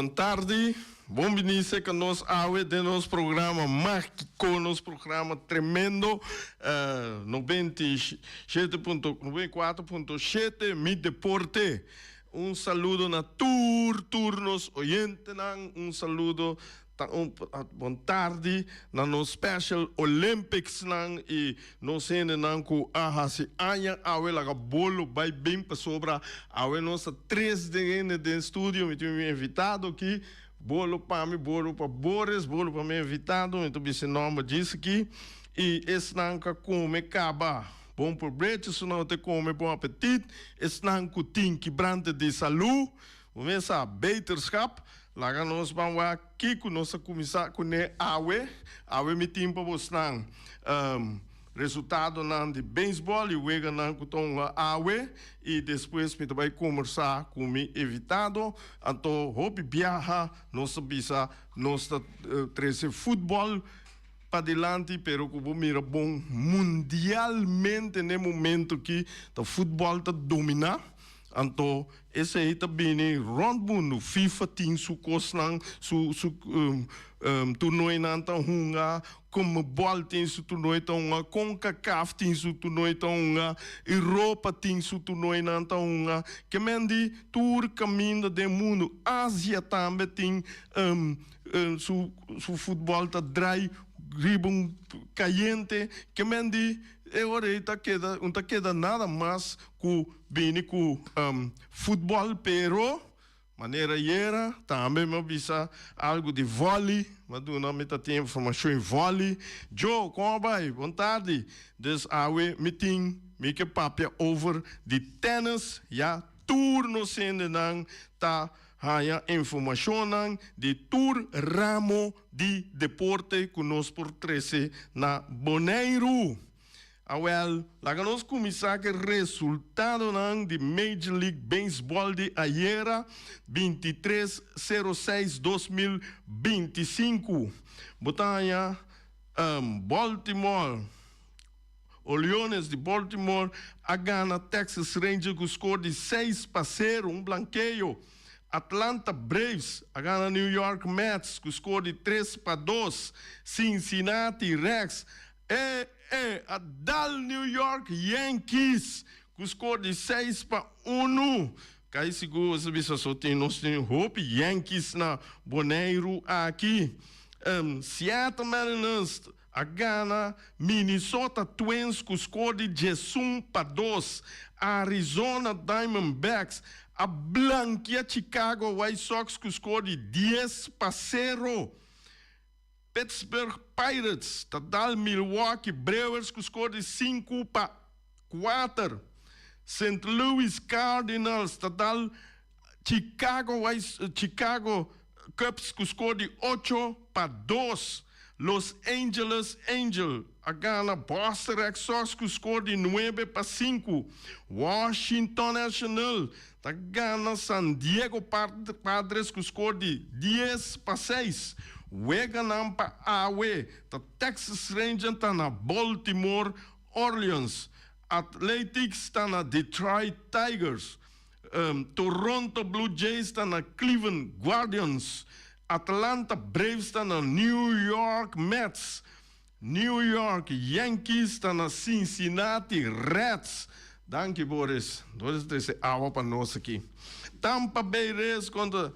Bon tardi. Bon bini serka nos awe den nos programa mágiko, nos programa tremendo, 97.94.7 Mi Deporte. Un saludo na tur tur nos oyentenan, un saludo Ta un bon tardi na nos Special Olympics nan y nos hendenan cu a haci aña awe laga bolo bay bin pasobra awe nos ta tres den hende den studio mi tin mi invitado aki bolo pa mi bolo pa Boris bolo pa mi invitado mi ta bisa e nomber djis aki y esnan cu a come caba bon probecho esnan cu ta come bon apetit esnan cu tin kibrante di salu Bo mes sa beterschap. Laga nos ban wak kiko nos a kuminsá kuné awe. Awe mi tin pa bosnan resultadonan di beisbòl i weganan ku ta hunga awe i despues mi ta bai kombersá ku mi invitado. Anto hopi biaha nos ta bisa nos ta trese futbòl padilanti pero ku bo mira bon mundialmente n'e momento aki ta futbòl ta dominá. Anto esei ta bini rond mundu. FIFA tin su kosnan, su su toernoinan ta hunga, Conmebol tin su toernooi ta hunga, Concacaf tin su toernooi ta hunga, Europa tin su toernoinan ta hunga. Ke men di tur kaminda den mundu. Asia tambe tin su su futbòl ta drai riba un kayente. Ke men di e ora ei ta keda, un ta keda nada mas ku bini ku futbòl pero manera ayera tambe mi a bisa algu di vòli mi a duna mi ta tin informashon di vòli Joe kon a bai bon tardi dus awe mi tin mi ke papia over di tènis ya tur nos hendenan ta haña informashonnan di tur ramo di deporte ku nos por trese na Boneiru. Awel, laga nos kuminsá ku e resultadonan di Major League Baseball di ayera, 23 06 2025. Bo ta haña Baltimore Orioles di Baltimore a gana Texas Rangers ku skor di 6-0, un blankeo. Atlanta Braves a gana New York Mets ku skor di 3-2. Cincinnati Reds E e a dal New York Yankees ku skor di 6-1. Kai sigur bo sa bisa so tin nos tin hopi Yankees na Boneiru aki. Seattle Mariners a gana Minnesota Twins ku skor di 11-2. Arizona Diamondbacks a blankia Chicago White Sox ku skor di 10-0. Pittsburgh Pirates ta dal Milwaukee Brewers ku skor di 5-4. Saint Louis Cardinals ta dal Chicago White Chicago Cubs ku skor di 8-2. Los Angeles Angels a gana Boston Red Sox ku skor di 9-5. Washington Nationals ta gana San Diego Padres ku skor di 10-6. Weganan pa awe ta Texas Rangers ta na Baltimore Orioles, Athletics ta na Detroit Tigers, Toronto Blue Jays ta na Cleveland Guardians, Atlanta Braves ta na New York Mets, New York Yankees ta na Cincinnati Reds. Danki Boris. Boris a trese awa pa nos aki. Tampa Bay Rays kontra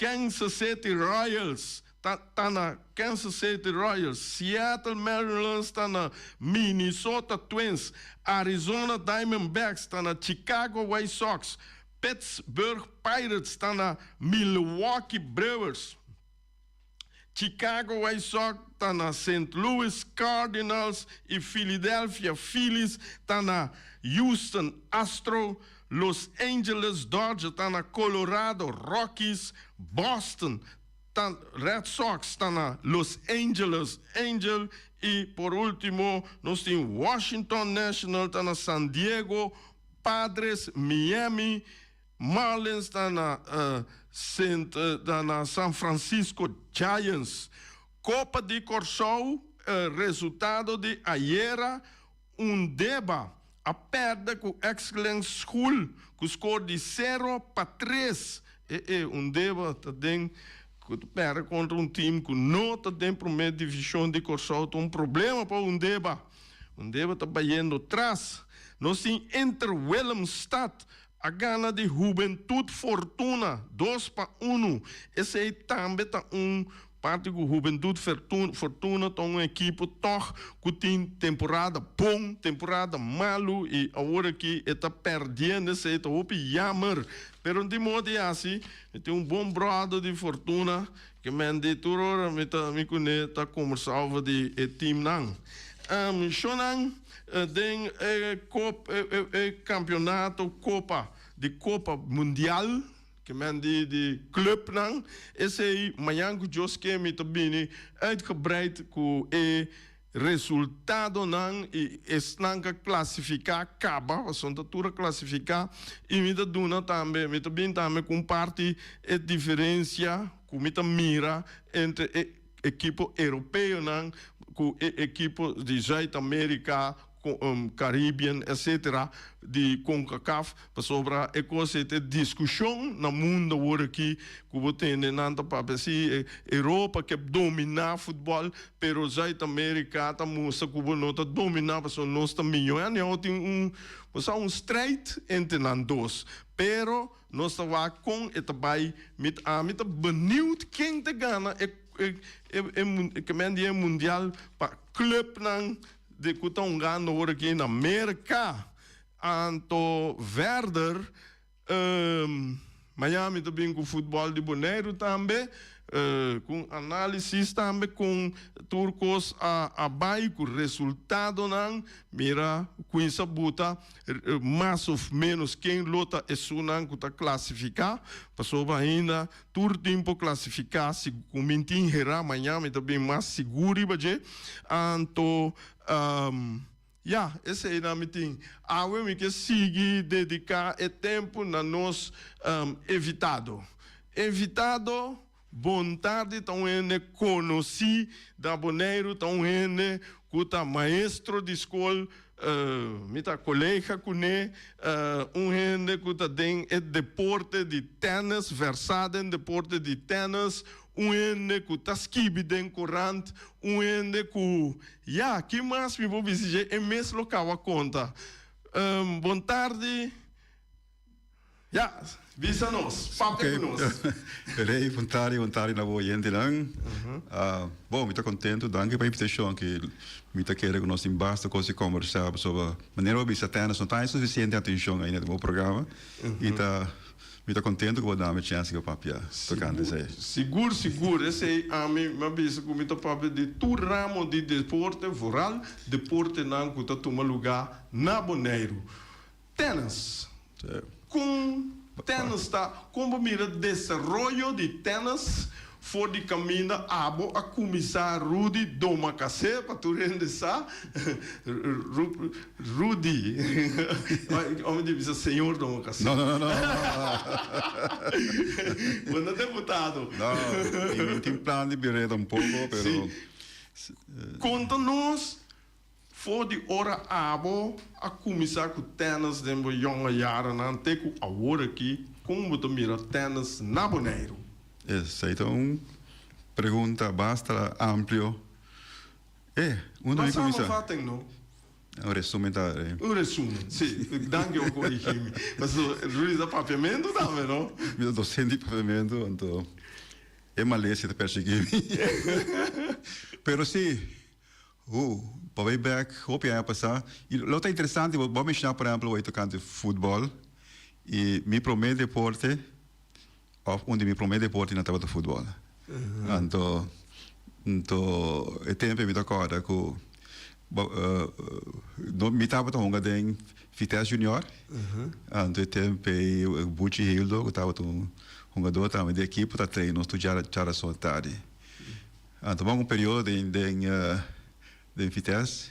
Kansas City Royals ta ta na Kansas City Royals. Seattle Mariners ta na Minnesota Twins. Arizona Diamondbacks ta na Chicago White Sox. Pittsburgh Pirates ta na Milwaukee Brewers. Chicago White Sox ta na Saint Louis Cardinals y Philadelphia Phillies ta na Houston Astro, Los Angeles Dodgers ta na Colorado Rockies, Boston ta Red Sox ta na Los Angeles Angels y por ultimo nos tin Washington National ta na San Diego Padres, Miami Marlins ta na Sint ta na San Francisco Giants. Kopa di Kòrsou resultado di ayera Undeba a pèrdè ku Excellence School ku skor di 0-3. E e Undeba ta den ku ta pèrdè kontra un tim ku no ta den promé divishon di Kòrsou ta un problema pa Undeba. Undeba ta bayendo tras. Nos tin Inter Willemstad a gana di Hubentud Fortuna 2-1. Esei tambe ta un parti ku Hubentud Fortuna ta un ekipo tòg ku tin temporada bon, temporada malu i awor aki e ta pèrdiendo esei ta hopi yammer. Pero di modo di hasi mi tin un bon bròder di Fortuna ke men di tur ora mi ta mi kuné ta kombersá over di e timnan. Shonnan den e kop e kampionato kopa di kopa mundial. Ke men di di clubnan, esei mañan ku Dios ke mi ta bini uitgebreid ku e resultadonan i esnan ku a klasifiká kaba, pasobra ta tur a klasifiká, i mi ta duna tambe, mi ta bini tambe ku un parti e diferensia ku mi ta mira entre e ekipo europeonan ku e ekipo di Zuid Amerika Caribbean etc. Di Concacaf pasobra e cos ei ta e discusion na mundo awor aki cu bo tende nan ta papia si Europa ke domina futbol pero Zuid America ta mustra cu bo no ta domina pasobra nos ta miyo anyhow tin un bo sa un strijd entre nan dos pero nos ta wak con e ta bay mi ami ta benieuwd ken ta gana e e mundial pa clubnan Di ku ta hungando awor aki na Merka. Anto verder Miami ta bin ku futbòl di Boneiru tambe, ku un análisis tambe kon tur kos a bai ku resultadonan. Mira kuinsa buta mas òf ménos ken lo ta esunnan ku ta klasifiká, pasobra ainda Tur tin por clasifica si cu mi tin hera maña mi ta bin mas sigur riba dje anto ya eseinan mi tin awe mi ke sigui dedica e tempo na nos invitado invitado bon tardi ta un hende conoci na Boneiru ta un hende cu ta maestro di school Mi ta colega cune, un hende cu ta den e deporte di tennis, versa den deporte di tennis, un hende cu ta skibi den corant, un hende cu, ya, ki mas mi por bisa dje, e mes lo caba conta. Bon tardi. Ya, bisa nos, papia ku nos. Rey, bon tardi, bon tardi na bo oyentenan. Bon, mi ta kontentu, danki pa e invitashon ki mi ta kere ku nos tin basta kos di kombersá pasobra manera bo bisa tènis no ta haña sufisiente atenshon ainda den bo programa i ta mi ta kontentu ku bo dami e chèns di papia tokante esei. Sigur, sigur, esei ami mi a bisa ku mi ta papia di tur ramo di deporte, vooral deportenan ku ta tuma lugá na Boneiru. Tennis. Kon tennis ta? Kon bo mira desaroyo di tennis for di kaminda abo a kuminsá Rudy Domacassé, pa tur hende sa, Rudy, ome di bisa señor Domacassé. No, no, no, no. Bo no deputado. No, mi tin plan di bira tampoko, pero. Si. Konta nos For di ora abo a kuminsá ku tènis den bo yonga yaranan te ku awor aki, kon bo ta mira tènis na Boneiru? Esei ta un pregunta basta amplio. E, unda mi kuminsá? Ma samenvatting no? Un resumen ta. Un resumen, si. Danki bo korigí mi. Pasobra Rudy ta papiamentu tambe, no? Mi ta docente di papiamentu, anto e malesia ta persiguí mi. Pero si. Hu, pa bay bek hopi aña pasá. I lo ta interesante, bo a menshoná por ehempel hoy tokante futbòl. I mi promé deporte, òf un di mi promé deportenan tabata futbòl. Anto, anto e tempu mi ta kòrda ku mi tabata hunga den Vitesse Junior. Anto e tempu ei Buchi Hildo ku tabata un hungadó tambe di ekipo ta train nos tur djarason tardi. A tuma un periodo den den den Vitesse.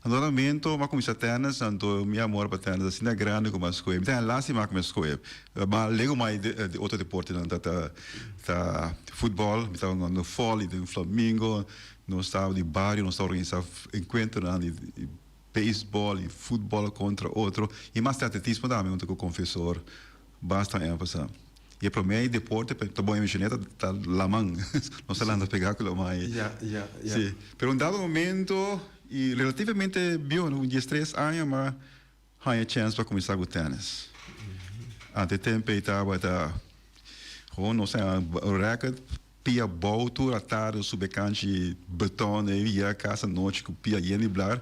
Anto na momento mi a cuminsa tennis, anto mi amor pa tennis asina grandi cu mi a scohe. Mi ta haña lastima cu mi a scohe. Ma lego mai di otro deportenan ta ta ta futbol, mi tabata jugando volley den Flamingo, nos tabata di bario, nos ta organisa encuentronan di baseball y futbol contra otro y mas di atletismo tambe hunto cu confesor basta aña pasa. I e promé deporte ta bon mencioné ta ta laman. Nos ta lanta pegá ku laman ei. Ya, ya, ya. Sí. Pero un dado momento i relativamente bieu, un diestres aña m'a haña chèns pa kuminsá ku tènis. Ante e tempu ei tabata gewoon nos a rèkert Pia bou tur atardi subi e kanchi beton ei yega kas anochi ku pia yen di blar.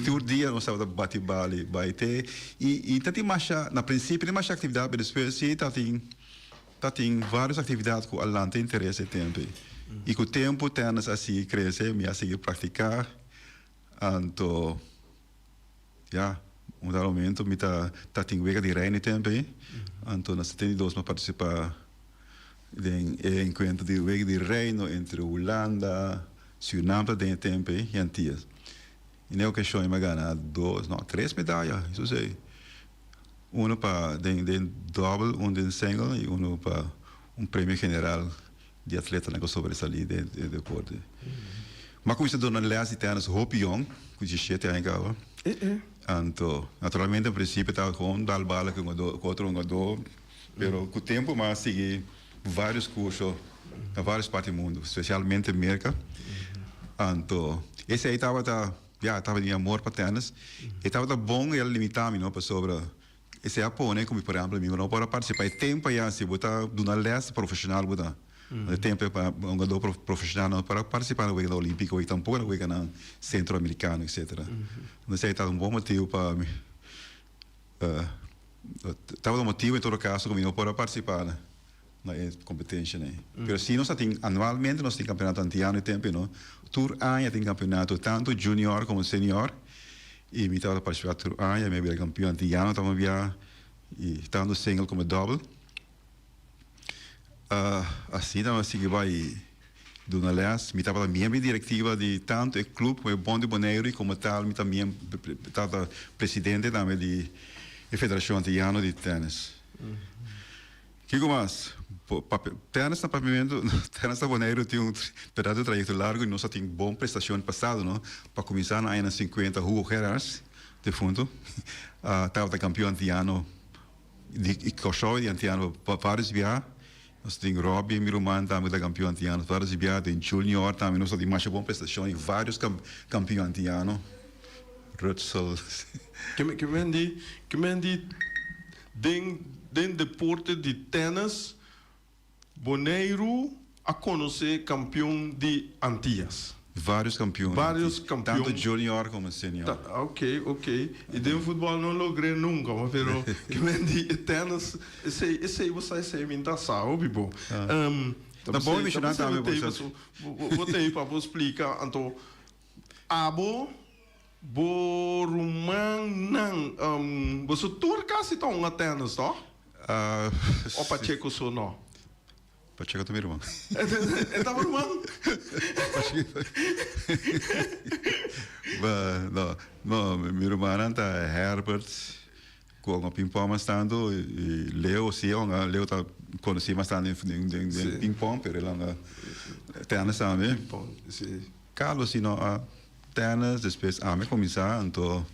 Tur dia nos tabata bati bali bai te i i ta tin masha na prinsipio tin masha aktividat pero despues si ta tin ta tin varios aktividat ku a lanta interes e tempu ei. I ku tempu tènis a sigui krese mi a sigui praktiká anto ya un dado momento mi ta ta tin wega di reino e tempu ei anto na 72 mi a partisipá. Den e enkuentro di Wega di Reino entre Hulanda, Surinam ta den e tempu ei i Antias. I na e okashon mi a gana dos, no, tres medaya, eso si. Uno pa den den dòbel, un den singel i uno pa un premio general di atletanan ku a sobresalí den e deporte. Mi a kuminsá duna lès di tènis hopi yòn, ku diesshete aña kaba. Anto, naturalmente na prinsipio tabata gewoon dal bala ku otro hungadó. Pero cu tempo mi a sigui varios curso na varios parti di mundo, specialmente Merca. Anto esey tabata, ya, tabata mi amor pa tennis. E tabata bon el a limita mi, no, pasobra esey a pone cu mi, por ehempel, mi no por a participa e tempo aya si bo ta duna les profesional bo ta. E tempo ey pa un hungador profesional no por a participa na weganan olimpico y tampoco na weganan centroamericano, etcetera. Esey tabata un bon motibo pa mi. Tabata un motibu en todo caso cu mi no por a participa na e competencianan ey. Pero si nos a tin anualmente nos tin campeonato antiano e tempo ey no. Tur aña tin campeonato tanto junior como senior y mi tabata participa tur aña mi a bira campeon antiano tambe bia y tanto single como double. Asina mi a sigui bai duna les. Mi tabata miembro di directiva di tanto e club como e Bond di Boneiru y como tal mi ta tabata presidente tambe di e Federacion Antiyano di Tennis. Kico mas? Tennis na Papiamento, tennis na Boneiru tin un berdad un trayecto largo y nos a tin bon prestacion pasado no. Pa cuminsa na añanan cincuenta Hugo Gerharts, defunto, tabata campeon antiyano. Di Kòrsou i di Antiano pa vários bia. Nos tin Robby, mi ruman tambe ta kampion Antiano vários bia. Den Junior tambe nos ta tin masha bon prestashon i vários kampion Antiano. Rutsel. Ke men di, ke men di den den deporte di tènis Boneiru a konosé kampion di Antias. Vários kampion. Vários kampion. Tantu junior komo senior. Ta, ok, ok. I den futbòl no logr'é nunka, ma pero ke men di e tènis, esei, esei bo sa esei mi ta sa hopi bo. Ta bon menshona tambe bo sa. Bo t'ei pa bo splika, anto abo, bo rumannan, boso tur kasi ta hunga tènis, tòg? O Pacheco so no? Pacheco ta mi ruman. E ta bo ruman? No, no, mi rumannan ta Herbert ku a ping-pong mas tantu i Leo si Leo ta konosí mas tantu den ping-pong pero el a hunga tènis tambe. Carlos si no a tènis despues ami a kuminsá anto.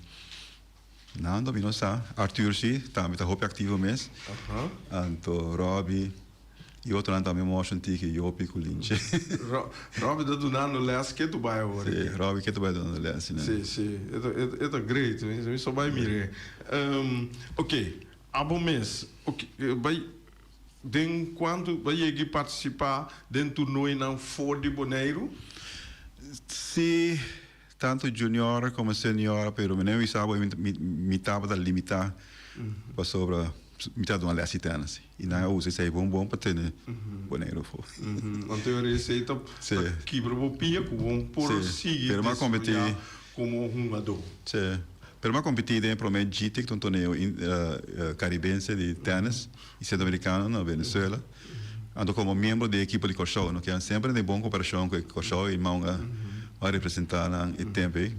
Nando mi no sa. Arthur si, tambe ta hopi activo mes. Anto Robby y otronan tambe moshon tiki Jopi cu Lintje. Robby ta dunando les ke tu bai awor aki. Si, Robby ke tu bai dunando les si. Si, si. E ta great. Mi so bai mir'e. Ok, abo mes, ok, bai den cuanto bai yegi participa den toernooinan for di Boneiru? Si. Tanto junior como senior, pero mi no bisa bo mi tabata limita pasobra mi ta duna les di tennis y nan a usa esey bon bon pa tene Boneiru afo. Anto e ora esey ta kibra bo pia cu bo por sigui desaroya como hungador. Si, pero mi a competi den e prome GTIC, un torneo Caribense di tennis y Centroamericano na Venezuela. Anto komo miembro di e ekipo di Kòrsou no kier semper den bon koperashon ku e Kòrsou i Maunga a representá nan e tempu ei.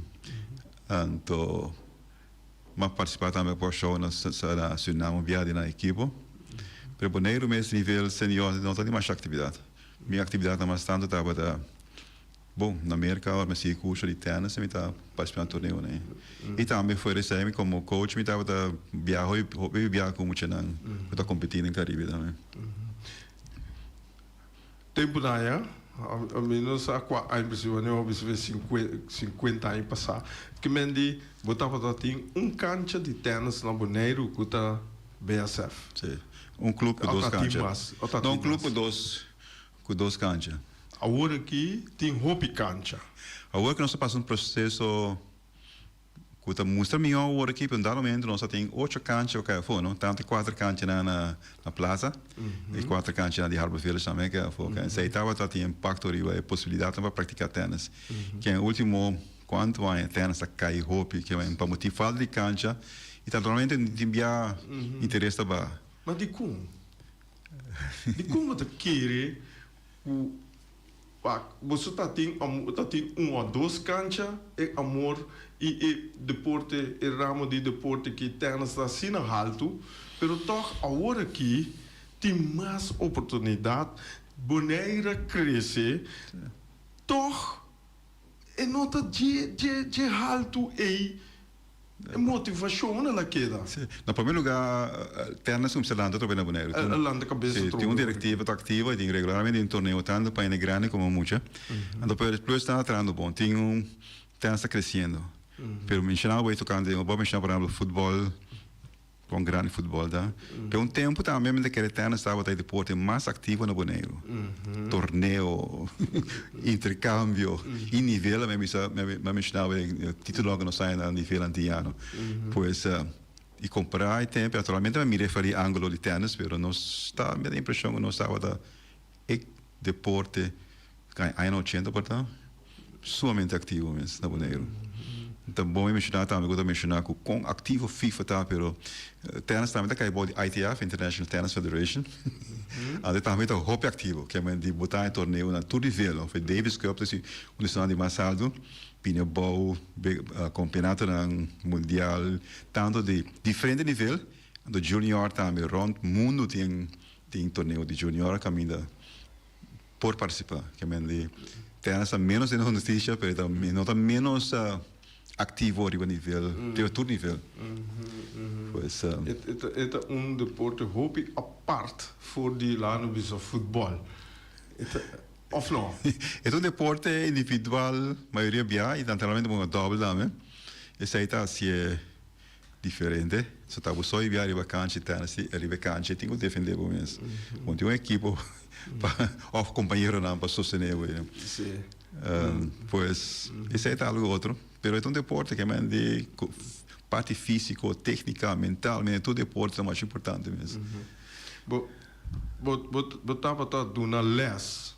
Anto m'a partisipá tambe ku Kòrsou na Surinam un biaha di nan ekipo. Pero Boneiru mes nivel senior no ta di masha aktividat. Mi aktividatnan mas tantu tabata. Bon, na Merka ora mi a sigui kurso di tènis mi ta partisipá na torneonan. I tambe fuera esei mi komo coach mi tabata biaha hopi hopi biaha ku muchanan ku ta kompetí den Karibe tambe. Tempunan ya, mi no sa kua aña presis, wanneer bo bisa sinkuenta aña pasá, ke men di bo tabata tin un kancha di tènis na Boneiru ku ta BSF. Sí, un klup ku dos kancha. No, un klup ku dos Ku dos kancha. Awor aki tin hopi kancha. Awor ku nos ta pasa un proseso ku ta mustra mihó awor aki, pero un dado momento nos a tin ocho kancha ku kai afó, no? Tantu e kuater kanchanan na na plaza i kuater kanchanan di Harbor Village tambe a kai afó. Esei tabata tin impakto riba e posibilidatnan pa praktiká tènis. Ken último kuantu aña tènis a kai hopi, ke pa motibu falta di kancha i ta naturalmente tin bia interes ta baha. Ma dikon? Dikon bo ta kere ku boso ta tin ta tin un o dos kancha e amor i e deporte e ramo di deporte ki tènis ta asina haltu pero tòg awor aki tin mas oportunidat Bonaire a krese tòg e no ta dje dje dje haltu ei. E motivashon el a keda. Sí. Na promé lugá, tènis kuminsá lanta atrobe na Boneiru. El a lanta kabes atrobe. Sí, tin un direktiva ta aktivo i tin regularmente tin torneo tantu pa hende grandi komo mucha. Anto pero plus nan ta trahando bon. Tin un tènis ta kresiendo. Pero menshoná bo ei tokante, bo a menshoná por ehempel futbòl. Kon grandi futbòl ta. Pe un tempu tambe mi ta kere tènis tabata e deporte mas aktivo na Boneiru. Torneo, interkambio i nivel mi a bisa mi a menshonaba e titulonan ku nos haña na nivel antiano. Pues i kompará e tempu naturalmente mi a mira e for di angulo di tènis pero nos ta mi ta impreshon ku nos tabata e deporte añanan ochenta por ta sumamente aktivo mes na Boneiru. Ta bon mi menshoná tambe ku ta menshoná ku kon aktivo FIFA ta pero tènis tambe ta kai bou di ITF, International Tennis Federation. Anto tambe ta hopi aktivo. Ke men di bo ta e torneo na tur nivel of e Davis Cup ta si un di esnan di mas altu bini abou kompeonatonan mundial tantu di diferente nivel anto junior tambe rònt mundu tin Tin torneo di junior kaminda por partisipá. Ke men di tènis ta ménos den nos notisia, pero e ta no ta ménos aktivo riba nivel, riba tur nivel. Pues. E ta un deporte hopi apart for di laat nos bisa futbòl. E ta, òf no? E ta un deporte individual mayoria bia i naturalmente bo dòbel tambe. Esei ta hasié. Diferente. So ta bo so i bia riba kancha i tènis i riba e kancha i tin ku defendé bo mes. Bo no tin un ekipo pa òf kompañeronan pa sostené bo. Pues esei ta algu otro. Pero e ta un deporte ke men di parti físiko, téknika, mental, men tur deporte ta masha importante mes. Bo bo tabata duna lès.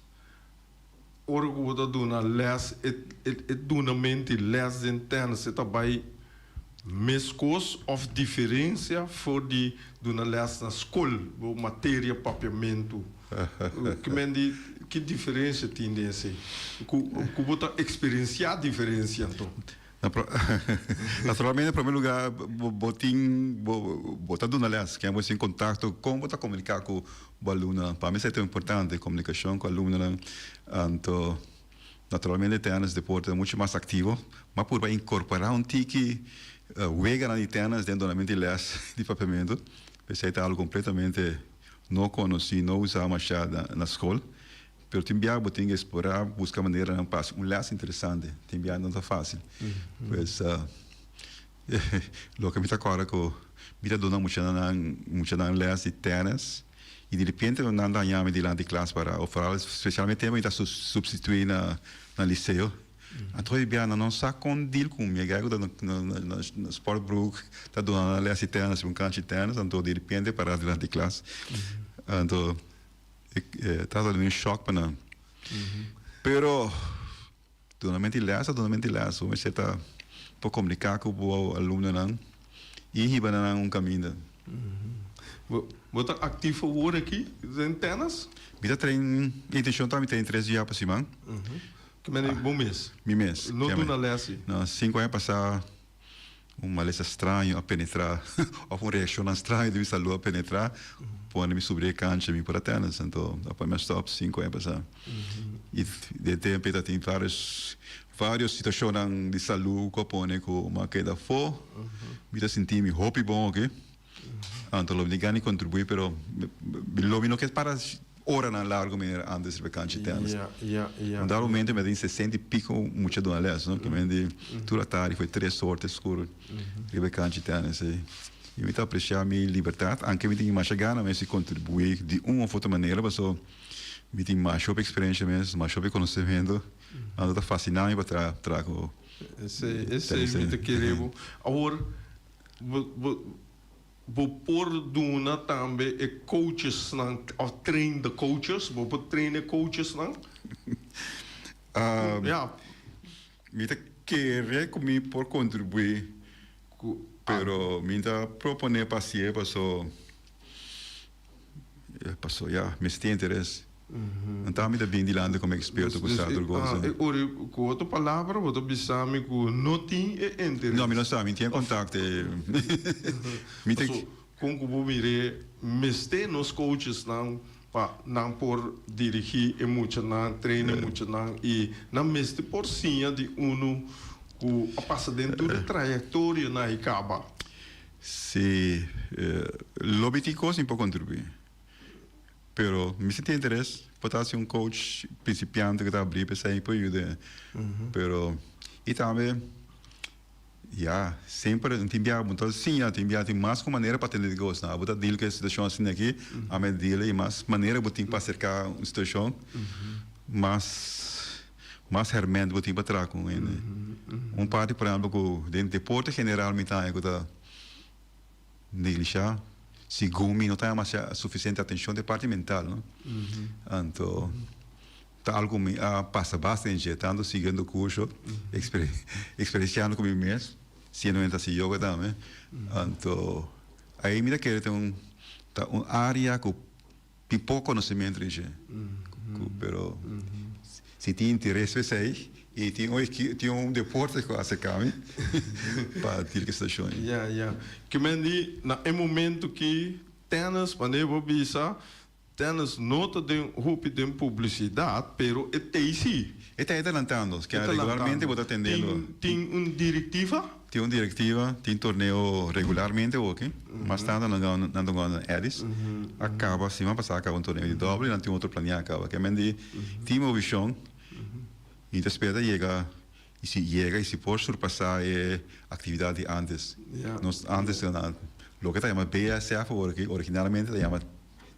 Ora ku bo ta duna lès, e e dunamenti lès den tènis e ta bai meskos òf diferensia for di duna lès na skol, bo materia papiamentu? Ki men di ki diferensia tin den esei? Ku ku bo ta eksperensiá diferensia anto? Naturalmente, na prome lugar, bo tin, bo ta duna les, ken bo tin contacto, con bo ta comunica cu bo alumnonan. Pa mi esei ta importante, comunicacion cu alumnonan. Anto, naturalmente tennis deporte ta mucho mas activo, ma purba incorpora un tiki weganan di tennis den dunamento di les di papiamento. P'esei ta algo completamente no conoci, no usa masha na scol. Pero tin biaha bo tin ke explora, buska maneranan pa hasi un les interesante. Tin biaha no ta facil. Pues loke mi ta corda cu mi ta duna muchanan muchanan les di tennis y di repente nan ta haña mi dilanti klas para of foral specialmente tempo mi ta substitui na na liceo. Anto hopi biaha nan no sa con deal cu mi. E guy cu ta na na sportbroek ta duna nan les di tennis un canchi tennis anto di repente para dilanti klas. Anto. E tabata un shock pa nan. Pero dunamento di les ta dunamento di les. Bo mester ta por comunica cu bo alumnonan y hiba nan un caminda. Bo ta activo awor aki den tennis? Mi ta train, mi intencion ta mi train tres dia pa siman. Ki mende bo mes? Mi mes. No duna les si? No, cinco aña pasa Un malesa straño a penetrá, òf un reakshonnan straño di mi salú a penetrá, pone mi subri e kancha mi por a tènis. Anto a pone mi a stòp sinku aña pasá. I den tempu ei ta tin varios varios situashonnan di salú ku a pone ku mi a keda afó. Mi ta sinti mi hopi bon oke. Anto lo mi tin gana di kontribuí pero lo mi no ke para oranan largu manera antes riba e kancha di tènis. Un dado momento mi a tin sesenta i piko mucha duna lès no. Ke men di tur atardi for tres or te skur riba e kancha di tènis ei. I mi ta apresiá mi libertat anke mi tin masha gana mes di kontribuí di un òf otro manera paso mi tin masha hopi eksperensia mes, masha hopi konosementu. Anto ta fasiná mi pa traha traha ku Esei esei mi ta kere bo. Awor bo bo bo por duna tambe e coachesnan òf train the coaches? Bo por train e coachesnan? Ya. Mi ta kere ku mi por kontribuí Ku pero mi ta proponé pa hasié paso paso ya mester tin interes. Anto mi ta bin dilanti komo eksperto ku sa tur kos. E ora ku otro palabra bo ta bisa mi ku no tin e interes. No mi no sa mi tin e kontakto e mi ta. Paso kon ku bo mir'é mester nos coachesnan pa nan por dirigí e muchanan, train e muchanan i nan mester por siña di unu ku a pasa den tur e trayektorionan i kaba. Si, lo mi tin kos mi por kontribuí, pero mi si tin interes por ta hasi un coach prinsipiante ku ta abrí p'esei mi por yuda, pero i tambe. Ya, semper tin biaha bo ta siña, tin biaha tin mas ku manera pa atende di kosnan. Abo ta deal ku e situashon asina aki, ami a deal i mas manera bo tin pa aserká un situashon, mas mas hèrmènt bo tin pa traha ku un hende. Un parti por ehèmpel ku den deporte general mi ta haña ku ta neglishá, segun mi no ta haña masha sufisiente atenshon ta e parti mental, no. Anto. Ta algo mi a pasa basta den dje, tanto siguiendo curso, experienciando cu mi mes, siendo mi ta haci yoga tambe. Anto ahí mi ta kere ta un ta un area cu tin poco conocimento den dje, cu pero si tin interes pa esey y tin un tin un deporte cu a acerca mi pa tira ki situacion ey. Ya, ya. Ke men di na e momento ki tennis, wanneer bo bisa Tennis no ta den hopi den publisidat, pero e tei si. E tei ta lantando, E ta regularmente lantando. bo ta tendiendo. Tin tin un direktiva? Tin un direktiva, tin torneo regularmente oki. Mas tanto nan gana nan ta gana Eddy's. A kaba siman pasá a kaba un torneo di doble i nan tin otro planeá kaba. Ke men di tin movishon i ta spera ta yega i si yega i si por surpasá e aktividat di antes. Nos antes loke ta yama BSF awor aki originalmente ta yama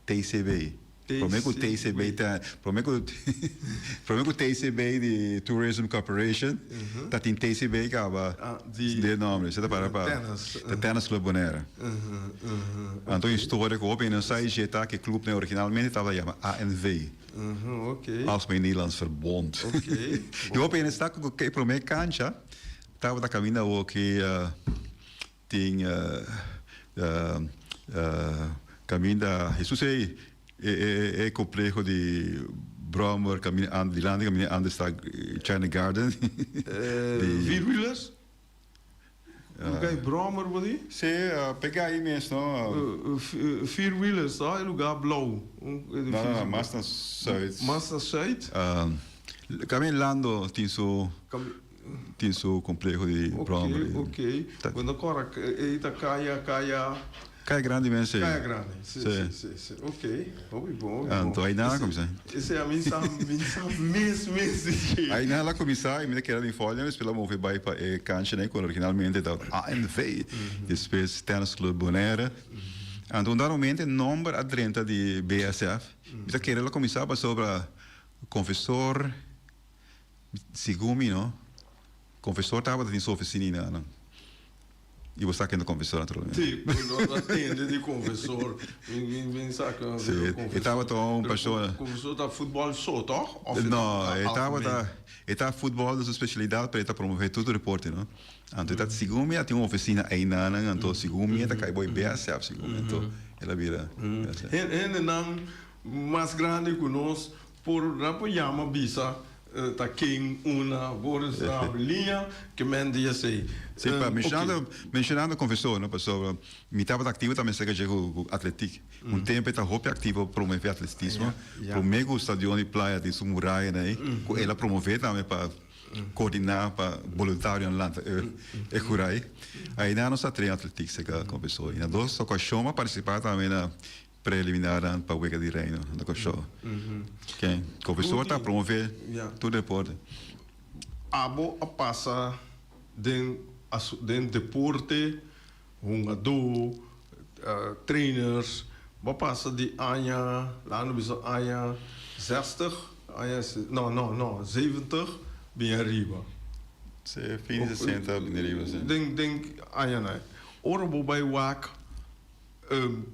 TCB. Prome ku TCB ta prome ku prome ku TCB di Tourism Corporation ta tin TCB kaba den nomber. Esei ta para pa The Tennis Club Bonaire. Anto historia ku hopi hende no sa i ta ku e club nan originalmente tabata yama ANV. Algemeen Nederlands Verbond. I hopi hende sa ku e prome kancha tabata kaminda awoki Tin caminda Jesus ey e compleho di Brommer caminda anda dilanti caminda anda sta China Garden di Vierwielers? Lugar e Brommer bo di? Si pega ayi mes no. Vierwielers ta e lugar blauw. No no no mas na zuid. Mas na zuid? Caminda Lando tin su. Tin su compleho di brommer. Ok, ok. Bo no cora ey ta caya, caya. Caya grandi mes ey. Caya grandi, si, si, si, si. Ok, hopi bon, hopi bon. Anto aynan a cuminsa. Esey a mi sa, mi sa mes, mes di dje. Aynan a cuminsa y mi ta keda den Foljan, despues a move bay pa e canchanan cu originalmente ta ANV, despues Tennis Club Bonaire. Anto un dado momento e nomber a drenta di BSF. Mi ta kere lo cuminsa pasobra confesor. Segun mi no, confesor tabata tin su oficina i nan. I bo sa ken ta confesor naturalmente. Sí, bo no a tende di confesor. Mi mi sa ken ta Sí, confesor. e tabata un persona. Confesor ta futbol so, toch? Of e No, tabata e algemeen? tabata, e ta futbol ta su specialidad, pero e ta promove tur deporte, no? Anto e ta, segun mi a tin un oficina einan, anto segun mi e ta kai bo e BSF, segun mi. Anto el a bira BSF. Hendenan mas grandi ku nos por nan por yama bisa. Ta ken una Boris na liña ke men di esei. Si, pa mencionando, mencionando confesor, no, pasobra mi tabata activo tambe cerca dje cu atletiek. Un tempo e ta hopi activo pa promove atletismo. Prome cu stadion di Playa tin su muraya na ei, cu el a promove tambe pa coordina pa boluntarionan lanta e e curai. Aina nos a train atletiek cerca confesor. Y na dos ocasion a participa tambe na Preliminarnan pa Wega di Reino na Kòrsou. Ken Kòrsou ta promové tur deporte. Abo a pasa den den deporte, hungadó, trainers, bo a pasa di aña, laat nos bisa aña zestig, aña, no, no, no, zeventig bin ariba. Sí, fin di sesenta bin ariba, sí. Den den añanan. Ora bo bai wak.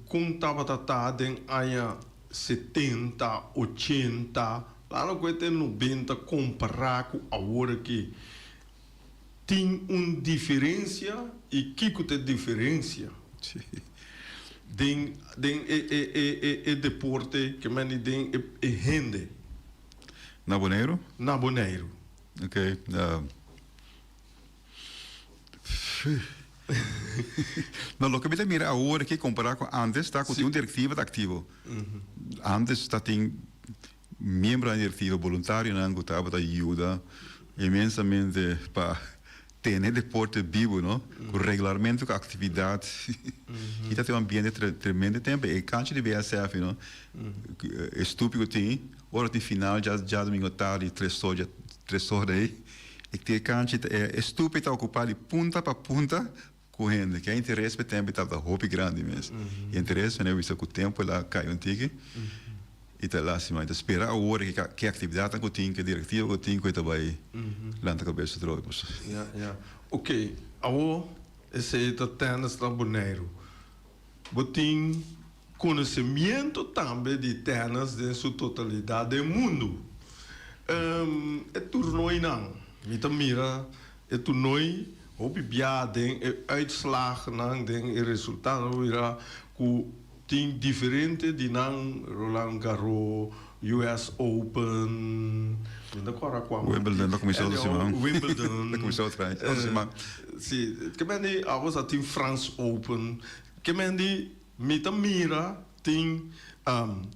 Kon tabata ta den aña setenta, ochenta, lano ku e te nobenta kompará ku awor aki? Tin un diferensia i kiko ta e diferensia den den e e e e deporte ke mende den e e hende? Na Boneiru? Na Boneiru. Oké. No, loke mi ta mira awor aki kompará ku antes ta ku tin un direktiva ta aktivo. Antes ta tin miembronan di direktiva, boluntarionan ku tabata yuda inmensamente pa tene deporte bibu, no? Ku regularmente ku aktividat i ta tin un ambiente tremendo tempu. E kancha di BSF, no, e stupi ku tin, ora tin final djadumingu tardi tres or tres or ei. E te kanchi ta e stupi ta okupá di punta pa punta ku hende. Ke interes pa e tempu tabata hopi grandi mes. E interes mene bisa ku tempu el a kai un tiki i ta lastima. I ta spera awor ke ke aktividatnan ku tin, ke direktiva ku tin ku e ta bai lanta kabes otro bes. Ya, ya. Oké, awor esei ta tènis na Boneiru. Bo tin konosemiento tambe di tènis den su totalidat den mundu. E turnoinan, mi ta mira e turnoi hopi bia den e uitslagnan, den e resultadonan, bo mira ku tin diferente di nan, Roland Garros, US Open, mi no ta kòrda kua mas. Wimbledon ta kuminsá otro siman. Wimbledon. Ta kuminsá otro aña, otro siman. Si, ke men di abos a tin France Open. Ke men di mi ta mira tin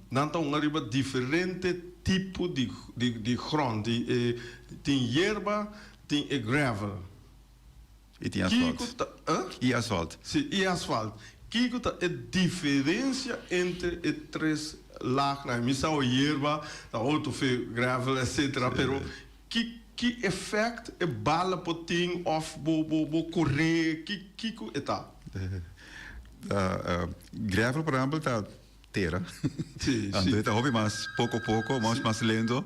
nan ta hunga riba diferente tipo di di grond. Di e tin yerba, tin e gravel. I tin asfalt. I asfalt. Si, i asfalt. Kiko ta e diferensia entre e tres lagnan? Mi sa o yerba ta otro fe gravel etcetera, pero ki ki effect e bala por tin of bo bo bo kore ki kiko e ta? Gravel por ehempel ta tera. Anto e ta hopi mas poko poko, mas mas lento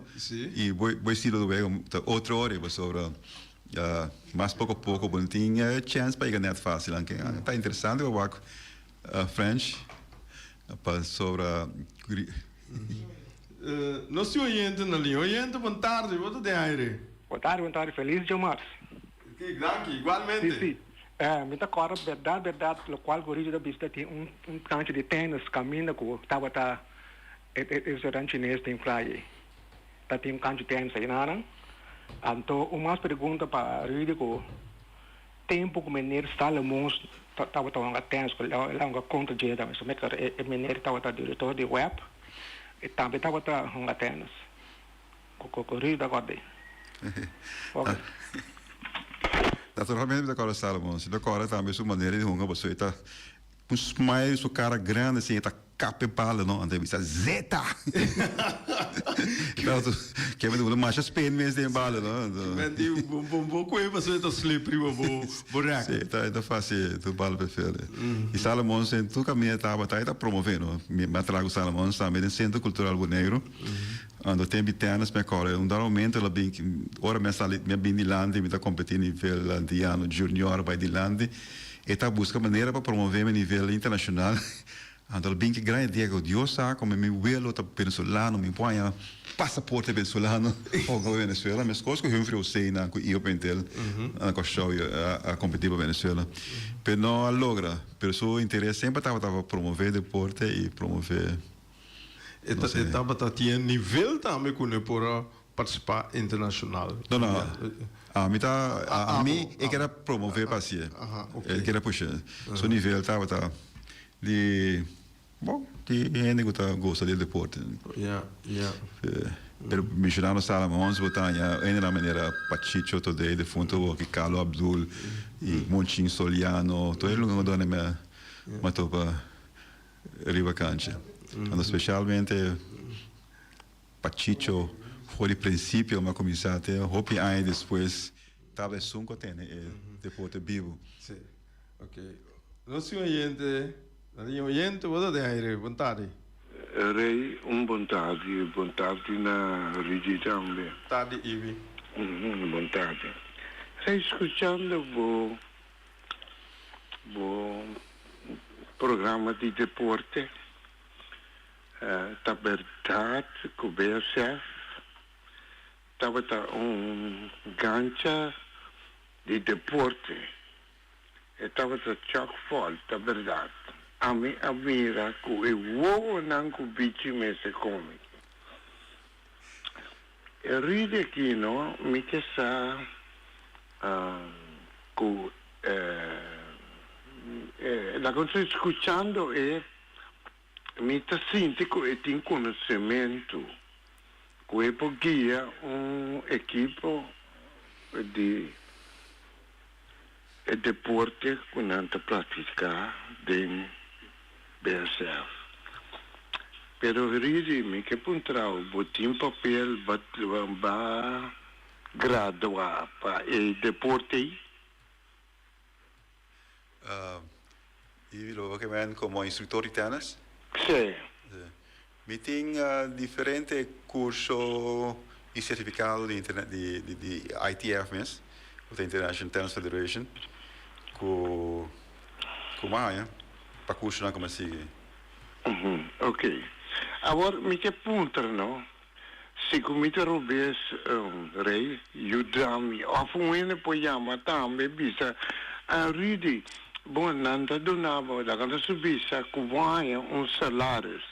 i bo bo estilo di wega ta otro ora pasobra Mas poko poko bo no tin e chèns pa yega nèt fásil. Anke ta interesante pa wak French pasobra. Nos tin oyente na liña. Oyente, bon tardi. Bo ta den aire. Bon tardi, bon tardi. Felis djomas. Danki, igualmente. Si, si. Mi ta kòrda bèrdat, bèrdat lokual Gorillo ta bisa tin un un kancha di tènis kaminda ku tabata e restaurant chines den Playa ei. Ta tin un kancha di tènis ayinanan. Anto un mas pregunta pa Rudy ku tempu ku meneer Salomons tabata hunga tènis ku el a hunga kontra dje tambe so mekor e meneer tabata direktor di web e tambe tabata hunga tènis ku Rudy ta kòrda ei. Oke. Naturalmente mi ta kòrda Salomons. Mi ta kòrda tambe su manera di hunga pasobra e ta Un smile su cara grandi así e ta kap e bala no anto e bisa zeta ke men di masha spin mes den e bala no anto Men di bo bo bo koe pasobra e ta slip riba bo bo rek. Si e ta e ta fasi tur bala pe veld y Salomons en tur caminda tabata e ta promove no mi a traha cu Salomons tambe den Centro Cultural Boneiru anto tempo di tennis mi a kòrda un dado momento el a bin ora mi a sali mi a bin dilanti mi ta competi nivel antiano junior bai dilanti. E ta buska manera pa promove mi nivel internashonal. Anto el bin ki gran idea ku Dios sa komo mi welo ta venezolano, mi por haña pasaporte venezolano pa hunga pa Venezuela, meskos ku Humphrey Hossein ku Ivo Pimentel na Kòrsou a kompetí pa Venezuela. Pero no a logra, pero su interes semper tabata pa promove deporte i promove E tabata tin e nivel tambe ku no por a. partisipá internashonal. No, no. Ami ta, ami e keda promové pa hasié. E keda push'é. Su nivel tabata di, bon, di hende ku ta gosta di e deporte. Ya, ya. Pero menshonando Salomons bo ta haña hendenan manera Pachicho Todé, defunto awoki, Carlo Abdul i Monchin Soliano, tur e lugadónan mi a topa riba kancha. Anto spesialmente Pachicho for di prinsipio mi a kuminsá te hopi aña despues tabata esun ku a tene e deporte bibu. Sí, ok. Nos tin oyente, nos tin oyente, bo ta den aire, bon tardi. Rey, un bon tardi, bon tardi na Rudy tambe. Tardi Ibi. Bon tardi. Rey, skuchando bo bo programa di deporte, Ta berdad cu BSF tabata un gancha di deporte. E tabata chock vol, ta berdad. Ami a mira cu e wowonan cu bichi mester come. E ride aki no, mi ke sa cu laga nos escuchando e. Mi ta sinti ku e tin konosementu ku e por guia un ekipo di e deporte ku nan ta praktiká den BSF. Pero Ridi, mi ke puntra bo, bo tin papel ba gradua pa e deporte ei? Y lo ke men como instructor di tennis? Sí. Mi tin diferente curso y certificado di di di ITF mes, cu ta International Tennis Federation, cu cu mi a haña pa cursonan cu mi a sigui. Ok. Awor mi ke puntra no, Si ku mi ta robes, Rey, yuda mi. Òf un hende por yama tambe bisa, Ah, Rudy, bon, nan ta duna bo, laga nos bisa ku bo haña un salaris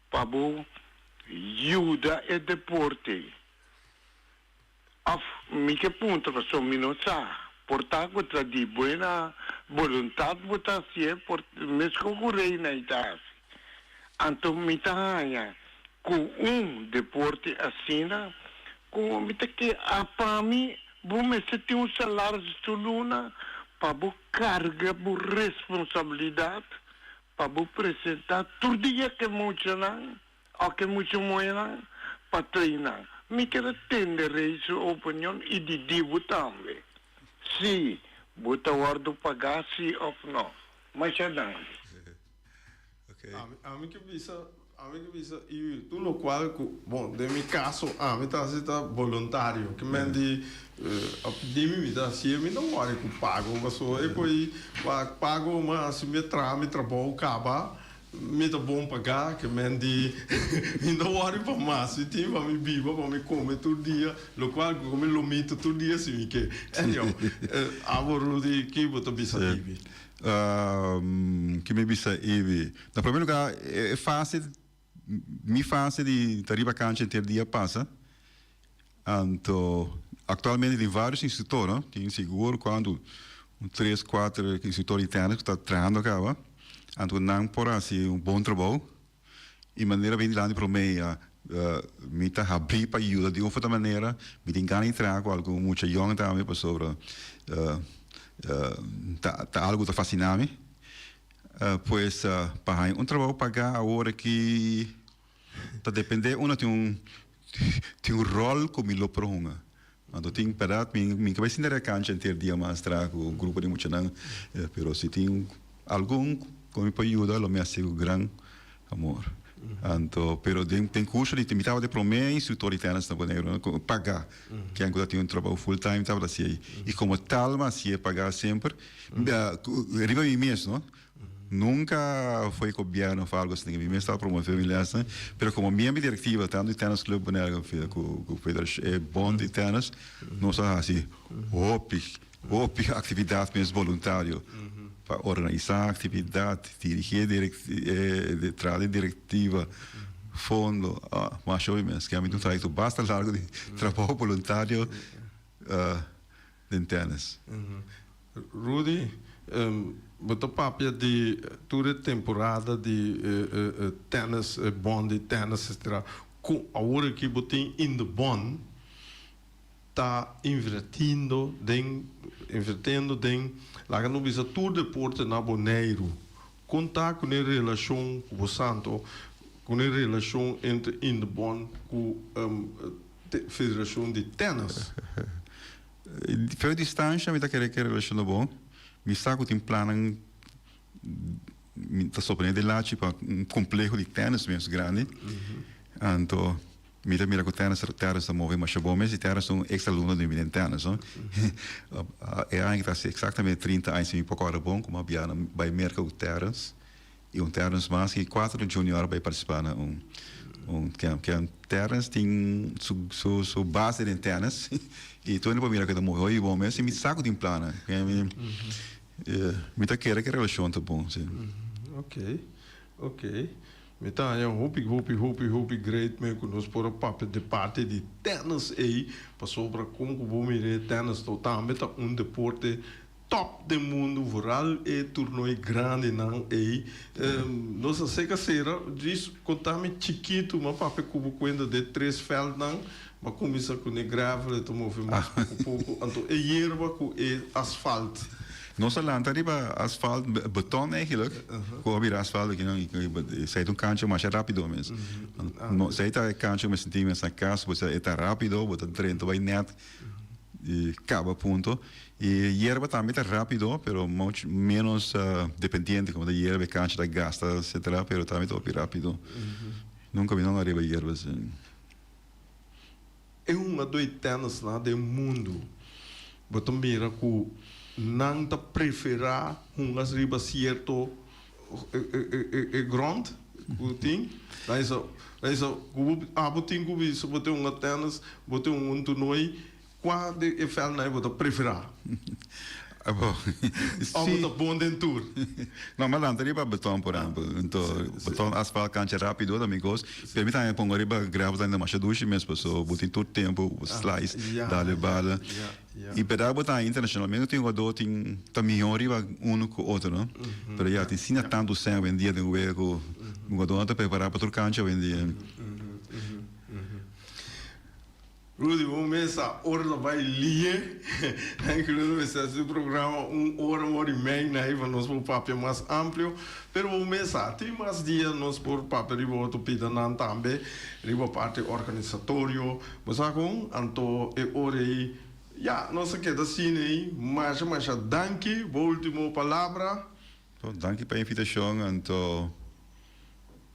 pa bo yuda e deporte. Òf mi ke puntra pasobra mi no sa. Por ta ku ta di buena boluntat bo ta hasié, por meskos ku Reina i ta hasi. Anto mi ta haña ku un deporte asina ku mi ta ke a pa mi bo mester tin un salaris tur luna pa bo karga bo responsabilidat pa bo presentá tur dia ku e muchanan òf ku e mucha muhénan pa treina. Mi ker a tende Rey su opinion i di di bo tambe si bo ta wòrdu pagá si òf no. Masha danki. Ami ke bisa, ami ke bisa i tur lokual ku, bon, den mi kaso ami ta hasi ta boluntario, ke men di a pidi mi, mi ta hasié, mi no wòri ku pago, pasobra e ko'i wak pago ma si mi a traha mi trabou kaba, mi ta bon pagá, ke men di mi no wòri pa mas, mi tin pa mi biba, pa mi kome tur dia, lokual ku kome lomito tur dia si mi ke. Anyhow, abo Rudy, ki bo ta bisa Ibi? Ki mi bisa Ibi? Na prome lugar e fase, mi fase di ta riba cancha henter dia pasa, anto actualmente tin varios instructor no, tin sigur cuanto un tres cuater instructor di tennis cu ta trahando caba, anto nan por haci un bon trabou y manera bin dilanti prome ya mi ta habri pa yuda di un of otro manera, mi tin gana di traha cu algun mucha yong tambe pasobra ta ta algo ta fasina mi. Pues pa haña un trabou pagá awor aki ta dependé uno tin un tin un ròl ku mi lo por hunga. Anto tin bèrdat mi mi ka bai sinta riba kancha henter dia mas traha ku un grupo di muchanan pero si tin algun ku mi por yuda lo mi hasi ku gran amor. Anto pero den den kurso di mi tabata e promé instruktor di tènis na Boneiru ku pagá ken ku ta tin un trabou full time tabata hasi ei i komo tal mi a hasié pagá semper riba mi mes no nunka foi gobièrnu òf algu asina mi mes tabata promové mi lèsnan pero komo miembro di direktiva tantu di tènis club Boneiru ku federashon e bond di tènis nos a hasi hopi Hopi actividad mes boluntario pa organisa actividad, dirigi e traha di directiva. Fondo, ah, masha hopi mes. Ke mi tin un trayecto basta largo di trabou boluntario den tennis. Rudy, bo ta papia di tur e temporada di tennis, e bond di tennis etcetera. Ku awor aki bo tin in the bond ta invertindo den, invertiendo den, laga no bisa tur deporte na Boneiru. Kon ta ku ne relashon ku bo santo, ku ne relashon entre in the bond ku federashon di tennis? Feo distansha mi ta kere ke relashon ta bon. Mi sa ku tin plannan mi ta soponé den lachi pa un kompleho di tènis mes grandi. Anto mi ta mira ku tènis Terrence ta move masha bon mes i Terrence ta un eks alumno di mi den tènis no. E aña ki ta hasi eksaktamente trinta aña si mi por kòrda bon ku mi a biaha na bai Merka ku Terrence. I un Terrence mas i cuatro junior bai participa na un un camp. Camp Terrence tin su su su base den tennis i tur hende por mira ku e ta move hopi bon mes i mi sa ku tin plannan. Mi mi ta kere ku e relashon ta bon si. Ok ok mi ta haña hopi hopi hopi hopi great me ku nos por a papia de parti di tennis ei pasobra kon ku bo mira e tennis tambe ta un deporte Top den mundu, vooral e toernooi grandinan ei. Nos a seca cera, djis conta mi chikitu, m'a papia cu bo cuenta de tres veldnan, m'a cuminsa cu ne gravel, e ta move mas poco poco, anto e yerba cu e asfalt. Nos a lanta riba asfalt, beton eigenlijk, cu a bira asfalt aki nan, esei ta un cancha masha rapido mes. Esei ta e cancha cu mi sinti mes na cas, bo sa e ta rapido, bo ta drenta bay net. Y caba punto. Y yerba tambe ta rapido, pero mucho menos dependiente, como ta yerba e cancha ta gasta, etcetera, pero tambe ta hopi rapido. Nunca mi no ariba yerba si. E hungadó di tènisnan den mundu bo ta mira ku nan ta preferá hunga riba sierto e grond ku tin. Nan bisa, nan bisa ku bo abo tin ku bisa bo tin hunga tènis, bo tin hunga un toernooi, kua di e vèldnan bo ta preferá? Abo, Of bo ta bon den tur? No, mi a lanta riba beton por ehempel. Anto beton, asfalt, kancha rápido ta mi kos. Pero mi tambe pongo riba gravel ta masha dushi mes paso bo tin tur tempu bo slice, dal e bala. Y berdad bo ta internacionalmente tin jugador tin ta mihor riba uno cu otro no. Pero ya tin asina tanto sen awendia den wega cu jugador no ta prepara pa tur cancha awendia. Rudy bo mesa ora ta bai lie Incluso mester haci programa un ora un ora y mei na pa nos por papia mas amplio pero bo mesa tin mas dia nos por papia riba otro pidanan tambe riba parti organisatorio bo sa con anto e ora ey ya nos a keda asina ey masha masha danki bo ultimo palabra. Danki pa e invitacion anto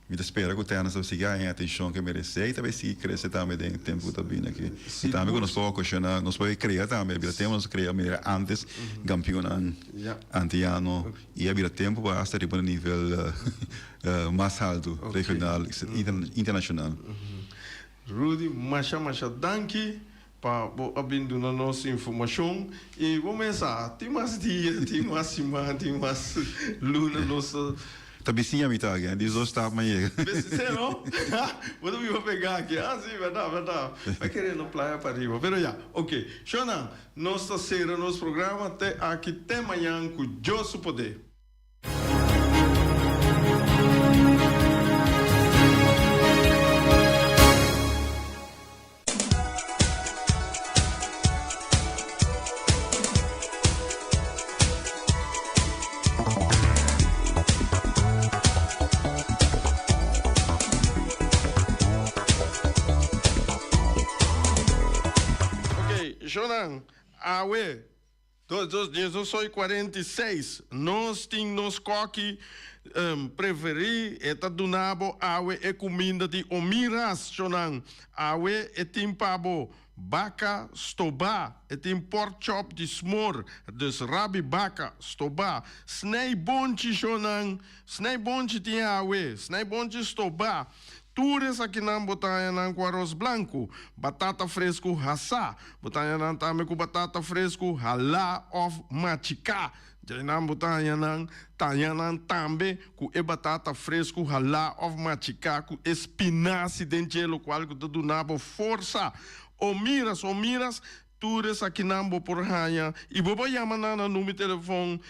mi ta spera cu Ternas ta sigui haña e atencion cu e merece y ta bay sigui crece tambe den e tempo cu ta bini aki. Y tambe cu nos por ocasiona, nos por crea tambe, a bira tempo nos crea manera antes campionnan antiano y a bira tempo pa hasta riba un nivel mas alto, regional, internacional. Rudy, masha masha danki Pa bo a bin duna nos informacion y bo mes sa tin mas dia, tin mas siman, tin mas luna nos ta. Ta bisiña mi ta aki, di dos stap mi a yega. Besi no? Bo ta biba pega aki, ah si berdad, berdad. Mi a kere na playa pariba, pero ya, ok. Shownan, nos ta cera nos programa te aki te mañan cu Dios su poder. Ok, Jonan, awe Dos dos diesdos soy 46. Nos tin nos koki preferí, e ta duna bo awe e kuminda di Omiras, shonnan. Awe e tin pa bo baka stobá, e tin pork chop di smor, dus rabi baka stobá. Snijbonchi, shonnan, snijbonchi tin awe, snijbonchi stobá. Tur esakinan bo ta haña nan ku aros blanku, batata fresku hasá. Bo ta haña nan tambe ku batata fresku halá òf machiká. Djainan bo ta haña nan ta haña nan tambe ku e batata fresku halá òf machiká ku e spinasi den dje lokual ku ta duna bo forsa. O miras, o miras, Tur esakinan bo por haña i bo por yama nan na number telefon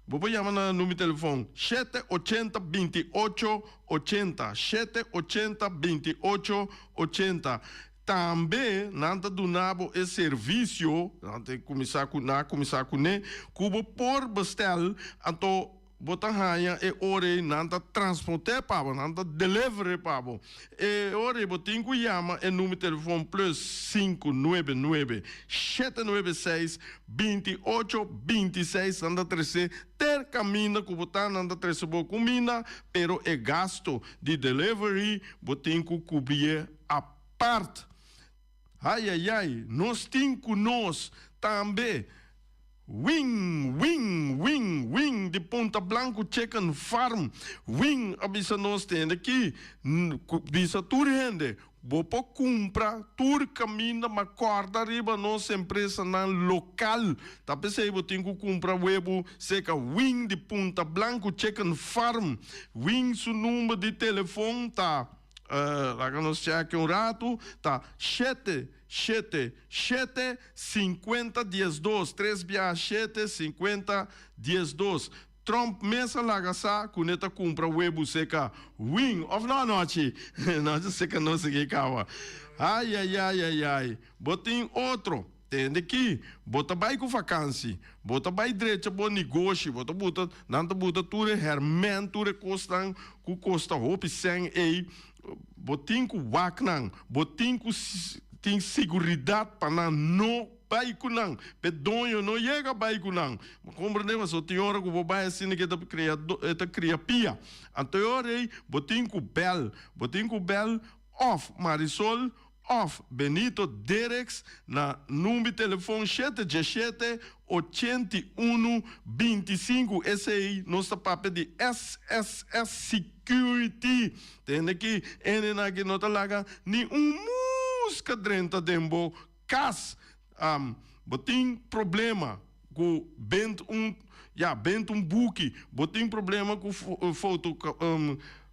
bo por yama nan na number telefon shete ochenta binti ocho ochenta shete ochenta binti ocho ochenta tambe nan ta duna bo e servisio nan ta kuminsá ku nan a kuminsá kuné ku bo por bestel anto Bo ta haña e ora ei nan ta transport'é pa bo, nan ta deliver'é pa bo. E ora ei bo tin ku yama e number telefon plus sinku nuebe nuebe, shete nuebe seis, binti ocho, binti seis. Nan ta tres'é ter kaminda ku bo ta, nan ta trese bo kuminda, pero e gasto di delivery bo tin ku kubrié apart. Ai-ai-ai, nos tin ku nos tambe Wing, wing, wing, wing di Punta Blanco Chicken Farm. Wing a bisa nos tende ki bisa tur hende, bo por kumpra tur kaminda ma kòrda riba nos empresanan lokal. Ta p'esei bo tin ku kumpra webu seka Wing di Punta Blanco Chicken Farm. Wing su number di telefon ta. Laga nos chèke un ratu, ta shete, shete, shete, sinkuenta, diesdos, tres biaha shete, sinkuenta, diesdos. Trump mes a laga sa ku ne ta kumpra webu seka wing, òf no anochi? Anochi seka no sigui kawa. Ayayayayay, bo tin otro. Tende ki, bo ta bai ku vakansi, bo ta bai drecha bo negoshi, bo ta buta, nan ta buta tur e hèrmènt, tur e kosnan ku kosta hopi sèn ei, bo tin ku wak nan, bo tin ku tin siguridat pa nan no bai ku nan, p'e doño no yega bai ku nan. Bo komprendé? Pasobra tin ora ku bo bai asina ke ta kria, e ta kria pia. Anto e ora ei bo tin ku bèl, bo tin ku bèl òf Marisol Of Benito Dereks na number telefon shete djeshete ochenta i unu binti sinku. Esei nos ta papia di SSS Security. Tende ki hendenan aki no ta laga ni un muska drenta den bo kas. Bo tin problema ku bent un ya bent un buki, bo tin problema ku foto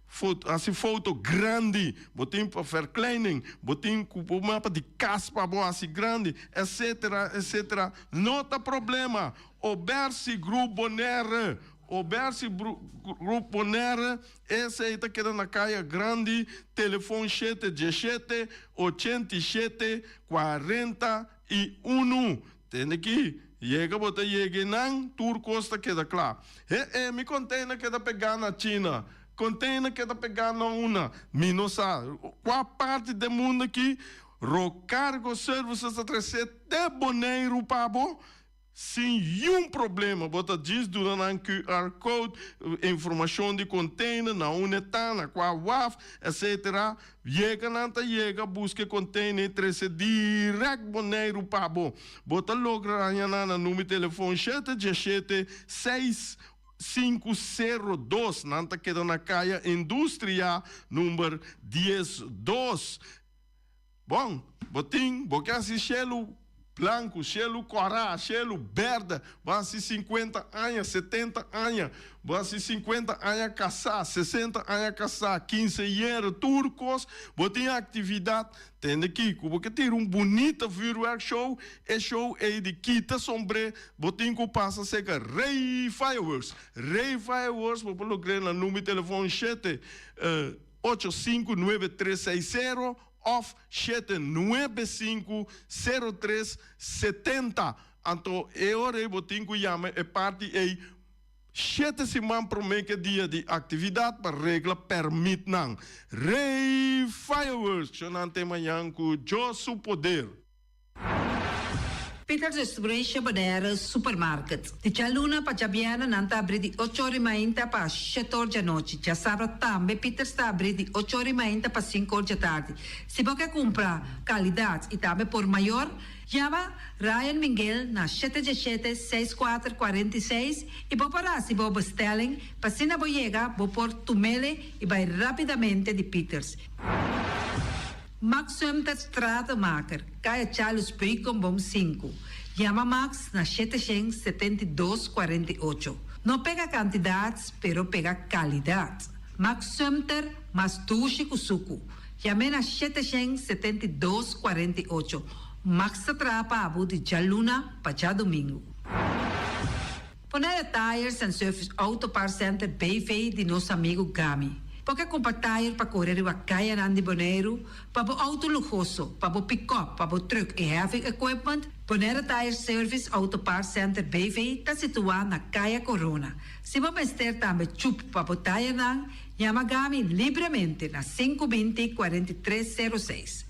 foto hasi foto grandi, bo tin pa verkleining, bo tin ku bo mapa di kas pa bo hasi grandi, etcetera etcetera no ta problema. Obersi Group Bonaire, Obersi Group Bonaire esei ta keda na Kaya Grandi, telefon shete diesshete, ochenta i shete, 41. Tende ki, yega bo ta yega einan, tur kos ta keda kla. He e, mi container keda pegá na China, container keda pegá na una, mi no sa kua parti den mundo aki Rocargo Services ta trese te Boneiru pa bo. Sin yun problema, bo ta djis duna nan QR code, informacion di container, na unda e ta, na cua waf, etc. Yega nan ta yega, busca e container y trece direct Boneiru pa bo. Bo ta logra haña nan na number telefon shete diesshete seis sinku sero dos. Nan ta keda na Kaya Industria number diesdos. Bon, bo tin, bo ke hasi shelu blanku, shelu kòrá, shelu bèrdè, bo hasi sinkuenta aña, setenta aña, bo hasi sinkuenta aña kasá, sesenta aña kasá, kinseñero, tur kos, bo tin aktividat, tende kiko, bo ke tira un bunita vürwèrk show, e show ei di kita sombré, bo tin ku pasa serka Rey Fireworks. Rey Fireworks bo por logr'é na number di telefòn shete. Ocho sinku nuebe tres seis sero òf shete nuebe sinku sero tres setenta. Anto e ora ei bo tin ku yama e parti ei shete siman promé ku e dia di aktividat pa regla pèrmitnan. Rey Fireworks! Shonnan te mañan ku Dios su poder. Peter's Restauration Bonaire Supermarket. Di djaluna pa djabièrnè nan ta abrí di ocho ora i mainta pa shete or djanochi. Djasabra tambe Peter's ta abrí di ocho ora i mainta pa sinku or djatardi. Si bo ke kumpra kalidat i tambe por mayor. Yama Ryan Minguel na shete diesshete, seis kuater, kuarenta i seis i bo por hasi bo bestelling pa asina bo yega bo por tumele i bai rapidamente di Pieters. Max Sumter Stratenmaker, Kaya Charles Beukenboom sinku. Yama Max na 772 48. No pega kantidat, pero pega kalidat. Max Sumter mas dushi ku suku. Yam'é na 772 48. Max ta traha pa bo di djaluna pa djadumingu. Bonaire Tires and Service Auto Parts Center BV di nos amigu Gami. Bo ke kumpra tire pa kore riba kayanan di Boneiru, pa bo outo luhoso, pa bo pikòp, pa bo trùk i heavy equipment? Bonaire Tire Service Auto Parts Center BV ta situá na Kaya Corona. Si bo mester tambe chup pa bo tirenan, yama Gami libremente na 520 43 06.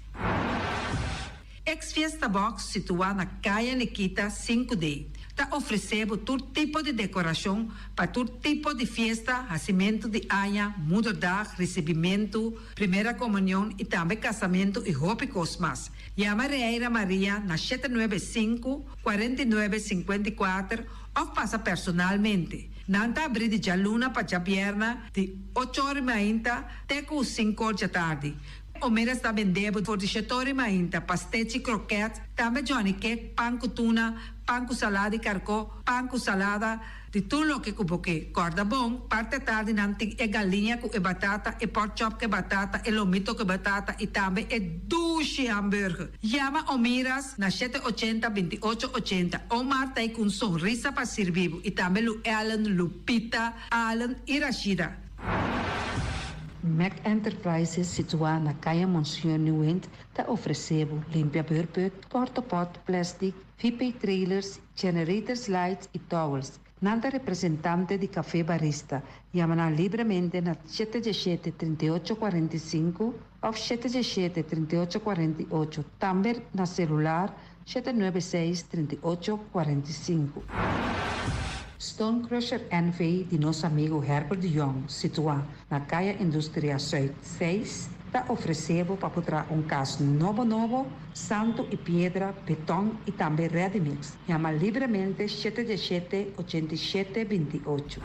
Ex Fiesta Box situá na Kaya Nikita sinku D ta ofresé bo tur tipo di dekorashon pa tur tipo di fiesta, hasimentu di aña, moederdag, risibimentu, primera komunion i tambe kasamentu i hopi kos mas. Yama Reira Maria na shete nuebe sinku, 49, 54 òf pasa personalmente. Nan ta abrí di djaluna pa djabièrna di ocho or i mainta te ku sinku or djatardi. Omeras ta bende bo for di shetori mainta, pastechi, kroket, tambe johnny cake, pan ku tuna, pan ku salada di karkó, pan ku salada, di tur loke ku bo ke. Kòrda bon, parti atardi nan tin e galiña ku e batata, e pork chop ku e batata, e lomito ku e batata i tambe e dushi hamburger. Yama Omiras na shete ochenta, 28 ochenta. Omar ta ei ku un sonrisa pa sirbi bo i tambe Lu Ellen, Lupita, Allen i Rashida. Mac Enterprises situá na Kaya Monseñor Nieuwind ta ofresé bo limpia beurput, portapot, plastic, VP trailers, generators lights i towels. Nan ta representante di Café Barista. Yama nan libremente na shete diesshete, 38 45 òf shete diesshete, 38 48, tambe na selular 796, 38 45. Stone Crusher NV di nos amigu Herbert de Jong, situá na Kaya Industria Zuid 6, ta ofresé bo pa por traha un kas nobo nobo, santu i piedra, beton i tambe ready mix. Yama libremente shete diesshete, 87 28.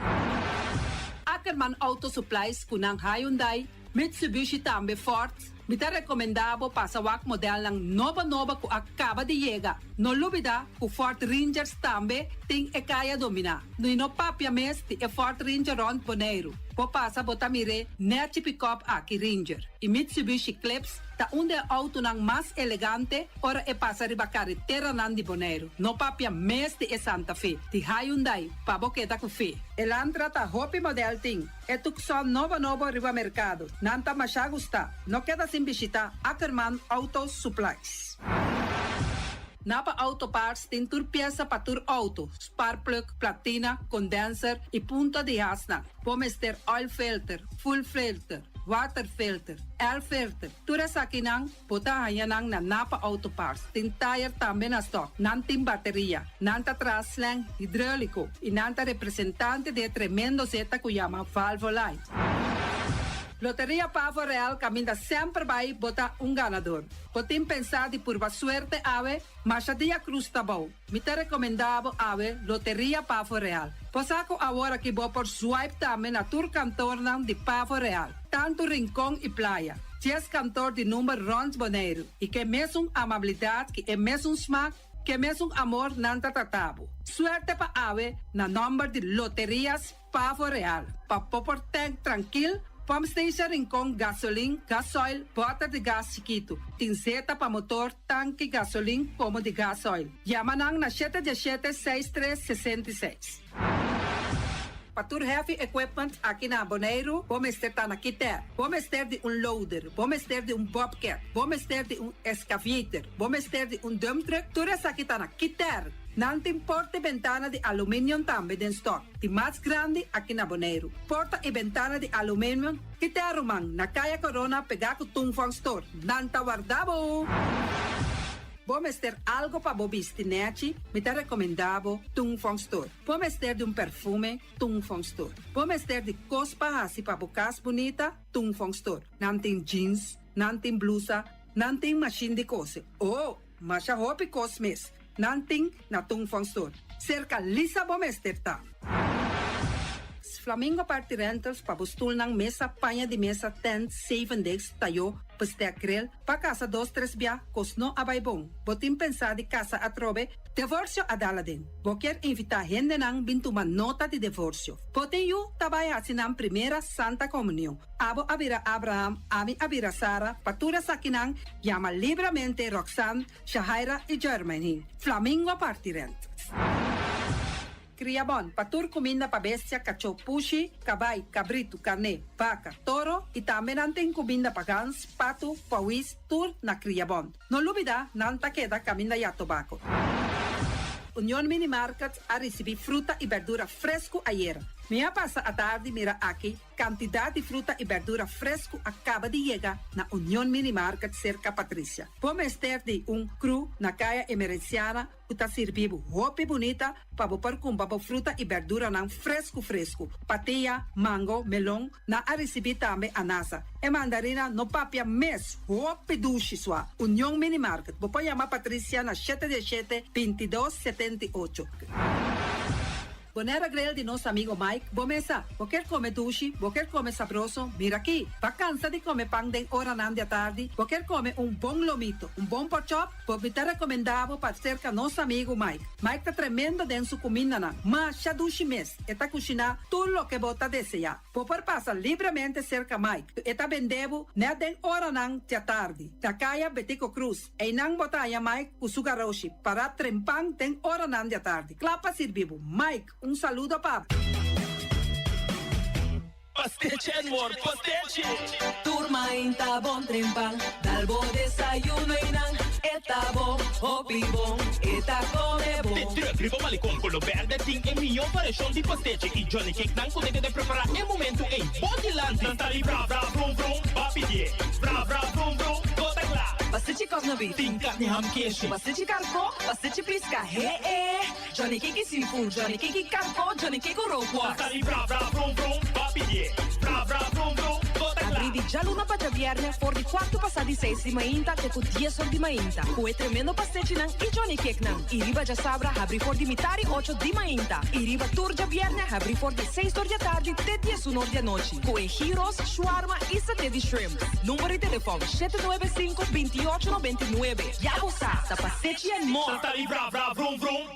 Ackerman Auto Supplies ku nan Hyundai, Mitsubishi tambe Ford. Mi ta rekomendá bo pasa wak modelnan nobo nobo ku a kaba di yega. No lubidá ku Ford Rangers tambe tin e kaya dominá. I no papia mes di e Ford Ranger rònt Boneiru. Bo pasa bo ta mir'é nèchi pikòp aki Ranger. I Mitsubishi Eclipse ta un di e outonan mas elegante ora e pasa riba kareteranan di Boneiru. No papia mes di e Santa Fe di Hyundai pa bo keda ku fe. Elantra ta hopi modèl tin. E Tucson nobo nobo riba merkado. Nan ta masha gustá. No keda sin bishitá Ackerman Auto Supplies. Napa Auto Parts tin tur piesa pa tur outo, spark plug, platina, condenser i punta di hasnan. Bo mester oil filter, fuel filter, water filter, air filter. Tur esakinan bo ta haña nan na Napa Auto Parts. Tin tire tambe na stock. Nan tin bateria. Nan ta traha slang hidróliko i nan ta representante di e tremendo zeta ku yama Valvoline. Loteria Pavo Real kaminda semper bai bo ta un ganador. Bo tin pensá di purba suerte awe? Masha dia krus ta bou. Mi ta rekomendá bo awe Loteria Pavo Real. Bo sa ku awor aki bo por swipe tambe na tur kantornan di Pavo Real, tantu Rincon i Playa. Dies kantor di number rònt Boneiru i ke mesun amabilidat ki e mesun smak, ke mesun amor nan ta trata bo. Suerte pa awe na nòmber di Loterias Pavo Real. Pa bo por tank trankil, pump station Rincon gasolin, gasoil, bòter di gas chikitu. Tin zeta pa motor, tanki gasolin komo di gasoil. Yama nan na shete diesshete, seis tres, 66. Pa tur heavy equipment aki na Boneiru, bo mester ta na Kiter. Bo mester di un loader, bo mester di un bobcat, bo mester di un excavator, bo mester di un dump truck, tur esaki ta na Kiter. Nan tin porta i bentana di aluminium tambe den stock, di mas grandi aki na Boneiru. Porta i bentana di aluminium, Kiter ruman, na Kaya Corona pegá ku Tung Fong Store. Nan ta warda bo! Bo mester algo pa bo bisti nèchi? Mi ta rekomendá bo Tung Fong Store. Bo mester di un perfume? Tung Fong Store. Bo mester di kos pa hasi pa bo kas bunita? Tung Fong Store. Nan tin jeans, nan tin blusa, nan tin mashin di kose. Oh! Masha hopi kos mes. Nan tin na Tung Fong Store. Serka Lisa bo mester ta. Flamingo Party Rentals pa bo stulnan, mesa, paña di mesa, tent, zevendegs, tayo, bestek, grill, pa kasa dos tres bia, kos no a bai bon. Bo tin pensa di kasa atrobe? Devorsio a dal aden. Bo kier invita hendenan bin tuma nota di devorsio. Bo tin yu ta bai haci nan primera Santa Comunion. Abo a bira Abraham, ami a bira Sara, pa tur esakinan yama libramente Roxanne, Shahaira y Jermaine. Flamingo parti rent. Cria bon, pa tur cuminda pa bestia, cachó, pushi, cabai, cabritu, carné, baca, toro y tambe nan tin cuminda pa gans, patu, pauwis, tur na Cria Bon. No lubida, nan ta keda caminda ya Tobaco. Union Mini Market a ricibi fruta y berdura fresco ayera. Mi a pasa atardi mira aki Kantidat di fruta i bèrdura fresku a kaba di yega na Union Mini Market serka Patricia. Bo mester di un kru na Kaya Emerenciana ku ta sirbi bo hopi bunita pa bo por kumpra bo fruta i bèrduranan fresku fresku. Patia, mango, melon, nan a risibí tambe anasa. E mandarina no papia mes, hopi dushi sua. Union Mini Market, bo por yama Patricia na shete diesshete, bintidos, 78. Bonera Grill di nos amigo Mike, bo mesa. Bo kier come dushi, bo kier come sabroso, mira aki. Bo cansa di come pan den oranan di atardi, bo kier come un bon lomito, un bon porkchop, bo mi ta recomenda bo pa cerca nos amigo Mike. Mike ta tremendo den su cumindanan, masha dushi mes, e ta cushina tur loke bo ta desea. Bo por pasa libremente cerca Mike, e ta bende bo net den oranan di atardi, na caya Betico Croes. Einan bo ta haña Mike ku su garoshi pará trempan den oranan di atardi, kla pa sirbi bo. Mike, un saludo pa bo. Pastechi and more, pastechi! Tur mainta bon trempan, dal bo desayuno einan, e ta bon, hopi bon, e ta come bon. De truck riba Malecon Colo Berde tin e mihó variashon di pastechi y Johnny Cake nan ku ta keda prepará e momentu ei bo dilanti. Nan ta di bra bra brum brum, ba pidié bra bra brum brum, bo ta kla. Pastechi kòs na beef. Tin karni ham keshi. Pastechi karkó, pastechi piska, he e. Johnny Cake i seafood, Johnny Cake i karkó, Johnny Cake ku rookworst. Nan ta di bra bra brum brum, ba pidié bra bra brum brum, bo ta kla. Abrí di djaluna pa djabièrnè for di kuartu pasá di seis di mainta te ku dies or di mainta ku e tremendo pastechinan i Johnny Cakenan. I riba djasabra habrí for di mitari ocho di mainta i riba tur djabièrnè habrí for di seis or di atardi te diesun or di anochi ku e gyros, shawarma i saté di shrimp. Number di telefòn, 795 28 99. Ya bo sa, ta pastechi and more! Nan ta di bra bra vrum vrum.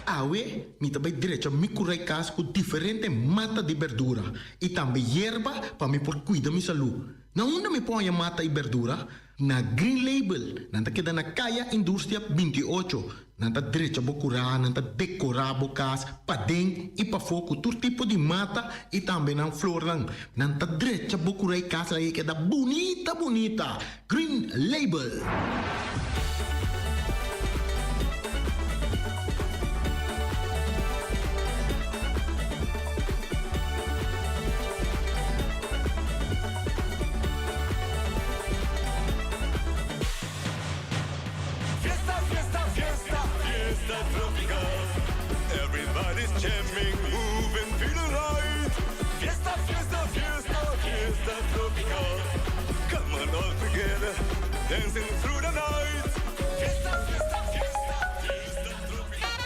Awe mi ta bai drecha mi kurai kas ku diferente mata di berdura i tambe yerba pa mi por kuida mi salú. Na unda mi por haña mata i berdura? Na Green Label. Nan ta keda na Kaya Industria 28. Nan ta drecha bo kurá, nan ta dekorá bo kas paden i pafó ku tur tipo di mata i tambe nan flornan. Nan ta drecha bo kurá i kas laga e keda bunita bunita. Green Label. Fiesta, fiesta, fiesta, fiesta tropical. Everybody's jamming, moving, feeling right. Fiesta, fiesta, fiesta, fiesta tropical. Come on all together, dancing through the night. Fiesta, fiesta, fiesta, fiesta tropical.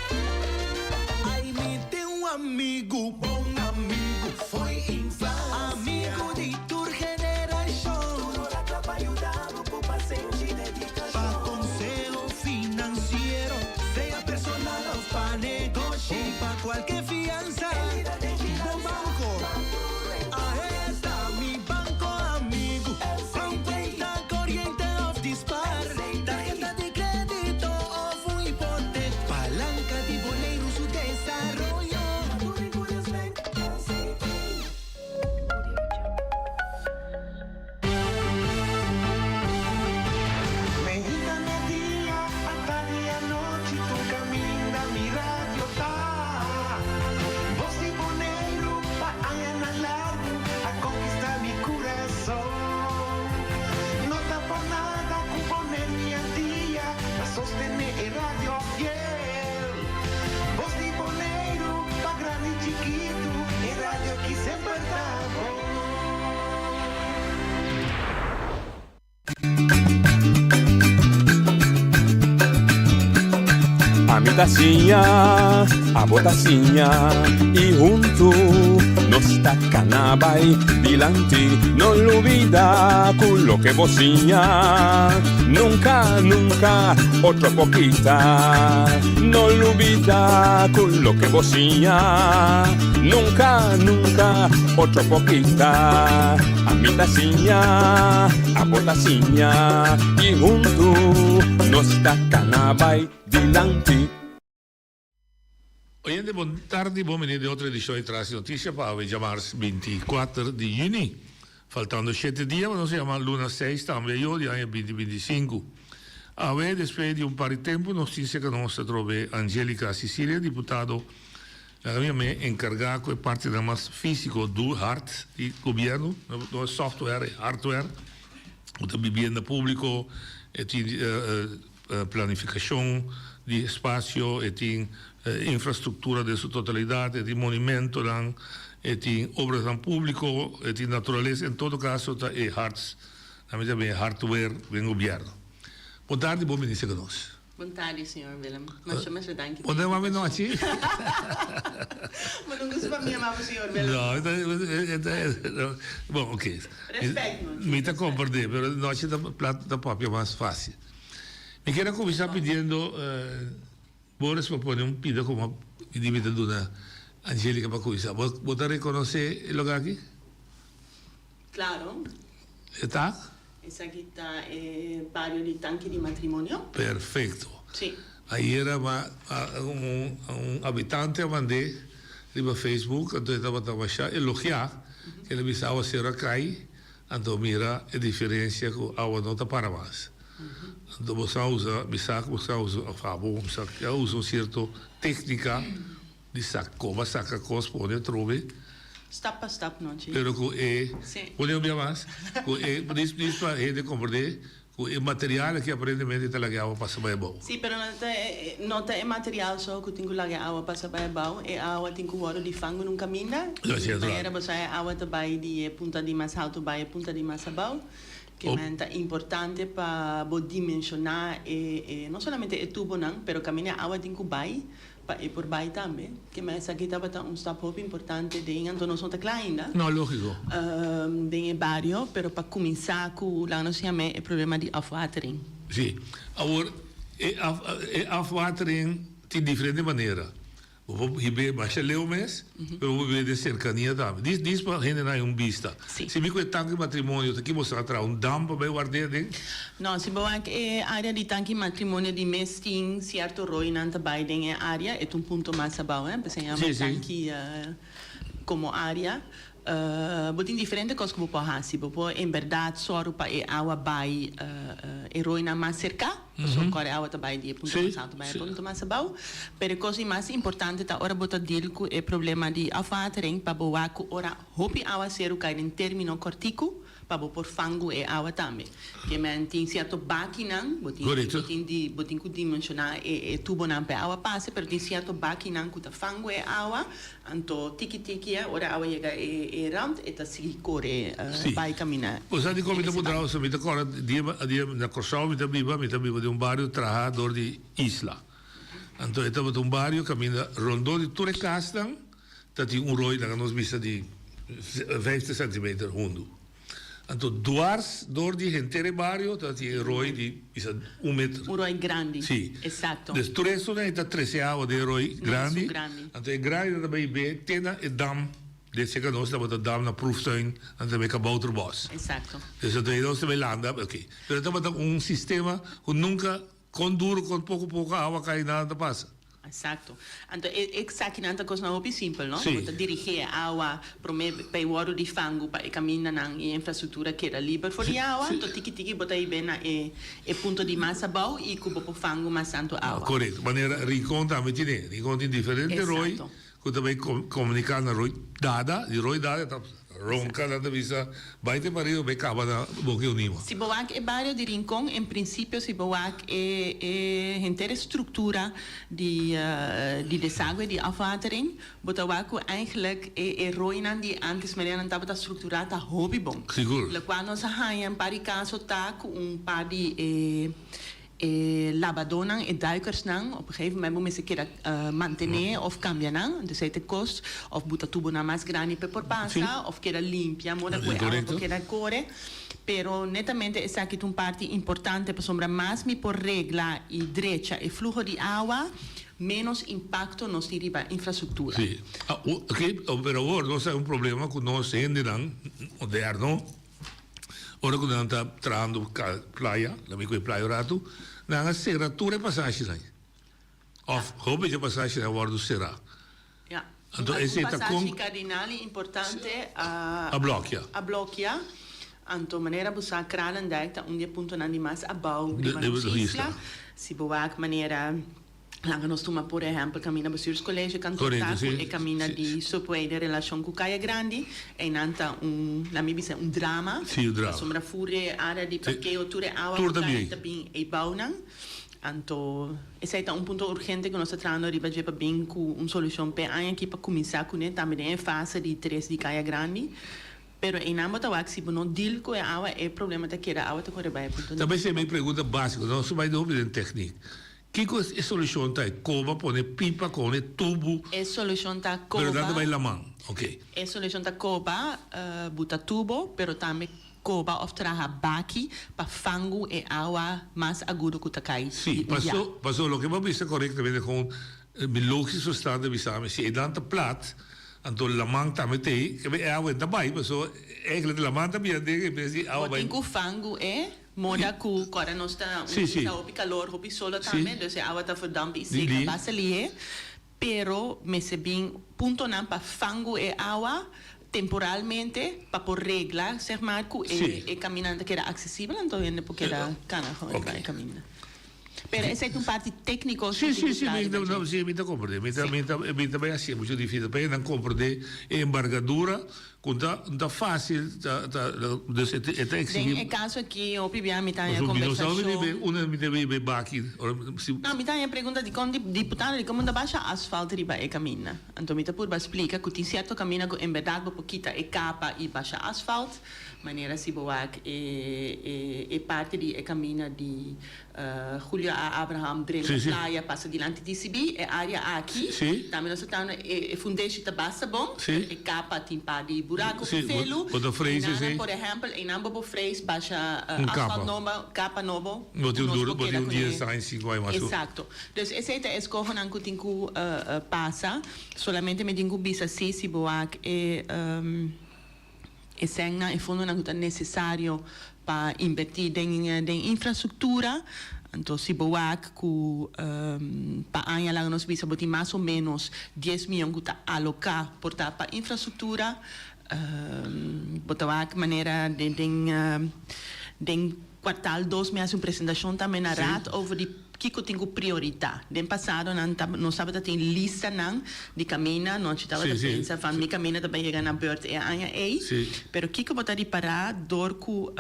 Ai mi tin un amigu, bon amigu fo'i infansia. Amigu di tur generashon. Tur ora kla pa yuda bo ku pasenshi i dedikashon. Pa konseho finansiero, sea personal òf pa negoshi. O pa kualke fiansa, bo banko. Ahe ta mi banko amigu. Pa un kuenta koriente òf di spar. Tarheta. Ami ta siña, abo ta siña y hunto nos ta cana bay dilanti. No lubida cu loke bo siña nunca, nunca otro por kita. No lubida cu loke bo siña nunca, nunca otro por kita. Ami ta siña, abo ta siña y hunto nos ta cana bay dilanti. Oyente bon tardi, bon bini den otro edicion di Tras di Noticia pa awe djamars 24 di juni. Faltando shete dia pa nos yama luna seis tambe ayo di aña binti 25. Awe despues di un par di tempo nos tin cerca nos atrobe Angelica Cicilia, diputado Laga mi a encarga cu e partinan mas fisico du hard di gobierno, no e software, e hardware, cu ta bibienda publico, e tin planificacion di espacio, e tin infrastructura den su totalidad, e tin monumentonan, e tin obranan publico, e tin naturalesa, en todo caso ta e hard, nan mi ta e hardware den gobierno. Bon tardi, bon bini cerca nos. Bon tardi señor Willem. Masha masha danki pa e Bo nochi? Bo no gusta pa mi yama bo señor Willem? No, bon ok. Respect nochi. Mi ta comprende, pero nochi ta plat ta papia mas facil. Mi kier a cuminsa pidiendo Boris pa pone un pida como di mi ta duna Angelica pa cuminsa. Bo ta reconoce e loke aki? Claro. E ta? Esaki ta e bario di Tanki di Matrimonio. Perfecto. Sí. Ayera ma un un habitante a mand'é riba Facebook, anto e tabata masha elogiá, el a bisa awacero a cai, anto mira e diferencia cu awa no ta para mas. Anto bo sa usa, mi sa cu bo sa usa, of abo, mi sa a usa un cierto tecnica Di sa koba saka kos pone atrobe. Stap pa stap no chi. Pero ku e Si. pone un bia mas ku e dis dis pa hende komprende ku e material aki aparentemente ta laga e awa pasa bai abou. Si pero no ta no ta e material so ku tin ku laga e awa pasa bai abou e awa tin ku wòrdu di fangu nun kaminda Lo i sierto. manera bo sa e awa ta bai di e punta di mas haltu bai e punta di mas abou ke men ta importante pa bo dimenshoná e e no solamente e tubonan pero kaminda e awa tin ku bai Pa e por bai tambe. Ke men esaki tabata un stap hopi importante den, anto nos no ta kla ainda. No, lógiko. Den e bario, pero pa kuminsá ku laga nos yam'é e problema di afwatering. Sí. Awor, e af, e afwatering tin diferente manera. Bo por hib'é masha leu mes, pero bo por hib'é den serkania tambe. Dis, dis pa hendenan hay un bista. Sí. Si mi ku e tanki matrimonio ta ki bo sa traha un dam pa bai ward'é aden? No, si bo wak e area di tanki matrimonio di mes tin cierto roinan ta bay den e area, e ta un punto mas abao, eh, p'esei yama tanki como area. Bo tin diferente cos cu bo por haci. Bo por en berdad soru pa e awa bay e roinan mas cerca, pasobra core awa ta bay di e punto mas alto bay e punto mas abao. Pero e cos di mas importante ta ora bo ta deal cu e problema di afwatering pa bo wak cu ora hopi awaceru cay den termino cortico, pa bo por fangu e awa tambe. Ke men tin sierto bakinan, bo tin bo tin di bo tin ku dimenshoná e e tubonan pa e awa pasa, pero tin sierto bakinan ku ta fangu e awa, anto tiki tiki e ora e awa yega e e rand e ta sigui kore bai kaminda. Bo sa dikon mi ta puntra oso? Mi ta kòrda dia dia na Kòrsou mi ta biba, mi ta biba den un bario traha dor di isla. Anto e tabata un bario kaminda rondó di tur e kasnan Ta tin un rooi laga nos bisa di vijftig centimeter hundu. Anto dwars door di henter e bario ta tin e rooi di bisa un meter. Un rooi grandi. Si. Exacto. Dus tur esun ei ta trece awa den e rooi grandi. Den esun grandi. Anto e grandi ta bay be te na e dam den cerca nos tabata dam na Proeftuin nan ta bay Kabouterbos. Exacto. Dus anto ei nos ta bay landa ok. Pero tabata un sistema cu nunca con duro con poco poco awa cay nada ta pasa. Exacto. Anto e esakinan ta cosnan hopi simpel, no? Sí. Bo ta dirigi e awa prome pa e wordo di fangu pa e camindanan y e infrastructura keda liber for di awa. Sí. Anto tiki tiki bo ta hibe na e e punto di mas abou y cu bo por fangu mas tanto awa. Correcto. Manera Rincon tambe tine. Rincon tin diferente rooi Exacto. cu ta bay comunica na rooi Dada. Di rooi Dada ta ronca nan ta bisa bay te pariba bay caba na Boca Unima. Si bo wak e bario di Rincon, en principio si bo wak e e henter e structura di di desague di afwatering, bo ta wak cu eigenlijk e e rooinan di antes manera nan tabata structura ta hopi bon. Sigur. Locual nos a haña un par di caso ta cu un par di e. E labadónan, e duikersnan, op een gegeven moment bo mester keda mantené òf kambia nan, entonces ei ta e kost, òf buta tubonan mas grandi pa e por pasa, òf keda limpia moda ku e awa por keda kore. Pero netamente esaki ta un parti importante pasobra mas mi por regla i drecha e fluho di awa, ménos impakto nos tin riba infrastruktura. Sí. Oké, pero awor nos ta un problema ku nos hendenan moderno. Ora ku nan ta trahando playa, la mi ku e playa un ratu, nan a sera tur e pasashinan. Òf hopi di e pasashinan a wòrdu será. Ya. Anto esei ta kon. Algun pasashi kardinal i importante a. A blòkia. A blòkia. Anto manera bo sa Kralendijk ta un di e puntonan di mas abou riba nos isla. Si bo wak manera. Laga nos tuma por ehèmpel kaminda Bestuurscollege kantor ta ku e kaminda di Subway den relashon ku Kaya Grandi. Einan ta un, laat mi bisa, un drama. Pasobra fur e área di parkeo tur e awa ku kai ta bin ei bounan. Anto esei ta un punto urgente ku nos ta trahando riba dje pa bin ku un solushon p'e aña aki pa kuminsá kuné tambe den e fase di tres di Kaya Grandi. Pero einan bo ta wak si bo no deal ku e awa e problema ta keda awa ta kore bai e punto Ta bay mi pregunta básiko, nos ta bai hopi den teknik. Kiko e solushon ta? E koba pone pipa kone tubu. E solushon ta koba. Pero nan ta bai laman, ok. E solushon ta koba buta tubo, pero tambe koba of traha baki pa fangu e awa mas agudo ku ta kai Si, paso, paso loke bo a bisa korektamente kon mi logis verstand a bisa mi, si e nan ta plat, anto laman tambe t'ei, e awa ta bai, paso eigenlijk laman ta bira den en bes di awa bai. Bo tin ku fangu e. Moda ku kòrda nos ta un isla hopi kalor, hopi solo tambe, dus e awa ta verdamp i seka basta lihé. Pero mester bin puntonan pa fangu e awa temporalmente pa por regla seg maar ku e kamindanan ta keda aksesibel anto hende por keda kana gewoon riba e kaminda. Pero esei ta un parti tékniko si tin ku kla riba dje. Si, mi ta komprendé. Mi ta bai hasié muchu difísil pa nan komprendé e embargadura Ku ta ta fásil ta ta dus e ta eksigí. Den e kaso aki hopi bia mi ta haña kombersashon. Unda mi ta biba baki ora si. No, mi ta haña pregunta dikon di diputado dikon bo ta basha asfalt riba e kaminda. Anto mi ta purba splika ku tin sierto kaminda ku enberdat bo por kita e kapa i basha asfalt. Manera si bo wak e e e parti di e kaminda di Julio A. Abraham drenta playa pasa dilanti DCB, e area aki tambe nos ta tando e fundeshi ta basta bon, pero e kapa tin par di buraco ku felu, einan por ehempel einan bo por frees basha asfalt nobo, kapa nobo, ku nos por keda kuné. Exacto. Dus esei ta e eskohonan ku tin ku pasa, solamente mi tin ku bisa si si bo wak e. E sènnan, e fondonan ku ta nesesario pa invertí den den infrastruktura. Anto si bo wak ku pa aña laga nos bisa bo tin mas o ménos dies mion ku ta aloká por ta pa infrastruktura. Bo ta wak manera den den den kuartal dos mi hasi un presentashon tambe na Raad over di kiko tin ku prioritá. Den pasado nan ta nos tabata tin listanan di kaminda, nochi tabata pensa van mi kaminda ta bai yega na beurt e aña ei, pero kiko bo ta ripará dor ku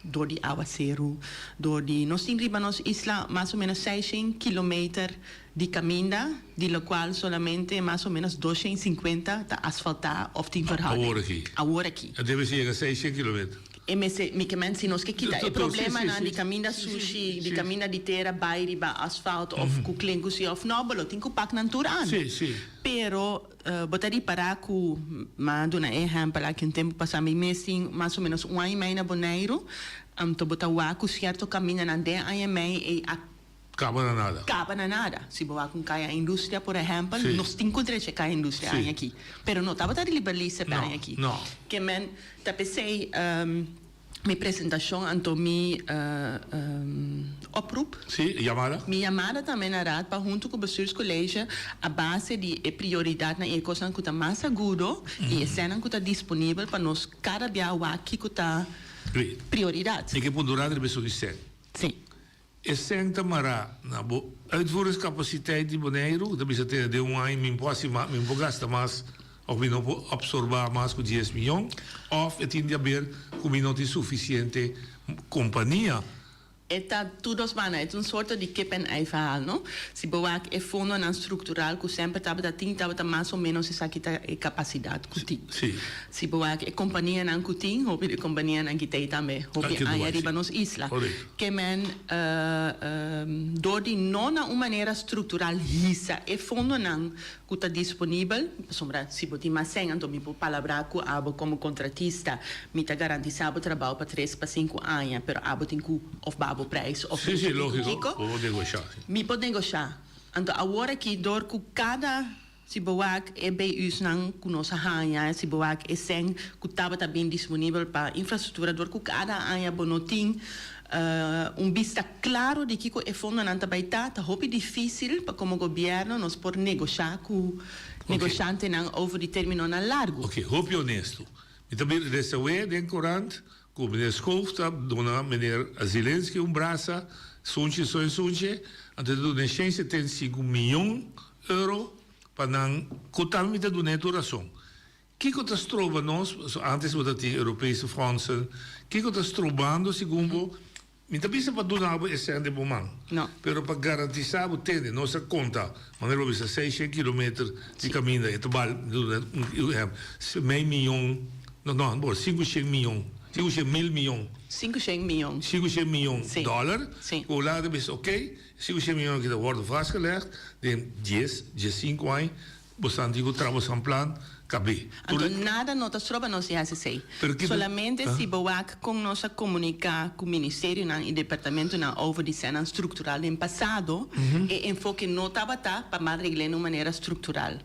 dor di awaseru, dor di nos tin riba nos isla mas o menos seishen kilometer di kaminda, di lokual solamente mas o menos doshen sinkuenta ta asfaltá òf tin verharding. Awor aki. Awor aki. A debe si yega seishen kilometer. E mester, mi ke men si nos ke kita e problemanan di kaminda sushi, di kaminda di tera bai riba asfalt of ku klenku si of no, bo lo tin ku pak nan tur an. Pero bo ta ripará ku, m'a duna e ehèmpel aki un tempu pasá, mi mes tin mas o ménos un aña i mei na Boneiru, anto bo ta wak ku sierto kamindanan den aña i mei ei a Kaba na nada. Kaba na nada. Si bo wak un kaya industria, por ehèmpel, nos tin ku drecha e kaya industria aña aki. Pero no tabata riba lista p'e aña aki. Ke men ta p'esei mi presentashon anto mi oproep. Sí, yamada. Mi yamada tambe na Raad pa huntu ku Bestuurscollege a base di e prioridatnan i e kosnan ku ta mas agudo i e sènnan ku ta disponibel pa nos kada bia wak kiko ta prioridat. Mi ke pon durante riba esun di sèn. Sí. E sèn ta mará na bo uitvoeringscapaciteit di Boneiru, ku ta bisa tene den un aña mi por hasi mas, mi por gasta mas òf mi no por absorbá mas ku dies mion, òf e tin di haber ku mi no tin sufisiente kompania. E ta tur dos banda, e ta un sorto di kip en ei verhaal, no? Si bo wak e fondonan structural cu semper tabata tin, tabata mas o menos esaki ta e capacidad cu tin. Si bo wak e companianan cu tin, hopi di e companianan ki t'ei tambe hopi aña riba nos isla. Ke men dor di no na un manera structural hisa e fondonan cu ta disponibel, pasobra si bo tin mas sèn anto mi por palabrá cu abo como contratista, mi ta garantisá bo trabao pa tres pa sinku aña, pero abo tin cu of baha bo prijs of Sí, sí, kiko lógico, kiko. bo por negoshá, sí. Mi por negoshá. Anto awor aki dor cu cada, si bo wak e BUsnan cu nos a haña, si bo wak e sèn cu tabata bin disponibel pa infrastructura, dor cu cada aña bo no tin Un bista claro di kico e fondonan ta bay ta, ta hopi dificil pa como gobierno nos por negosha cu negoshantenan over di terminonan largo. Ok, hopi honesto. Mi ta bira desawe den corant cu meneer Schoof ta duna meneer Zelensky un brasa, sunchi so e sunchi, anto e ta duna e shen 75 miyon euro pa nan, cu tambe mi ta dun'e tur rason. Kiko ta stroba nos, pasobra antes bo ta tin Europese fondsen, kiko ta strobando segun bo? Mi ta bisa pa duna bo e sèn den bo man, pero pa garantisa bo tende, nos a konta, manera bo bisa seishent kilometer di kaminda, e ta bal, mi ta duna un ehèmpel, mei miyon, no, no, bo, sinkushent miyon, sinkushent mil miyon. Sinkushent miyon. Sinkushent miyon dòler, ku Hulanda ta bisa oké, sinkushent miyon aki ta wòrdu vastgelegd den dies, diesinku aña, Bosan di ku tra bosan plan kab'é. Anto nada no ta stroba nos di hasi esei. Solamente si bo wak kon nos a komuniká ku ministerionan i departamentonan over di sènnan struktural den pasado, e enfoke no tabata pa mal regl'é na un manera struktural.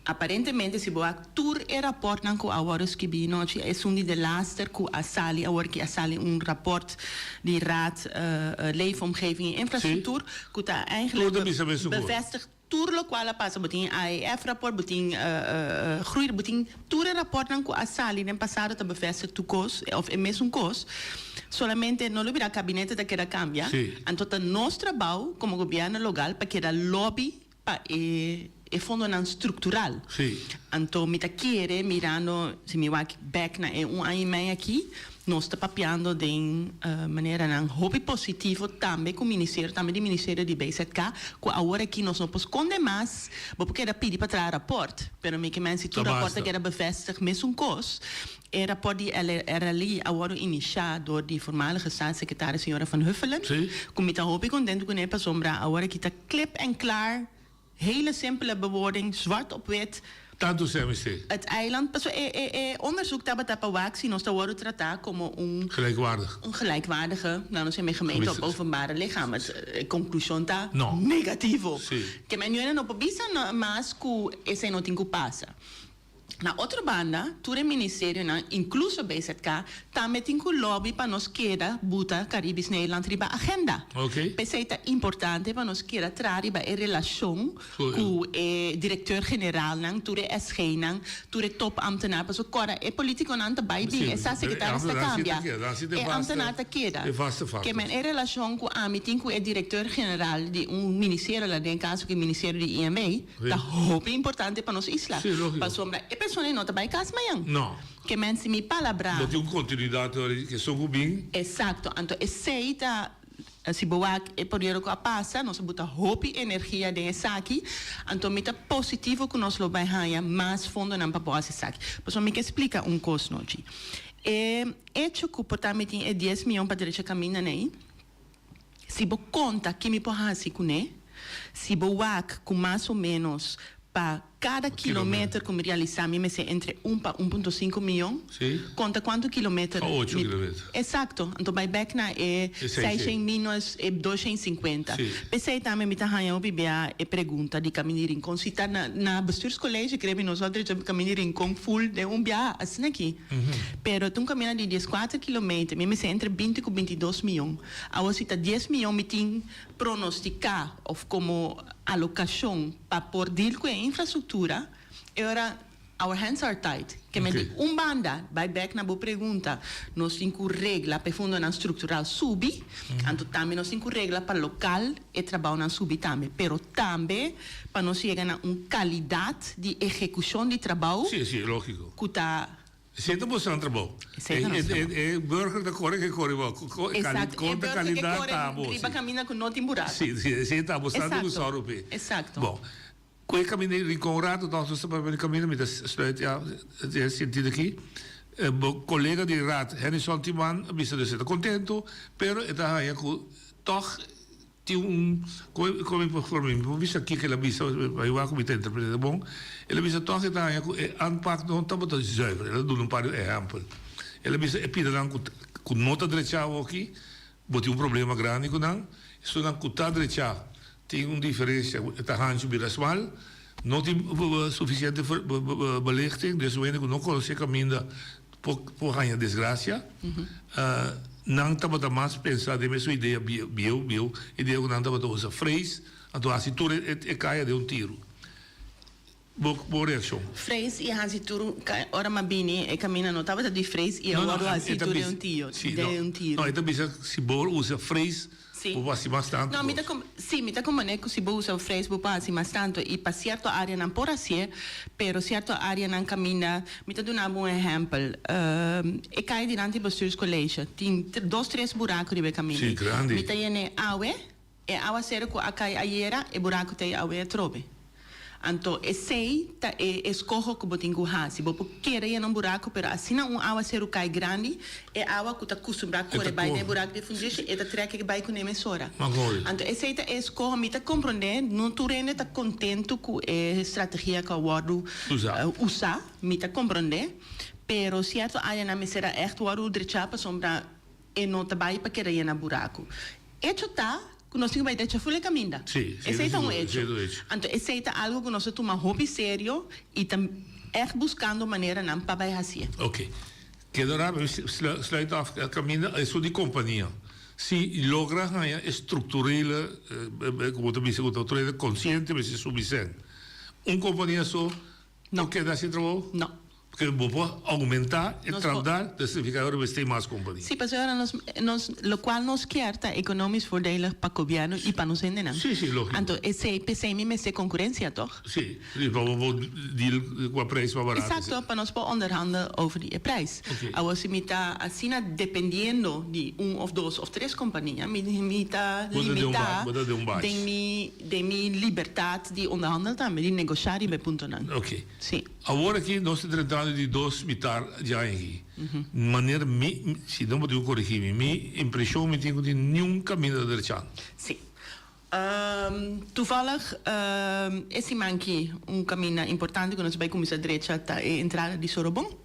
Aparentemente si bo wak tur e rapòrtnan ku a wòrdu skibí nochi, esun di delaster ku a sali awor ki a sali un rapòrt di Raad Leefomgeving en Infrastructuur ku ta eigenlijk bevestig Tur lokual a pasa, bo tin AEF rapport, bo tin groei, bo tin tur e rapportnan ku a sali den pasado ta bevestig tur kos òf e mesun kos. Solamente no lo bira kabinete ta keda kambia, anto ta nos trabou komo gobièrnu logal pa keda lobby pa e e fondonan struktural. Anto mi ta kere mirando si mi wak bèk na e un aña i mei aki, Nos ta papiando den maneranan hopi positivo tambe ku ministerio, tambe di ministerio di BZK, ku awor aki nos no por skonde mas, bo por keda pidi pa traha raport, pero mi ke men si tur raport ta keda bevestig mesun kos. E raport di RLI a wòrdu inishá dor di voormalige staatssecretaris señora Van Huffelen, ku mi ta hopi kontentu kuné pasobra awor aki ta klip en klaar Hele simpele bewoording, zwart op wit. Tantu CMC. Het eiland, paso e e e onderzoek tabata pa wak si nos ta wordo trata como un. Gelijkwaardig. Un gelijkwaardige, nou nos heme gemeente op openbare lichaam. Het e conclusion ta No. negativo. Si. Ke men nu no por bisa mas cu esey no tin cu pasa. Na otro banda, tur e ministerionan, inkluso BZK, tambe tin ku lobby pa nos keda buta Caribisch Nederland riba agenda. P'esei ta importante pa nos keda traha riba e relashon ku e direkteur generalnan, tur e SG-nan, tur e topambtenaar, pasobra kòrda e politikonan ta bai bin, e staatssecretaris ta kambia, e ambtenaar ta keda. Ke men e relashon ku ami tin ku e direkteur general di un ministerio, la den kaso ku e ministerio di IMB, Ta hopi importante pa nos isla. Sí, lógico. Pasobra e persona ei no ta bai kas mañan. No. Ke men si mi palabrá. No tin un continuidad ora di esun ku bin. Exacto. Anto esei ta, si bo wak e periodo ku a pasa, nos a buta hopi energia den esaki. Anto mi ta positivo ku nos lo bai haña mas fondonan pa por hasi esaki. Pasobra mi ke splika un kos nochi. E hecho ku por ta mi tin e dies miyon pa drecha kamindanan ei. Si bo konta ki mi por hasi kuné, si bo wak ku mas o ménos pa kada kilometer ku mi realisá mi mester entre un pa un punto sinku miyon, konta kuantu kilometer Pa ocho mi kilometer. Eksakto. Anto bai bèk na e E seishent mínos e doshent sinkuenta. P'esei tambe mi ta haña hopi bia e pregunta di Kaminda di Rincon. Si ta na na Bestuurscollege kree mi nos lo a drecha Kaminda di Rincon ful den un biaha asina aki. Pero ta un kaminda di dieskuater kilometer, mi mester entre binti ku bintidos miyon. Awor si ta dies miyon mi tin pronostiká òf komo alokashon pa por deal ku e infrastruktura, e ora our hands are tied. Ke men di un banda, bai bèk na bo pregunta, nos tin ku regla pa e fondonan struktural subi, anto tambe nos tin ku regla pa lokal e trabounan subi tambe, pero tambe pa nos yega na un kalidat di ehekushon di trabou Sí, sí, lógiko. ku ta. Esei ta boso nan trabou. Esei ta nos trabou. E burger ta kore ke kore bo. Exacto. E Konta burger ke kalidat kore ta bo. riba kaminda ku no tin buraku. Si, si, esei ta bo. Sa tin ku sòru p'e. Exacto. Bon. Ku e kaminda di Rincon un rato nos ta papia di kaminda mi ta sluit ya den e sentido aki. Bo kolega di raad Hennyson Timan a bisa dus e ta kontento pero e ta haña ku tòg tin un kon mi por mi por bisa kiko el a bisa pa igual ku mi ta interpreta bon. El a bisa tòg e ta haña ku e aanpak no tabata zuiver. El a duna un par di ehèmpel. El a bisa e pidanan ku no ta drechá awoki Bo tin un problema grandi ku nan. Esunnan ku ta drechá tin un diferensia, e ta hanchu bira smal. No tin sufisiente belichting, dus un hende ku no konosé kaminda por por haña desgrasia. Nan tabata mas pensa den mesun idea bieu bieu, idea ku nan tabata usa freis, anto hasi tur e kaya den un tiru. Bo bo reaccion? Freis i hasi tur ora m'a bini e camina no tabata di freis i a wordo hasi tur den un tio den un tiro. No e ta bisa si bo usa freis bo por hasi mas tanto No mi ta si mi ta comprende cu si bo usa freis bo por hasi mas tanto i pa cierto areanan por hacié pero cierto areanan caminda mi ta duna bo un ehempel e caya dilanti bestuurscollege tin dos tres buraco riba e caminda mi ta yene awe E awasero ku a kai ayera, e buraku ta ei awe atrobe. Anto esei ta e eskoho ku bo tin ku hasi. Bo por kere yena un buraku, pero asina un awaseru kai grandi, e awa ku ta kustumbrá kore bai den e buraku di fundeshi, e ta trek e bai kuné mesora. Anto esei ta e eskoho. Mi ta komprondé, no tur hende ta kontentu ku e strategia ku a wòrdu usá, mi ta komprondé, pero sierto áreanan mester a ègt wòrdu drechá pasobra E no ta bai pa keda yena buraku. Echo ta ku nos tin ku bai drecha ful e kaminda. Sí, sí, Esei ta un esei echo. ta un echo. Anto esei ta algu ku nos ta tuma hopi serio i ta ègt buskando maneranan pa bai hasié. Oké. Keda rapi mi sluit af e kaminda esun di kompania. Si logra haña e strukturele, ku bo ta bisa ku ta otro hende konsiente mester subi sèn. Un kompania so no keda hasi e trabou? No. Porque bo por aumenta e Nos por. trabdal, ta significa ora mester mas compania. Sí, pasobra ora nos, nos, locual nos kier ta economisch voordelig pa gobierno y pa nos hendenan. Sí, sí, logico. Anto esey, p'esey mi mester concurencia, toch? Sí, sí, pa bo por deal cu a prijs mas barato. Exacto, pa nos por onderhandel over di e prijs. Oké. Awor si mi ta asina dependiendo di un of dos of tres compania, mi, mi ta Bo ta den un limita ba, bo ta den un bachi. den mi, den mi libertad di onderhandel tambe, di negosha riba e puntonan. Oké. Sí. Awor aki nos ta drentando di dos mitar di aña aki. Manera mi, si no bo tin ku korigí mi, mi impreshon mi tin ku tin niun kaminda ta drechando. Sí. Toevallig e siman aki un kaminda importante ku nos bai kuminsá drecha ta e entrada di Sorobon.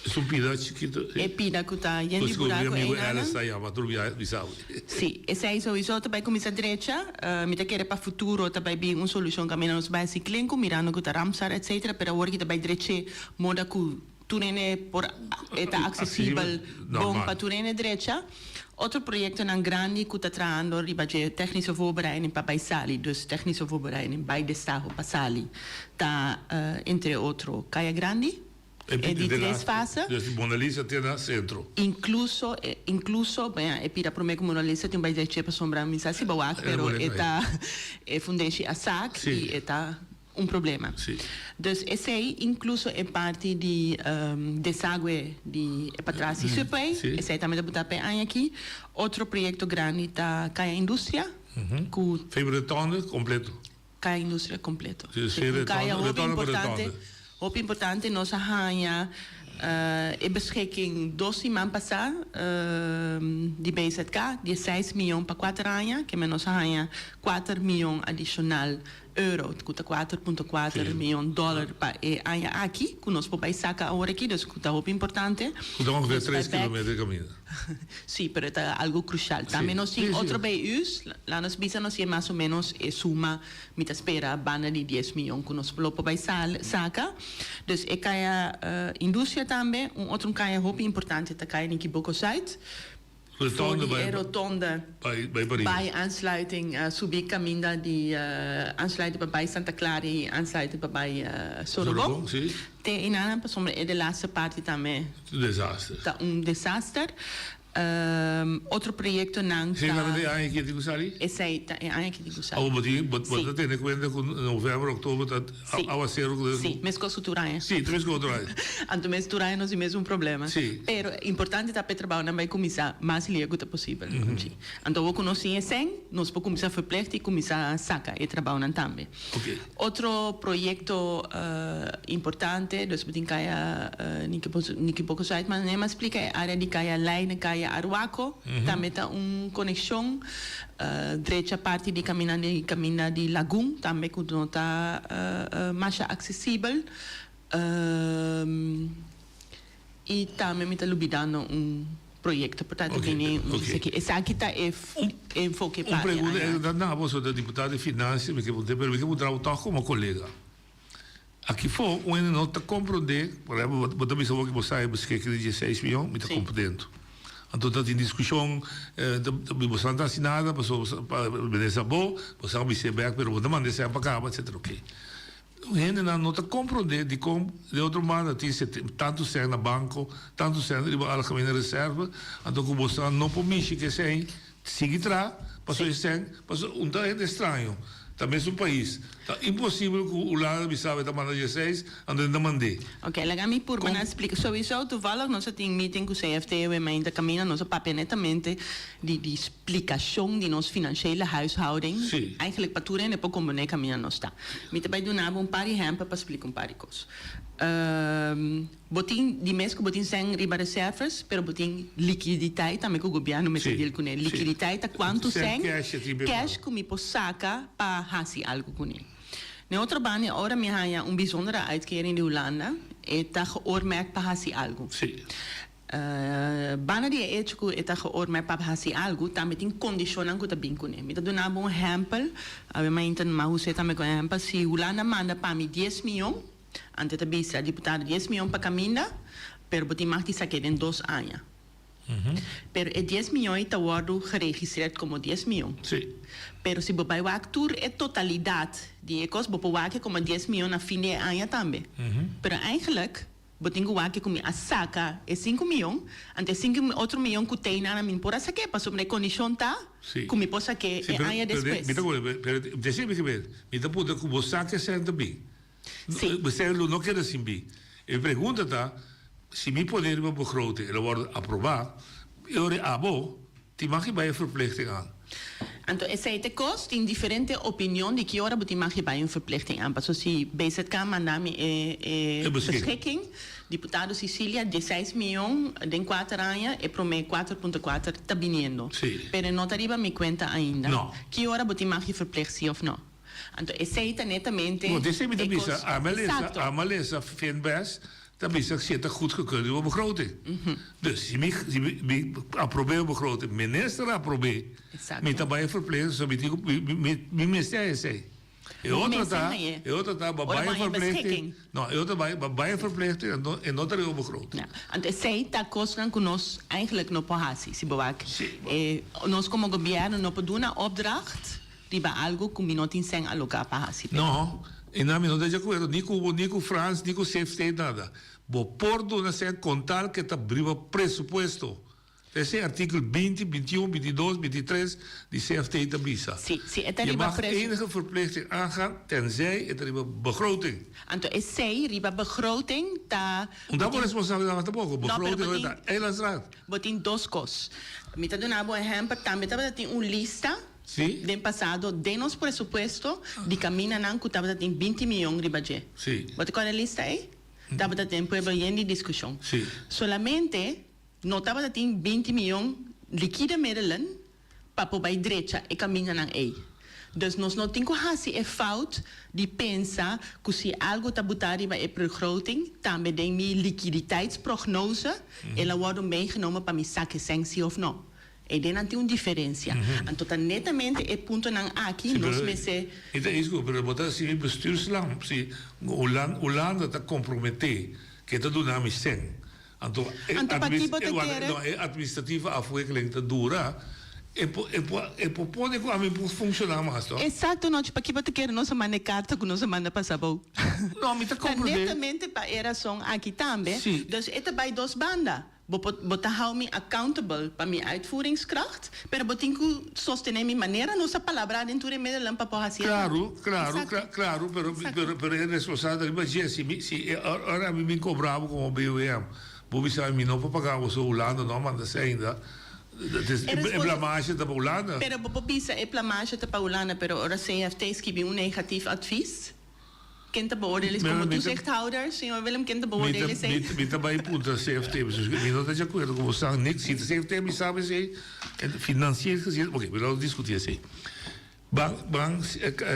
Es un pida chikito. E pida ku ta yen di buraku Mi amigu einan. Ernest ta yama tur bia bisa awe. Sí, esei souiso ta bai kuminsá drecha. Mi ta kere pa futuro ta bai bin un solushon kaminda nos bai hasi klenku mirando ku ta Ramsar etcetera, pero awor ki ta bai drech'é moda ku tur hende por e ta aksesibel bon pa tur hende drecha. Otro proyektonan grandi ku ta trahando riba dje technische voorbereiding pa bai sali, dus technische voorbereiding bai destaho pa sali ta entre otro Kaya Grandi. E di tres fase. Dus di Mona Lisa te na sentro. Incluso, incluso, bueno, e pida prome cu Mona Lisa tin un bai dje pasobra mi sa si bo wak, pero e ta e fundeshi a sak y e ta un problema. Dus esey, incluso e parti di desague di e patras di Subway, esey tambe ta buta p'e aña aki. Otro proyecto grandi ta Caya Industria, cu. Febre rotonde completo. Kaya industria completo. Sí, Sí, un kaya rotonde, hopi rotonde pa importante, rotonde. hopi importante. Nos a haña e beschikking dos siman pasá di BZK, dieseis miyon pa kuater aña, ke men nos a haña kuater miyon adishonal euro, ku ta 4.4 Sí. miyon dòler pa e aña aki, ku nos por bai saka awor aki, dus ku ta hopi importante. Ku ta ongeveer Nos bai tres bèk. kilometer di kaminda. Sí, pero e ta algo crucial. Tambe Sí. nos tin Sí, sí. otro BU's, la nos bisa nos tin mas o menos e suma, mi ta spera banda di dies miyon cu nos lo por bay sal, saca. Dus e caya industria tambe, un otro un caya hopi importante ta caya Nikiboko Zuid. For Rotonde di bay e rotonde bay bay pariba. bay aansluiting subi caminda di aansluiting pa bay Santa Clara y aansluiting pa bay Sorobon. Sorobon, sí. Te enanan pasobra e de laatste parti tambe. Desaster. Ta un desaster. Otro proyectonan Esei ta. ta e aña aki tin cu sali? Esei ta e aña aki tin cu sali. Awo bo tin, bo Sí. ta tene cuenta cu november, october ta Sí. awacero cu. Sí, mescos cu tur aña. Sí, ta mescos cu tur aña. Anto mes tur aña nos tin mesun problema. Sí. Pero importante ta pa e trabaonan bay cuminsa mas lier cu ta posibel. Sí. Anto awo cu nos tin e cen, nos por cuminsa verplicht y cuminsa saca e trabaonan tambe. Oké. Otro proyecto importante, dus bo tin caya Nikiboko Zuid, ma ne mas splica e area di caya Leiden, caya Arhuaco, tambe ta un conexion, drecha parti di camina di caminda di Lagun, tambe cu no ta masha accesibel, y tambe mi ta lubidando un proyecto por ta bini un esaki. Esaki ta e enfoke pa Un e pregunta, aña e ta na boso ta diputado di financia, mi ke puntra, pero mi ke puntra bo tog como colega. Aki fo un hende no ta comprende, por ehempel bo ta bisa bo ke bo sa e beskikking di dieseis miyon, mi ta comprendendo. Anto ta tin discusion, bo sa no ta haci nada pasobra pa minister bo, bo sa bis'e bek pero bo ta manda esei pa caba etcetera ok. Hendenan no ta komprondé dikon den otro banda tin tantu sèn na banko, tantu sèn riba algemene reserve, anto ku bosonan no por mishi ku esei, sigui traha pasobra e sèn, pasobra un ta hende straño, ta mesun pais, ta imposibel ku Hulanda bisa bo e ta manda dieseis, anto e ta mand'é. Ok, laga mi purba na splika. Souiso toevallig nos a tin meeting ku CFT awe mainta kaminda nos a papia netamente di di splikashon di nos financiële huishouding. Sí. Eigenlijk pa tur hende por komprondé kaminda nos ta. Mi ta bai duna bo un par di ehèmpel pa splika un par di kos. Bo tin di mes ku bo tin sèn riba reserves, pero bo tin likiditeit tambe ku gobièrnu mester Sí, deal kuné. sí. Likiditeit ta kuantu Sèn sèn cash a tin be cash ku mi por saka pa hasi algu kuné. Na e otro banda, ora mi haña un bijzondere uitkering di Hulanda, e ta geoormerkt pa hasi algu. Sí. Banda di e echo ku e ta geoormerkt pa hasi algu, tambe tin kondishonnan ku ta bin kuné. Mi ta duna bo un ehèmpel, awe mainta mi a us'é tambe ku ehèmpel, si Hulanda manda pa mi dies mion, anto e ta bisa, diputado dies mion pa kaminda, pero bo tin mag di sak'é den dos aña. Pero e dies mion ei ta wòrdu geregistreerd komo dies mion. Sí. Pero si bo bai wak tur e totalidat di e kos, bo por wak e komo dies mion na fin di e aña tambe. Pero eigenlijk bo tin ku wak ku mi a saka e sinku mion, anto e sinku otro mion ku t'ei nan mi por a sak'é pasobra e kondishon ta Sí. ku mi por sak'é Sí, e pero, aña pero despues. mi ta kore, pero desh'e mi ke ber, mi ta puntra ku bo saka e sèn ta bin. Sí. Esei lo no keda sin bi. E pregunta ta, si mi pone riba begroting e lo wòrdu aprobá, e ora e abo tin mag di bai e verplichting aan. Anto esei ta e kos, tin diferente opinion di ki ora bo tin mag di bai un verplichting aan. Pasobra si BZK manda mi e E beschikking. beschikking, diputado Cicilia, dieseis mion den kuater aña, e promé kuater punto kuater ta biniendo. Sí. Pero e no ta riba mi kuenta ainda. No. Ki ora bo tin mag di verplicht si òf no? Anto esei ta netamente Bo desei mi ta e bisa, kos. a lesa, Exacto. a lesa Finbest ta bisa si e ta goedgekeurd riba begroting. Dus si mi si mi mi aprob'é e begroting, minister aprob'é, Exacto. mi ta bai e verplichting, so mi tin ku mi mi mi mester a esei. E Bo otro mester ta, hañ'é. e otro ta, bo Ora bai bo e haña e verplichting, beschikking. no, e otro bai, bo bai e verplichting anto e no ta riba begroting. Ja. Anto esei ta kosnan ku nos eigenlijk no por hasi, si bo wak. Sí, bo. E nos komo gobièrnu no por duna opdracht Riba algo cu mi no tin sen aloca pa haci pe. No, e nan mi no ta di acuerdo ni cu bo, ni cu Frans, ni cu CFT, nada. Bo por duna sen con tal ke ta riba presupuesto. Ta esey artikel binti, bintiun, bintidos, bintitres di CFT ta bisa. Si, si e ta Je riba mag presu. enige verplichting aangaan tenzij e ta riba begroting. Anto esey riba begroting ta. Un ta bo responsabilidad tampoco, No, pero begroting bo tin. ta eilandsraad. Bo tin dos cos. Mi ta duna bo ehempel, tambe tabata tin un lista. Sí. Den pasado den nos presupuesto di caminanan cu tabata tin binti miyon riba dje. Sí. Bo ta corda e lista ey? Tabata den pueblo yen di discusion. Sí. Solamente no tabata tin binti miyon liquide middelen pa por bay drecha e caminanan ey. Dus nos no tin cu haci e fout di pensa cu si algo ta buta riba e pregroting, tambe den mi liquiditeitsprognose el a wordo meegenomen pa mi saca e cen si of no. E den nan tin un diferencia. Anto ta netamente e puntonan aki nos mester. Mi ta eens cu pero bo ta haci mi bestuurslang si Hulanda ta compromete ke ta duna mi cen. Anto e Anto paki bo ta kere? No, e administratieve afwikkeling ta dura e por e por e por pone cu ami por funciona mas to. Exacto nochi paki bo ta kere nos a manda e carta cu nos a manda pasa abou. No mi ta Ta comprende. netamente pa e razon aki tambe. Si. Dus e ta bay dos banda. Bo por, bo ta hou mi accountable pa mi uitvoeringskracht, pero bo tin ku sostené mi manera nos a palabrá den tur e medelnan pa por hasi esaki. Klaru, klaru, Exacto. klaru, pero, Exacto. pero, pero e responsabel ta riba dje. Si mi, si e ora mi bin kobra bo komo BOM, bo bisa mi no por paga bo so Hulanda no a manda esei ainda. Dus E e respons- blamashe ta pa Hulanda. Pero bo por bisa e blamashe ta pa Hulanda, pero ora CFT skibi un negatief advies, Ken ta beoordeel is como toezichthouder, señor Willem, ken ta beoordeel esey? Mi ta bay puntra CFT, pasobra mi no ta di acuerdo cu bo san niks. Si ta CFT mi sabi esey, financieel gezien, oké, mi lo discuti esey. Ban, ban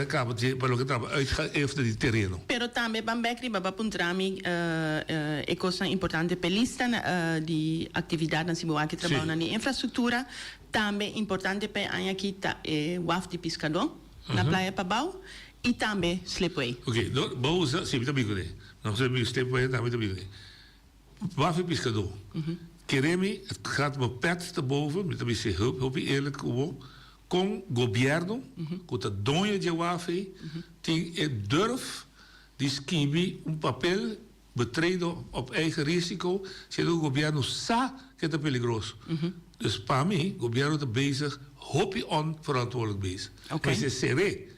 caba di pa loke ta uitgifte di tereno. Pero tambe ban bek riba ba puntra mi e cosnan importante p'e lista di actividadnan si bo wak e trabounan di infrastructura. Tambe importante p'e aña aki ta e waf di piscadó na Playa Pabao. I tambe slipway. Ok, no, bo usa, si, mi ta bin kuné. No sa mi slipway, tambe mi ta bin kuné. Waf e piskadó. Kere mi, het gaat me pet te boven, mi ta bisa hopi, hopi eerlijk ku bo, kon gobièrnu, ku ta doño dje waf ei, tin e durf di skibi un papel Betreden op eigen risico, siendo cu gobierno sa cu e ta peligroso. Dus pa mi, gobierno ta bezig hopi onverantwoordelijk bezig. Mester ser'é.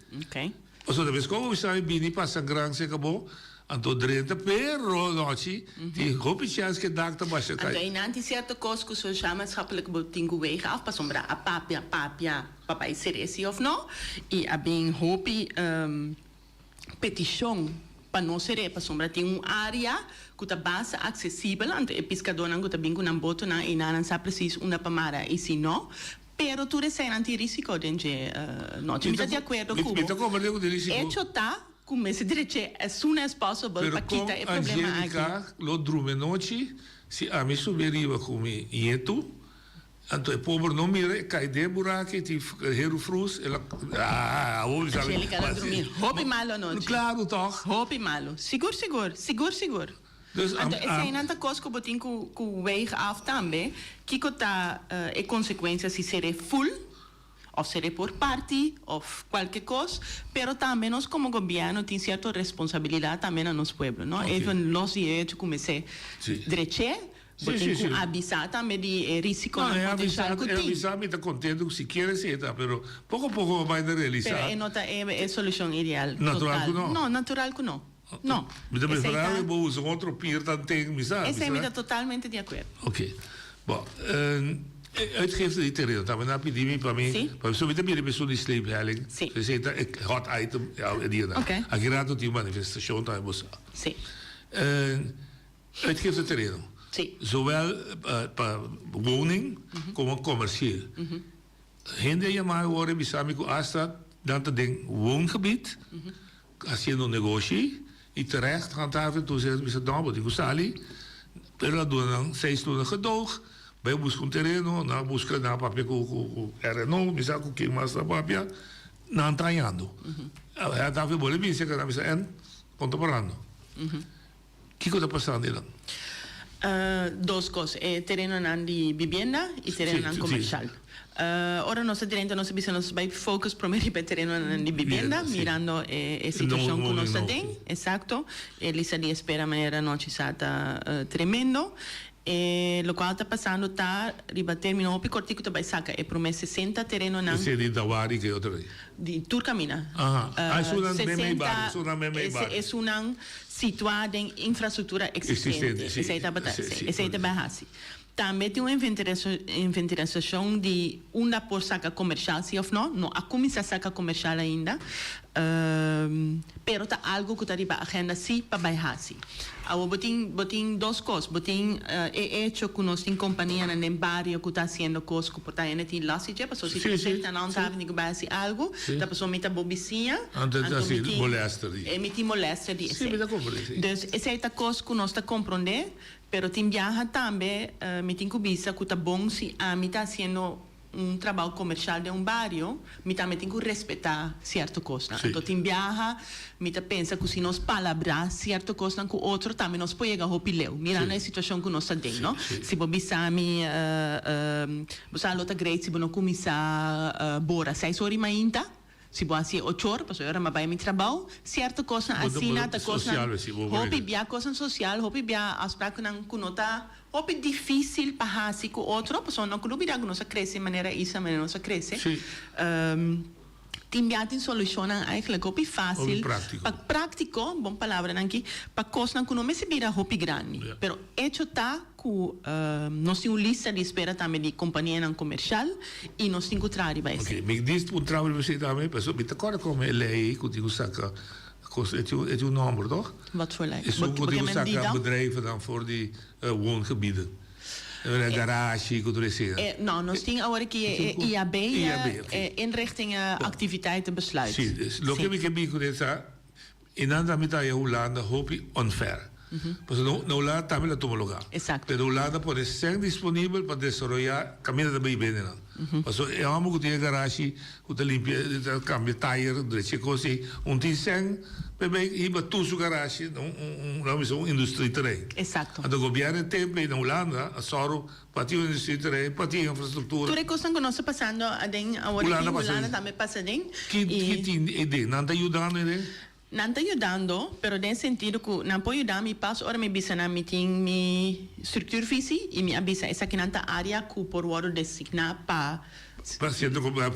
Pasobra ta mescon cu mi sa mi bini pasa gran cerca bo, anto drenta, pero nochi tin hopi chance cu e dak ta basha Anto cay. einan tin cierto cos cu sociaal maatschappelijk bo tin cu wegen af, pasobra a papia papia pa bay ser'é si of no, y a bin hopi petishon pa no ser'é pasobra tin un área ku ta basta aksesibel, anto e piskadónan ku ta bin ku nan botonan einan nan sa presis unda pa mara i si no. Pero tur eseinan tin risiko den dje nochi. Mi ta di akuerdo ku bo. Echo ta ku mester dreché as soon as possible pa kita e problema aki. Pero kon Angelica lo drumi anochi si ami subi ariba ku mi ñetu Anto e pober no mira e kai den buraki ti heru frus el a ah awor mi sabi Angelica lo drumi hopi malo anochi. Claro toch. Hopi malo. Sigur sigur. Sigur sigur. Dus am Anto eseinan ta kos ku bo tin ku ku weeg af tambe. Kiko ta e konsekuensia si ser'é full of ser'é por parti of kualke kos. Pero tambe nos komo gobièrnu tin sierto responsabilidat tambe na nos pueblo no. Even los di e hecho ku mester dreché. Bo tin ku avisá tambe di e risikonan potensial ku No, e tin. avisá mi ta kontento ku si kier esei ta, pero poko poko bo bai ta realisá. Pero e no ta e solushon ideal Natural total. ku no. No, natural ku no. No. Mi ta Esei preferá ta. bo usa un otro pier tanten, mi sa. Esei mi ta totalmente di akuerdo. Oké. Bo, e uitgifte di tereno tambe nan a pidi mi pa mi, pasobra mi ta bira esun di sleephelling. Si. Esei ta e hot item e dianan. Oké. Aki rato tin un manifestashon tambe bo sa. Si. Uitgifte tereno. Sí. Zowel pa woning como comercieel. Hende a yama awor e bisa mi cu hasta nan ta den woongebied haciendo negoshi y terecht handhaven toezicht bisa no bo tin cu sali pero a duna nan seis luna gedoog bay busca un tereno nan a busca nan a papia cu RNO mi sa cu ken mas nan a papia nan ta hañando. Handhaven bo le bisa nan bisa en con ta parando. Kiko ta pasando einan? Dos kos, e terenonan di bibienda i terenonan komershal. Ora nos ta drenta nos ta bisa nos bai focus prome riba e terenonan di bibienda, mirando e situashon ku nos ta den. Esakto. E lista di espera manera nochi sa ta tremendo. E lokual ta pasando ta riba termino hopi kortiku ta bai saka e prome 60 terenonan. Esei di Dawari ke otro ei? Di tur kamina. Aha. Ah, esunnan meme ei bario, esunnan meme ei bario. Esunnan situá den infrastruktura eksistente. Eksistente, si. Esei tabata, si, esei ta bai hasi. Tambe tin un inventarisashon di unda por saka komershal si òf no. No a kuminsá saka komershal ainda. Pero ta algo cu ta riba agenda si pa bay haci. Awor bo tin bo tin dos cos, bo tin e hecho cu nos tin companianan den bario cu ta haciendo cos cu por ta hende tin last di dje, pasobra si tin cierta nan ta habi cu bay haci algo, ta pasobra mi ta bo bisiña, Anto anto mi tin molester di. E mi tin molester di Si, esey. mi ta comprende, si. Dus esey ta cos cu nos ta comprende, pero tin biaha tambe mi tin cu bisa cu ta bon si ami ta haciendo un trabao comercial den un bario, mi tambe tin cu respeta cierto cosnan. Sí. Anto tin biaha mi ta pensa cu si nos palabrá cierto cosnan cu otro tambe nos por yega hopi leu, mirando Sí. e situacion cu nos ta den, Sí, no? sí. Si bo bisa mi, bo sa lo ta great si bo no cuminsa bora seis ora y mainta. Si bo hasi e ochor, pasobra ora mi a bai mi trabou, sierto kosnan asina ta kosnan hopi bia kosnan sosial, hopi bia afsprakennan ku no ta hopi difísil pa hasi ku otro, pasobra no ku lubidá ku nos a krese manera Isa, manera nos a krese. Tin bia tin solushonnan eigenlijk hopi fásil pa práktiko, bon palabranan aki, pa kosnan ku no mester bira hopi grandi. Pero echo ta ku nos tin un lista di espera tambe di kompanianan komershal i nos tin ku traha riba esei. Oke, mi dis un traha riba esei tambe, pasobra mi ta kòrda kòm e lei ei ku tin ku saka kos, e tin e tin un nòmber tòg? Wat voor lei? Esun ku tin ku saka bedrijvennan for di woongebieden. Garashi ku tur esei. No, nos tin awor aki e IAB, e Inrichtingen Activiteitenbesluit. Si, dus loke mi ke bin ku ta, e nan tambe ta haña Hulanda hopi unfair. Pasobra na Hulanda tambe lo tuma luga. Pero Hulanda pone sèn disponibel pa desaroyá kaminda ta bay bende nan. Pasobra e hòmber ku tin e garashi ku ta limpia, ta kambia tayer, drecha e kos ei, un tin sèn pa e bay hiba tur su garashi na un, un, laat mi bisa, un industrieterrein. Exacto. Anto gobièrnu e tempu ei na Hulanda a sòru pa tin un industrieterrein, pa tin infrastruktura. Tur e kosnan ku nos ta pasando aden awor aki, Hulanda tambe pasa aden. Ki, ki tin ei den? Nan ta yudando ei den? Nan ta yudando, pero den sentido ku nan por yuda mi pas ora mi bisa nan mi tin mi structuurvisie i mi a bisa esakinan ta área ku por wòrdu designá pa. Pa sentro pa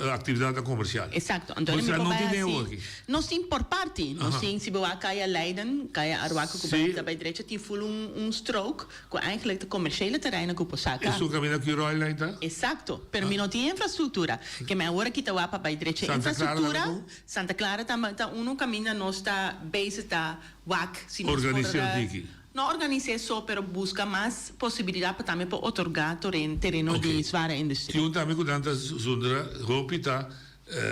aktividatnan komersial. Exacto. Anto mi por bai hasi. Nos tin por parti. Nos tin si bo wak kaya Leiden, kaya Arhuaco ku bai ta bai drecha tin ful un un strook ku eigenlijk ta komershele terreino ku por saka. Esun kaminda ku Royal Line ta? Exacto. Pero mi no tin infrastruktura. Ke mi awor a kita wak pa bai drecha infrastruktura. Santa Clara ta ta unu kaminda nos ta bezig ta wak si nos por Organis'é un tiki. No organis'é so pero buska mas posibilidat pa tambe por otorgá toren tereno di zware industrie. Tin un tambe ku nan ta zundra hopi ta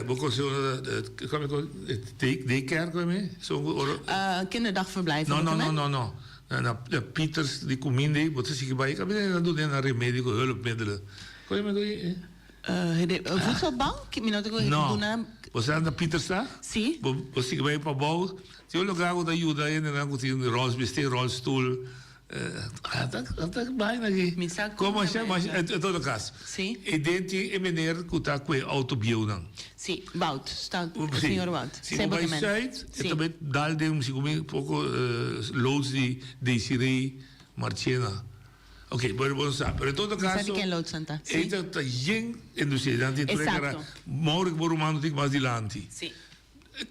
bo konosé ora ta kua daycare kua mi esun ku ora Kinderdagverblijf No no no no no na Pieters di kuminda ei bo ta sigui bai kaminda nan duna nan remedi ku hulpmiddelen kua mi ku. Voedselbank? Mi no ta kohe No. duna. Bo sa na Pieterstad? Si. Bo bo sigui bai pabou, tin un lugar ku ta yuda hendenan ku tin ròls bisti, ròlstul. Ata ata baina aki. Mi sa kon Komo asha masha en todo kaso. Si. E den tin e meneer ku ta ku e outo bieunan. Si, Wout, sta señor Wout. Si bo bai Zuid, e ta bai dal den si poko loods di Desiree Marchena. Ok, bueno, bo no sa. Pero en todo Mi sa caso, di ken loodsen ta. e Sí. ta, ta yen industria. Dan tin tur e cara, Exacto. Mauro ku bo ruman no tin mas dilanti. Sí.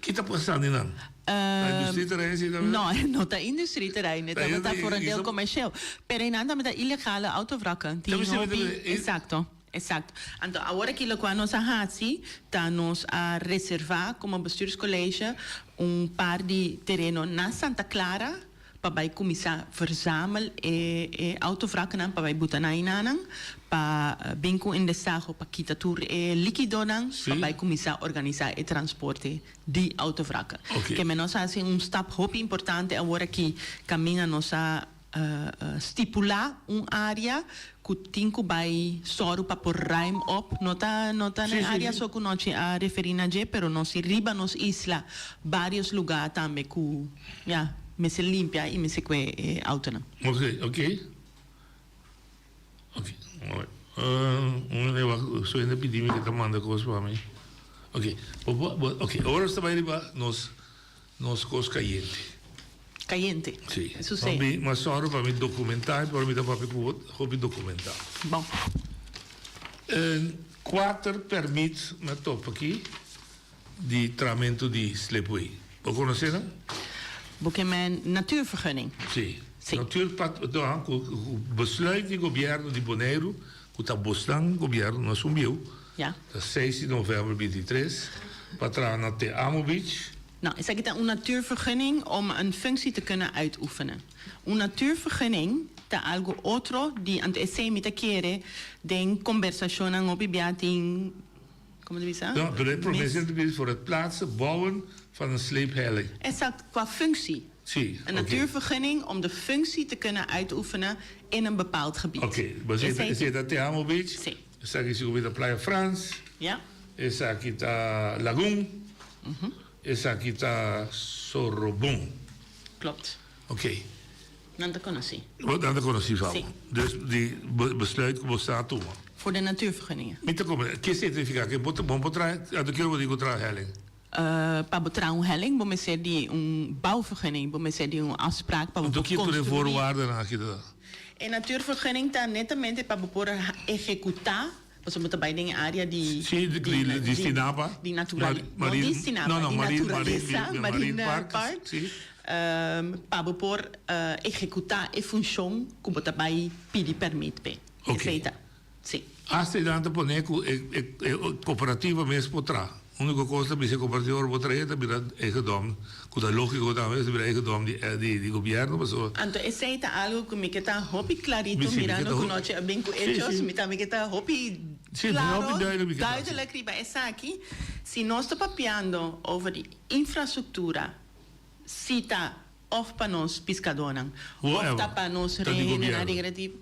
Ki ta pasando einan? Ta industrieterrein si tambe? No, no ta industrieterrein. E Ta tabata e- voor een deel e- commercieel. Pero einan tambe ta ilegale autovrakken. Tin Tambe si hopi, e- exacto, exacto. Anto awor aki lokual nos a hasi ta nos a reserva como bestuurscollege un par di tereno na Santa Clara pa bai kuminsá verzamel e e autovraknan pa bai buta nan enanan pa bin ku un destaho pa kita tur e likidonan pa bai kuminsá organisá e transporte di autovrakken. Keme nos a hasi un stap hopi importante awor aki kaminda nos a stipulá un área ku tin ku bai sòru pa por ruim op. No ta no ta na e área so ku nochi a referí na dje pero nos tin riba nos isla vários lugá tambe ku ya mester limpia i mester kue e autonan. Ok ok ok un hende wak su hende pidi mi ke ta manda kos pa mi ok bo bo bo ok ora nos ta bai riba nos Nos kos kayente. Kayente. Si. Eso si. Mi a sòru pa mi dokumentá, por mi ta papia ku bo hopi dokumentá. Bon. Kuater pèrmit mi a topa aki di tramentu di slipway. Bo konosé nan? Bo ke men natuurvergunning? Si. Si. Natuurpad, ku besluit di gobièrnu di Boneiru, ku ta bosnan gobièrnu, no esun bieu. Ja. Ta seis di november bintitres pa traha na Te Amo Beach. No, esaki ta un natuurvergunning om een functie te kunnen uitoefenen. Un natuurvergunning ta algo otro di, anto esey mi ta kere den combersacionnan hopi bia tin, como ta bisa? No, pero e prome zin ta bisa voor het plaatsen, bouwen van een sleephelling. Exact, qua functie. Sí, Een natuurvergunning om de functie te kunnen uitoefenen in een bepaald gebied. Oké, bo esey ta Te Amo Beach? Sí. Esaki si ku ta Playa Frans. Ja. Esaki ta Lagun. Esaki ta Sorobon. Klopt. Oké. Nan ta konosí. Nan ta konosí fao. Sí. Dus di besluit ku bo sa tuma. Voor de natuurvergunningen. Mi ta comprende. Ke esei ta nifiká? Ke bo ta bo por traha, anto kiko bo tin ku traha helling? Pa bo traha un helling bo mester di un bouwvergunning, bo mester di un afspraak pa bo Anto por kiko tur e construí. voorwaardennan aki ta? E natuurvergunning ta netamente pa bo por ehekutá, pasobra bo ta bai den e área di Sí, di di di Stinapa. di natural, Mari no Marine di Stinapa, no no di Marine Marine naturalesa, Marine Marine Park, Park, sí. pa bo por ehekutá e funshon ku bo ta bai pidi pèrmit p'e. Ok. Esei ta. Sí. Hasta e nan ta pone ku e e kooperativa mes por traha. Uniko kos ta bisa e kooperativa ora bo traha ta bira eigendom, ku ta logiko tambe, ta bira eigendom di di di gobièrnu pasobra. Anto esei ta algu ku mi ke ta hopi klarito Mi si, mi ke mirando ta ku ho nochi a bin ku Sí, echos, sí. mi tambe ke ta hopi Sí, klaro, hopi duidelijk mi ke ta, sí. duidelijk riba esaki. Si nos ta papiando over di infrastruktura, si ta òf pa nos piskadónan, òf Whatever. ta pa nos Ta di rehendenan gobièrnu. rekreativo,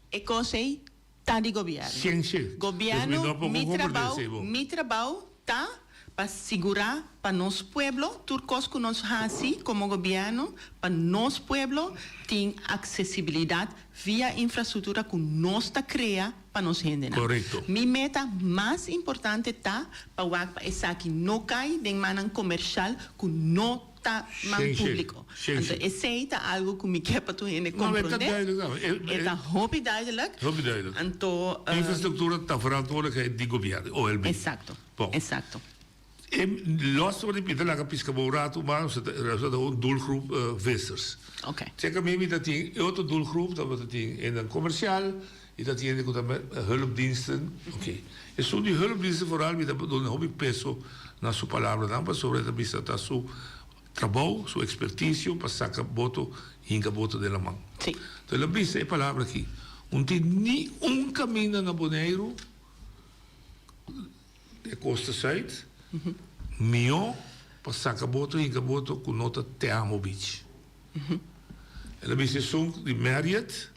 E kos ei ta di gobièrnu. Siensia. Gobièrnu, mi trabou, mi trabou ta pa sigurá pa nos pueblo, tur kos ku nos hasi komo gobièrnu, pa nos pueblo tin aksesibilidat via infrastruktura ku nos ta krea pa nos hendenan. Korekto. Mi meta mas importante ta pa wak pa esaki no kai den mannan komershal ku no ta man públiko. Anto esei ta algu ku mi ke pa tur hende komprondé. E ta hopi duidelijk. Hopi duidelijk. Anto. Infrastruktura ta verantwoordelijkheid di gobièrnu, OLB. Eksakto. Bon. Eksakto. E los for di mi ta laga piska bo un ratu mas, nos ta un doelgroep vissers. Oké. Cheka mi mi ta tin e otro doelgroep, ta tin hendenan komersial i ta tin hende ku ta hulpdiensten. Oké. Esun di hulpdiensten vooral mi ta duna hopi peso na su palabranan pasobra e ta bisa ta su trabou, su experticio pa saca boto, hinca boto den laman. Sí. Enton el a bisa e palabra aki, Un tin ni un caminda na Boneiru, e costa zuid, mihó pa saca boto, hinca boto cu no ta Te Amo Beach. El a bisa esun di Marriott.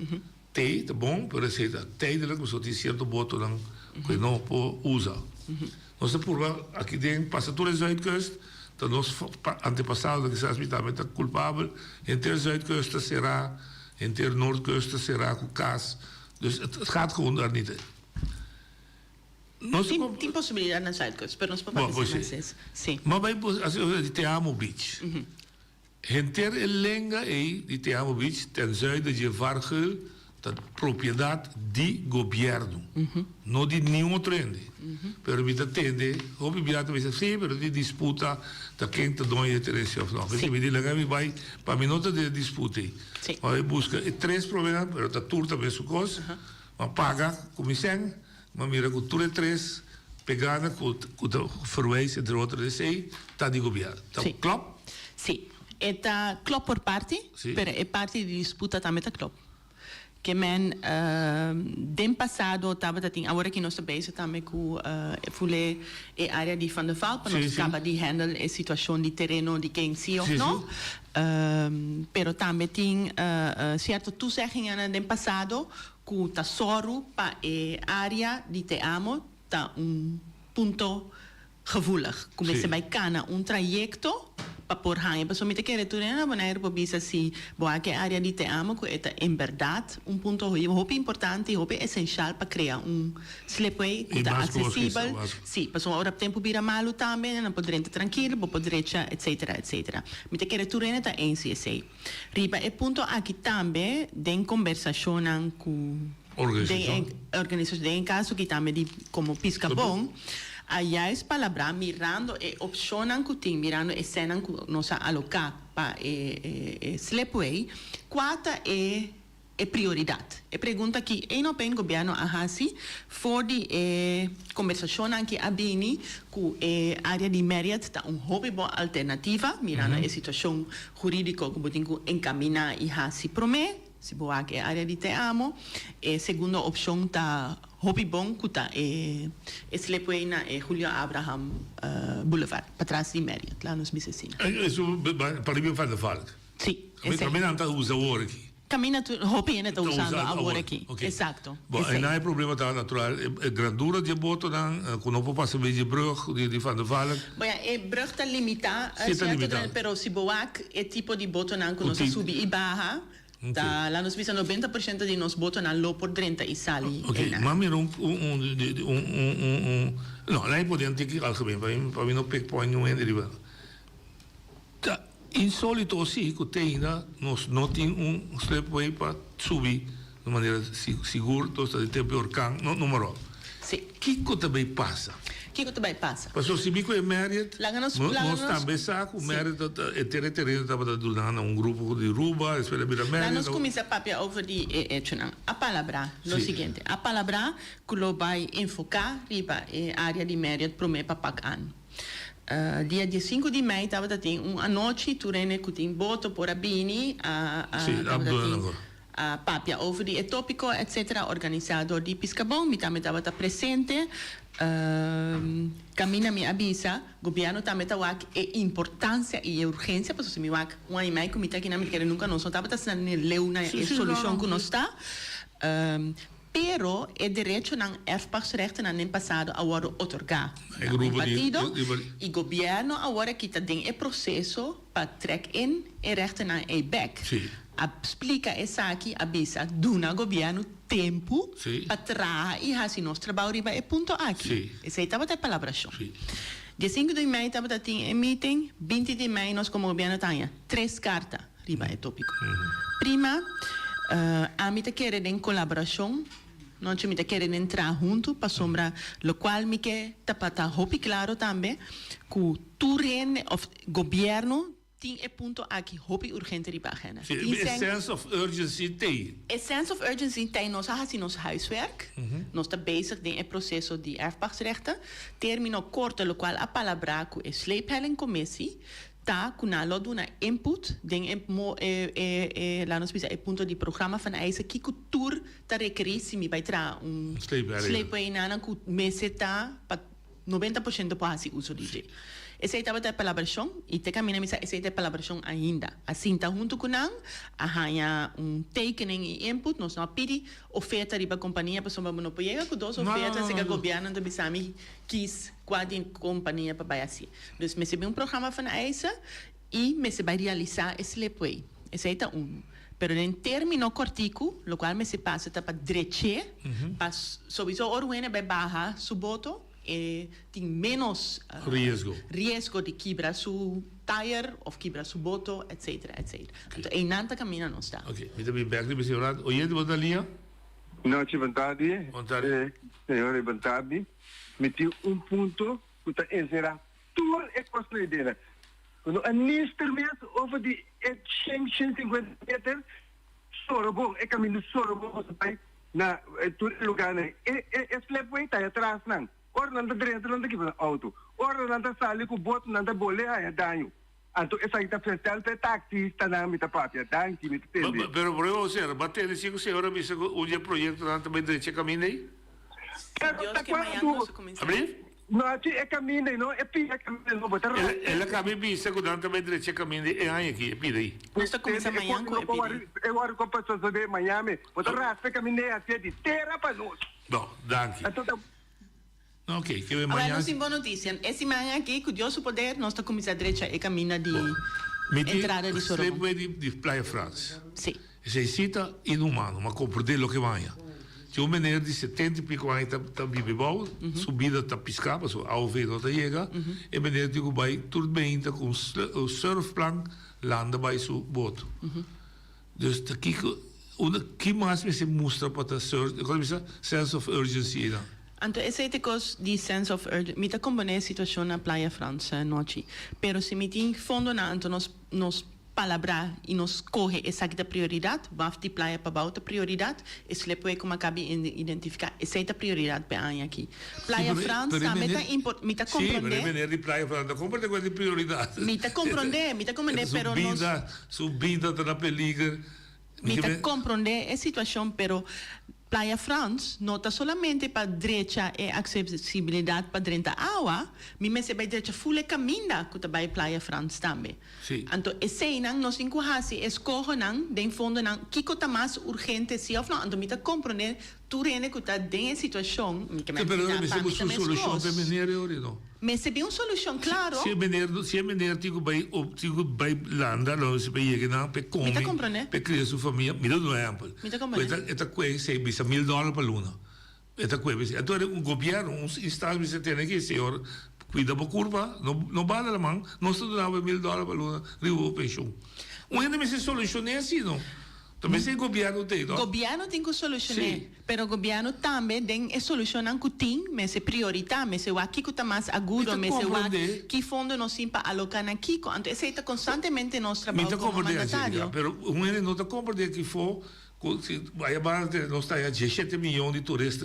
Tei ta bon, pero esei ta tijdelijk pasobra tin cierto botonan cu e no por usa. Nos ta purba aki den pasa tur e Zuidkust, ta nos antepasadonan kisas mi tambe ta culpabel, henter Zuidkust ta cera, henter Noordkust ta cera cu cas, dus het gaat gewoon daar niet. Nos Tin tin posibilidad na Zuidkust, pero nos por Bon, papia pues si si. mas es. Si. Maar bay as di Te Amo Beach. Henter e lenga ei di Te Amo Beach ten zuiden dje Vargeul ta propiedat di gobièrnu, no di niun otro hende. Pero mi ta tende hopi bia ta bisa, sí, pero tin disputa ta ken ta doño di e terensia òf no. P'esei mi di laga mi bai pa mi no ta den e disputa ei. Ma mi buska e tres promenan, pero ta tur ta mesun kos, ma paga ku mi sèn. M'a mira ku tur e tres pegada ku ku ta verwijs entre otro esei ta di gobièrnu. Ta Sí. klòp? Sí. E ta klòp por parti, Sí. pero e parti di disputa tambe ta klòp. Ke men den pasado tabata tin, awor aki nos ta bezig tambe ku e fule e área di Van der Valk pa Sí, nos sí. kaba di handle e situashon di tereno di ken sí òf Sí, no. sí. Pero tambe tin sierto toezeggingennan den pasado Ku ta sòru pa e área di Te Amo ta un punto gevoelig. Ku mester bai kana un trayekto pa por haña. Pasobra mi ta kere tur hende na Boneiru por bisa si bo a ke área di Te Amo ku e ta en bèrdat un punto hopi importante i hopi esenshal pa krea un slipway ku ta aksesibel. Sí, pasobra ora tempu bira malu tambe nan por drenta trankil, bo por drecha etsetera etsetera. Mi ta kere tur hende ta eens di esei. Riba e punto aki tambe den kombersashonnan ku den e organisashon, den e kaso aki tambe di komo Piskabon, a juist palabrá mirando e opshonnan ku tin, mirando e sènnan ku nos a aloká pa e slipway, kua ta e e prioridat? E pregunta ki één op één gobièrnu a hasi for di e kombersashonnan ki a bini ku e área di Marriott ta un hopi bon alternativa mirando e situashon hurídiko ku bo tin ku enkaminá i hasi promé si bo wak e área di Te Amo. E segundo opshon ta hopi bon ku ta e slipway na e Julio Abraham Boulevard patras di Marriott, laat nos bisa asina. Eso pariba Van der Valk? Sí, esei. Tambe nan ta usa awor aki. Caminda tur hopi hende ta Ta usando usa awor awor, aki. ok. Exacto. Bo, Esey. en nan e problema ta natural, e, e grandura di e botonan, cu no por pasa bij di e brug di, di Van der Valk. Bo ja, e brug ta limita, Sí, ta cierto limita. gran, pero si bo wak e tipo di botonan cu Cu nos a tin. subi y baha. Ta laat nos bisa 90% di nos botonan lo por drenta y sali Ok, einan. m'a mira un un un un un un un no, laat mi pone un tiki algemeen pa mi pa mi no pick point niun hende riba. Ta insolito si cu te ainda nos no tin un slipway pa subi di manera sigur, nos ta den tempo di orkan, no numero. Sí. Kico ta bay pasa? Kico ta bay pasa? Pasobra si mi cu e Marriott, Laga nos, no, laga nos nos, tambe sa cu sí. Marriott ta, e tere tereno tabata duna na un grupo di Ruba, despues a bira Laga Marriott. nos cuminsa papia over di e echonan. A palabra lo Sí. siguiente, a palabra cu lo bay enfoca riba e area di Marriott prome pa pak an. Dia diesinku di mei tabata tin un anochi tur hende cu tin boto por a bini a a Sí, a tabata duna tin nan a papia over di e topico etcetera organisa door di Piscabon mi tambe tabata presente caminda mi a bisa gobierno tambe ta wak e importancia y e urgencia pasobra si mi wak un aña y mei cu mi ta akinan mi ta kere nunca nos no tabata asina leu na Sí, e sí, no, solucion no. cu nos ta. Pero e derechonan erfpachtsrechtennan den pasado a wordo otorga E na un grupo di partido di di y gobierno awor aki ta den e proceso pa trek in e rechtennan ey bek. Sí. A splica esaki, a bisa duna gobierno tempo Sí. pa traha y haci nos trabao riba e punto aki. Sí. Esey tabata e palabracion. Sí. Diesinco di mei tabata tin e meeting, binti di mei nos como gobierno ta haña tres carta. riba e tópiko. Prima, ami ta kere den kolaborashon, nochi mi ta kere den traha huntu pasobra lokual mi ke ta pa ta hopi klaro tambe ku tur hende òf gobièrnu tin e punto aki hopi urgente riba agenda. Sí, Tin e sen. sense of urgency t'ei. E sense of urgency t'ei nos a hasi nos huiswerk, nos ta bezig den e proseso di erfpachtsrechten, término korto lokual a palabrá ku e sleephellingcommissie Ta ku nan lo duna input den e e e e laat nos bisa e punto di programa van eisen kiko tur ta rekerí si mi bai traha un sleepway nan ku mester ta pa 90% por hasi uso di dje. Esei tabata e palabrashon i te kaminda mi sa esei ta e palabrashon ainda. A sinta huntu ku nan, a haña un tekening i input, nos no a pidi oferta riba kompania pasobra bo no por yega ku dos oferta si gobièrnu ta bisa mi kis kua di kompania pa bai hasi. Dus mester bin un programa van eisen y mester bai realisa e slipway. Esey ta uno. Pero den termino cortico, locual mester pasa ta pa dreche, pa sowiso ora un hende bai baha su boto, e tin menos Riesgo. riesgo di kibra su tire of kibra su boto, etcetera, etcetera. Anto eynan ta camina nos ta. Ok, mi ta bin bek riba e señor Rad. Oyente bo ta lia? Nochi, bon tardi. Bon tardi. Señor, bon tardi. Mi tin un punto ku ta enserá tur e kosnan ei dena. Ku no a nister mes over di e shen, shen sinkuenta meter Sorobon, e kaminda Sorobon ku ta bai na tur e lugánan. E e e slipway ta ei atras nan. Ora nan ta drenta nan ta kibra nan outo. Ora nan ta sali ku bot nan ta bole haña daño. Anto esaki ta festel pa e taxistanan mi ta papia. Danki, mi ta tende. Pero prueba o ser, ba tende si ku señor a bisa ku un di e proyektonan ta bai drecha e kaminda ei? Pero ta kuantu? Ablief? No haci e kaminda ei, no e pida e kaminda no, bo ta El el a kaba e bisa ku nan ta bai drecha e kaminda ei e aña aki, e pida ei. Nos ta kuminsá mañan ku e pida ei. E wòrdu ku a sosodé mañan, bo ta raspa e kaminda ei hacié di tera pa nos. No, danki. Anto ta. Ok, ke Awor mañan. nos tin bon notisia. E siman aki, ku Dios su poder, nos ta kuminsá drecha e kaminda di Mi tin entrada di Sorobon. slipway di di Playa Frans. Sí. Esei sí ta inhumano, m'a komprendé loke baña. Tin un meneer di setenta i piko aña ta ta biba ebou, su bida ta piská pasobra AOV no ta yega. E meneer tin ku bai tur meinta ku un un surfplank landa bai su boto. Dus ta kiko unda ki mas mester mustra pa ta sur kon ta bisa sense of urgency einan. Anto esei ta e kos di sense of urgency. Mi ta komponé e situashon na Playa Frans anochi. Pero si mi tin fondonan anto nos nos palabrá i nos skohe esaki ta prioridat, waf di playa pabou ta prioridat, e slipway ku mi a kabi identifiká esei ta prioridat p'e aña aki. Playa Frans tambe ta impor mi ta Sí, pero e komprondé. meneer di Playa Frans ta komprondé ku e tin prioridat. Mi ta komprondé, mi ta komprondé, pero nos. Su bida Su bida ta na peliger. Mi ta comprende e situacion pero Playa Frans no ta solamente pa drecha e accesibilidad pa drenta awa, mi mester bay drecha full e caminda cu ta bay Playa Frans tambe. Sí. Anto eseynan nos tin cu haci escohonan den fondonan kico ta mas urgente si of no. Anto mi ta comprende tur hende cu ta den e situacion, mi ke Pero mensina mi pa mi ta ta busca un solucion mescos. pa e meneer e ori no. Mester bin un solucion claro. Si e meneer si e meneer tin cu bay op tin cu bay landa lo si pa yega nan pa e Mi ta come comprende. pa e cria su famia mi ta duna un ehempel Mi ta cu e comprende. ta e ta cue sei bisa mil dollar pa luna e ta cue bisa enton un gobierno un instancia mester tene aki señor cuida bo curpa no no bala la man nos ta duna bo e mil dollar pa luna riba bo pension un hende mester solucione asi no Ta mester e gobierno te, no? Gobierno tin cu solucione, Sí. pero gobierno tambe den e solucionnan cu tin mester priorita, mester wak kico ta mas Mi agudo, ta mester wak comprende. ki fondo nos tin pa aloca na kico. Anto esey ta constantemente nos Mi trabao ta como comprende, Angelica, mandatario. pero un hende no ta comprende kifo cu si aya banda te nos ta haya diesshete miyon di turista,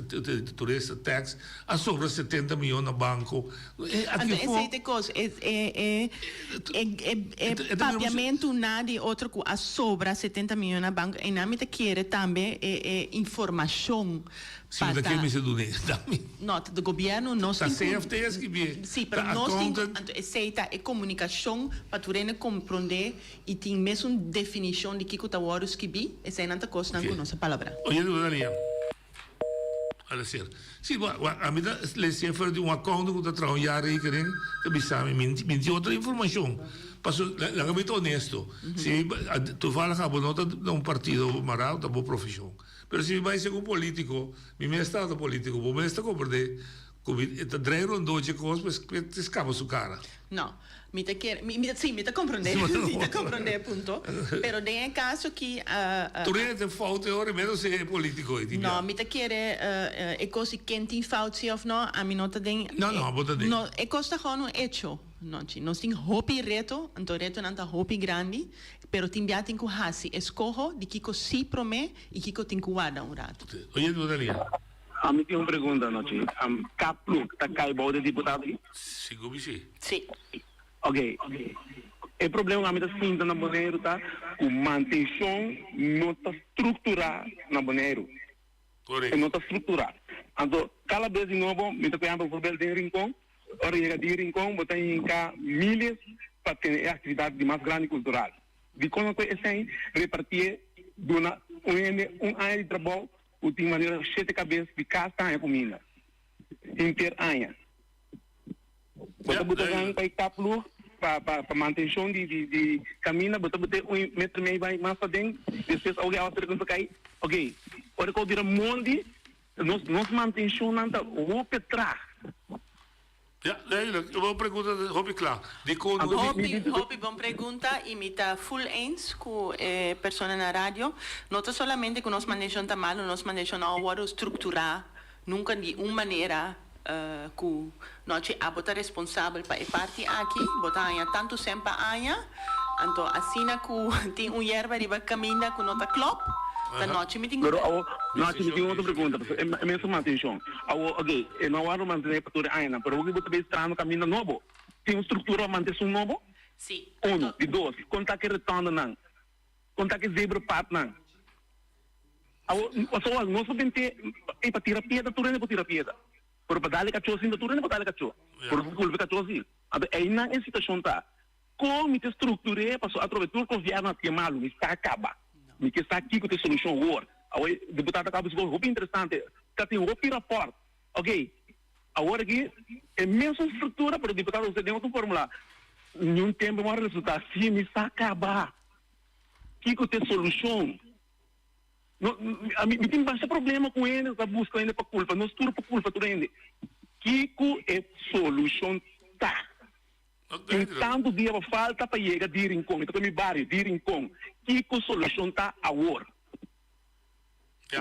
turista tax, a sobra setenta miyon na banco. E Anto aki fo. esey ta e cos, e e e e e E ta papiamentu na di otro cu a sobra setenta miyon na banco, eynan mi ta kere tambe e e informacion Si pa mi ta ta. kere mester dun'e tambe. No, ta di gobierno nos Ta tin cu. CFT a skibié, Si, pero ta nos tin cu, accountant. anto esey ta e comunicacion pa tur hende comprende y tin mesun definicion di kico ta wordo skibi, eseynan ta cosnan cu Ok. nos a palabra. Oye, Rosalia. Ala ser. Si, bo, ami ta lese for di un accountant cu ta traha un jaarrekening, ta bisa mi, mi, mi tin otro informacion. Paso, laga mi ta honesto, si mi, toevallig abo no ta na un partido mara, ta bo profesion. Pero si mi bay ser un politico, mi mes tabata politico, bo mes ta comprende cu mi ta draai rondó dje cos, pues ta scapa su cara. No, mi ta kere, mi, mi ta, si, mi ta comprende, mi ta comprende e punto, pero den e caso aki, Tur hende tin fout e ora, menos e politico ei tin No, bia. mi ta kere e cos di ken tin fout si of no, ami no ta den, No, no, bo ta den. No, e cos ta gewoon un hecho, Nonchi. Nos tin hopi reto, anto retonan ta hopi grandi, pero tin bia tin cu haci escoho di kico si prome y kico tin cu warda un rato. Oye, Rosalia. Ami tin un pregunta anochi. Kaploeg ta kai bou di diputado aki? Sigur mi si. Si. Ok. E problema ku ami ta sinta na Boneiru ta ku mantenshon no ta strukturá na Boneiru. Korekto. E no ta strukturá. Anto kada bes di nobo mi ta kohe bijvoorbeeld den Rincon, ora yega di Rincon bo ta hinka miles pa tene e aktividat di mas grandi kultural. Dikon no kohe esei repartié duna un hende un aña di trabou Ku tin manera shete kabes di kas ta haña kuminda henter aña. Bo ta buta nan pa e kaploeg pa pa mantenshon di di kaminda bo ta bute un metro i mei bai mas paden despues awe awa sera kuminsa kai. Oke ora ku a bira mondi nos nos mantenshonnan ta hopi atrás. Ja, duidelijk. Bo pregunta ta hopi kla. Dikon no. Hopi, hopi bon pregunta y mi ta full eens cu e persona na radio. No ta solamente cu nos mantenshon ta malo, nos mantenshon no a wordo structura nunca di un manera cu nochi abo ta responsabel pa e parti aki, bo ta haña tanto cen pa aña, anto asina cu tin un yerba riba caminda cu no ta klop, ta nochi mi tin cu. Pero awo, nochi mi tin otro pregunta, pasobra e mesun mantenshon. Awor, oke, e no a wòrdu mantené pa tur e añanan, pero awor ku bo ta bay trahando kaminda nobo, tin un struktura pa mant'é esun nobo? Sí. Unu. Di dos, kon ta ku e retòndenan? Kon ta ku e zebrapadnan? Awor, pasobra nos por bent'é, ey, pa tira piedra tur hende por tira piedra, pero pa dal e kachó si no tur hende por dal e kachó, pero por kulpa e kachó si. Anto eynan e situashon ta. Kon mi ta struktur'é pasobra atrobe tur gobièrnu a hasié malu, mi sa kaba. Mi ke sa kiko ta e solushon awor. Awor e diputado a kaba bisa hopi interesante, ta tin hopi rapòrt. Oke, awor aki e mesun struktura pero diputado usa den otro fórmula. Niun tempu bo a resultá si mi sa kaba. Kiko ta e solushon? No, ami mi tin basta problema ku hende ku ta buska hende pa kulpa. Nos tur por kulpa tur hende. Kiko e solushon ta? Tin tantu dia pa falta pa yega di Rincon. Mi ta koe mi bario, di Rincon. Kiko solushon ta awor?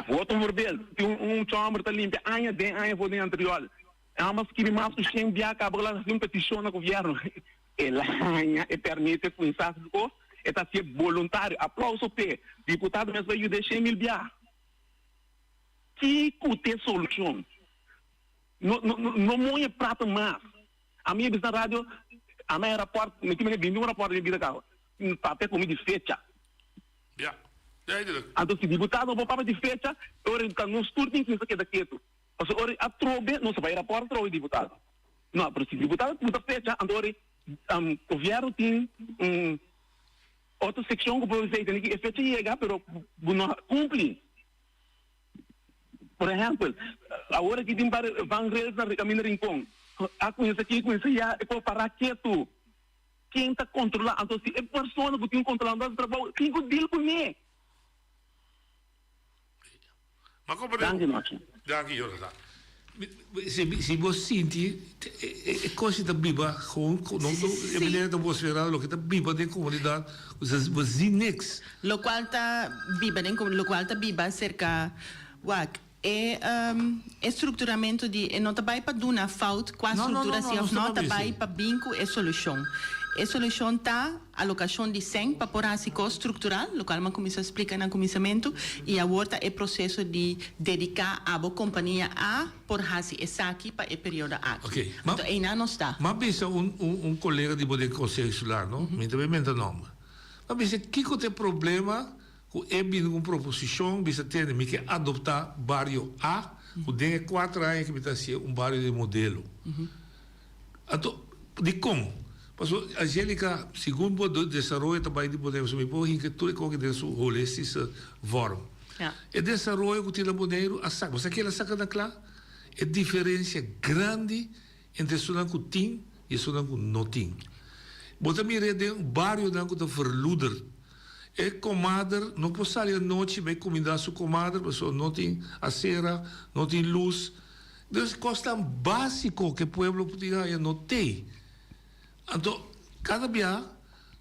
Voto un voorbeeld. Tin un chomber ta limpia aña den aña for den anterior. Amba skibi mas ku shen bia kaba ku la hasi un petishon na gobièrnu. El a haña e permit e kuminsá hasi su kos. E ta hasié boluntario. Aplauso p'e. Diputado mes bai yud'é shen mil bia. Kiko t'e solushon? No no no moña prata mas. Ami a bisa na radio, ami a raport, mi tin mene bindi un raport di mi bida caba. Papia cu mi di fecha. Ja, duidelijk. Anto si diputado no por papia di fecha, e ora ta nos tur tin cuminsa keda ketu. Pasobra ora atrobe nos a bay raport atrobe diputado. No, pero si diputado puta fecha, anto ora gobierno tin un otro seccion cu por bisa, tene ki e fecha yega, pero bo no a cumpli. Por ehèmpel, awor aki tin par vangrails na kaminda Rincon. A kuminsá ki kuminsá ya e por pará ketu. Ken ta kontrolá? Anto si e persona ku tin kontrolá no ta hasi trabou, tin ku deal kuné. Danki Nochi. Danki Jonathan. Si bo sinti e kos ta biba gewoon e manera ta vosferá loke ta biba den komunidat bo si niks. Lokual ta biba den lokual ta biba serka wak e e strukturamentu di e no ta bai pa duna fout kua struktura si òf no ta bai pa bin ku e solushon. E solushon ta Alokashon di sèn pa por hasi kos struktural, lokual mi a kuminsá splika na kuminsamentu, i awor ta e proseso di dediká abo kompania a por hasi esaki pa e periodo aki. Oké, ma Anto einan nos ta. M'a bisa un un un kolega di bo den Konseho Insular, no? Mi ta bay menta nòmber. M'a bisa kiko ta e problema ku e bini ku un proposishon, bisa tende mi ke adoptá bario A, ku den e kuater aña ke mi ta hasié un bario di modelo. Anto, dikon? Pasobra, Angelica, segun bo desaroyo ta bai di Boneiru, pasobra mi por hinka tur e koki den su holistische vorm. E desaroyo ku tin na Boneiru a saka, bo sa kiel a saka na kla? E diferensia grandi entre esunnan ku tin i esunnan ku no tin. Bo ta mir'é den barionan ku ta verloederd. E komader no por sali anochi bai kumindá su komader pasobra no tin asera, no tin lus. Dus kosnan básiko ku e pueblo por tin haña no tei. Anto kada bia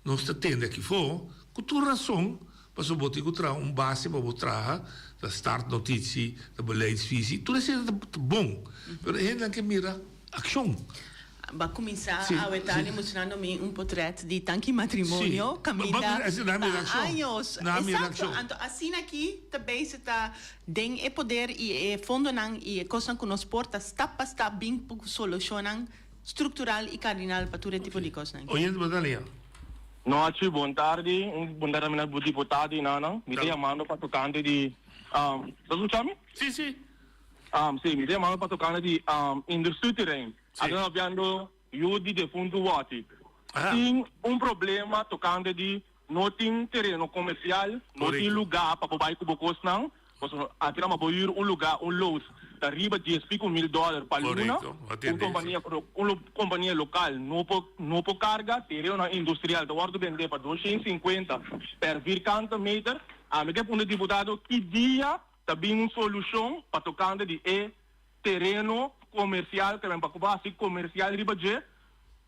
nos ta tende aki for ku tur rason pasobra bo tin ku traha un base pa bo traha, ta startnotitie, ta beleidsvisie, tur esei ta bon, pero e hendenan ke mira akshon. Bo a kuminsá awe tardi mustrando mi un potret di tanki matrimonio kaminda pa años. Esakto, anto asina aki ta bezig ta den e poder i e fondonan i e kosnan ku nos por ta stap pa stap bin ku solushonnan struktural i kardinal pa tur e tipo di kosnan. Oyente bo ta lea. Nochi, bon tardi. Un bon tardi na bo diputado i nannan. Mi ta yamando pa tokante di, ta skucha mi? Si, si. Si, mi ta yamando pa tokante di industrieterrein. Ata ta papiando yu di defuntu Watty. Tin un problema tokante di no tin tereno komersial, no tin lugá pa bo bai ku bo kosnan. Pasobra aki nan bo hür un lugá, un loods, ta riba dies piku mil dòler pa luna. Un kompania, un kompania lokal no por no por karga. Terenonan industrial ta wòrdu bendé pa 250 per vierkante meter. Ami ke puntra diputado ki dia ta bin un solushon pa tokante di e tereno komersial ke men pa ku bo hasi komersial riba dje,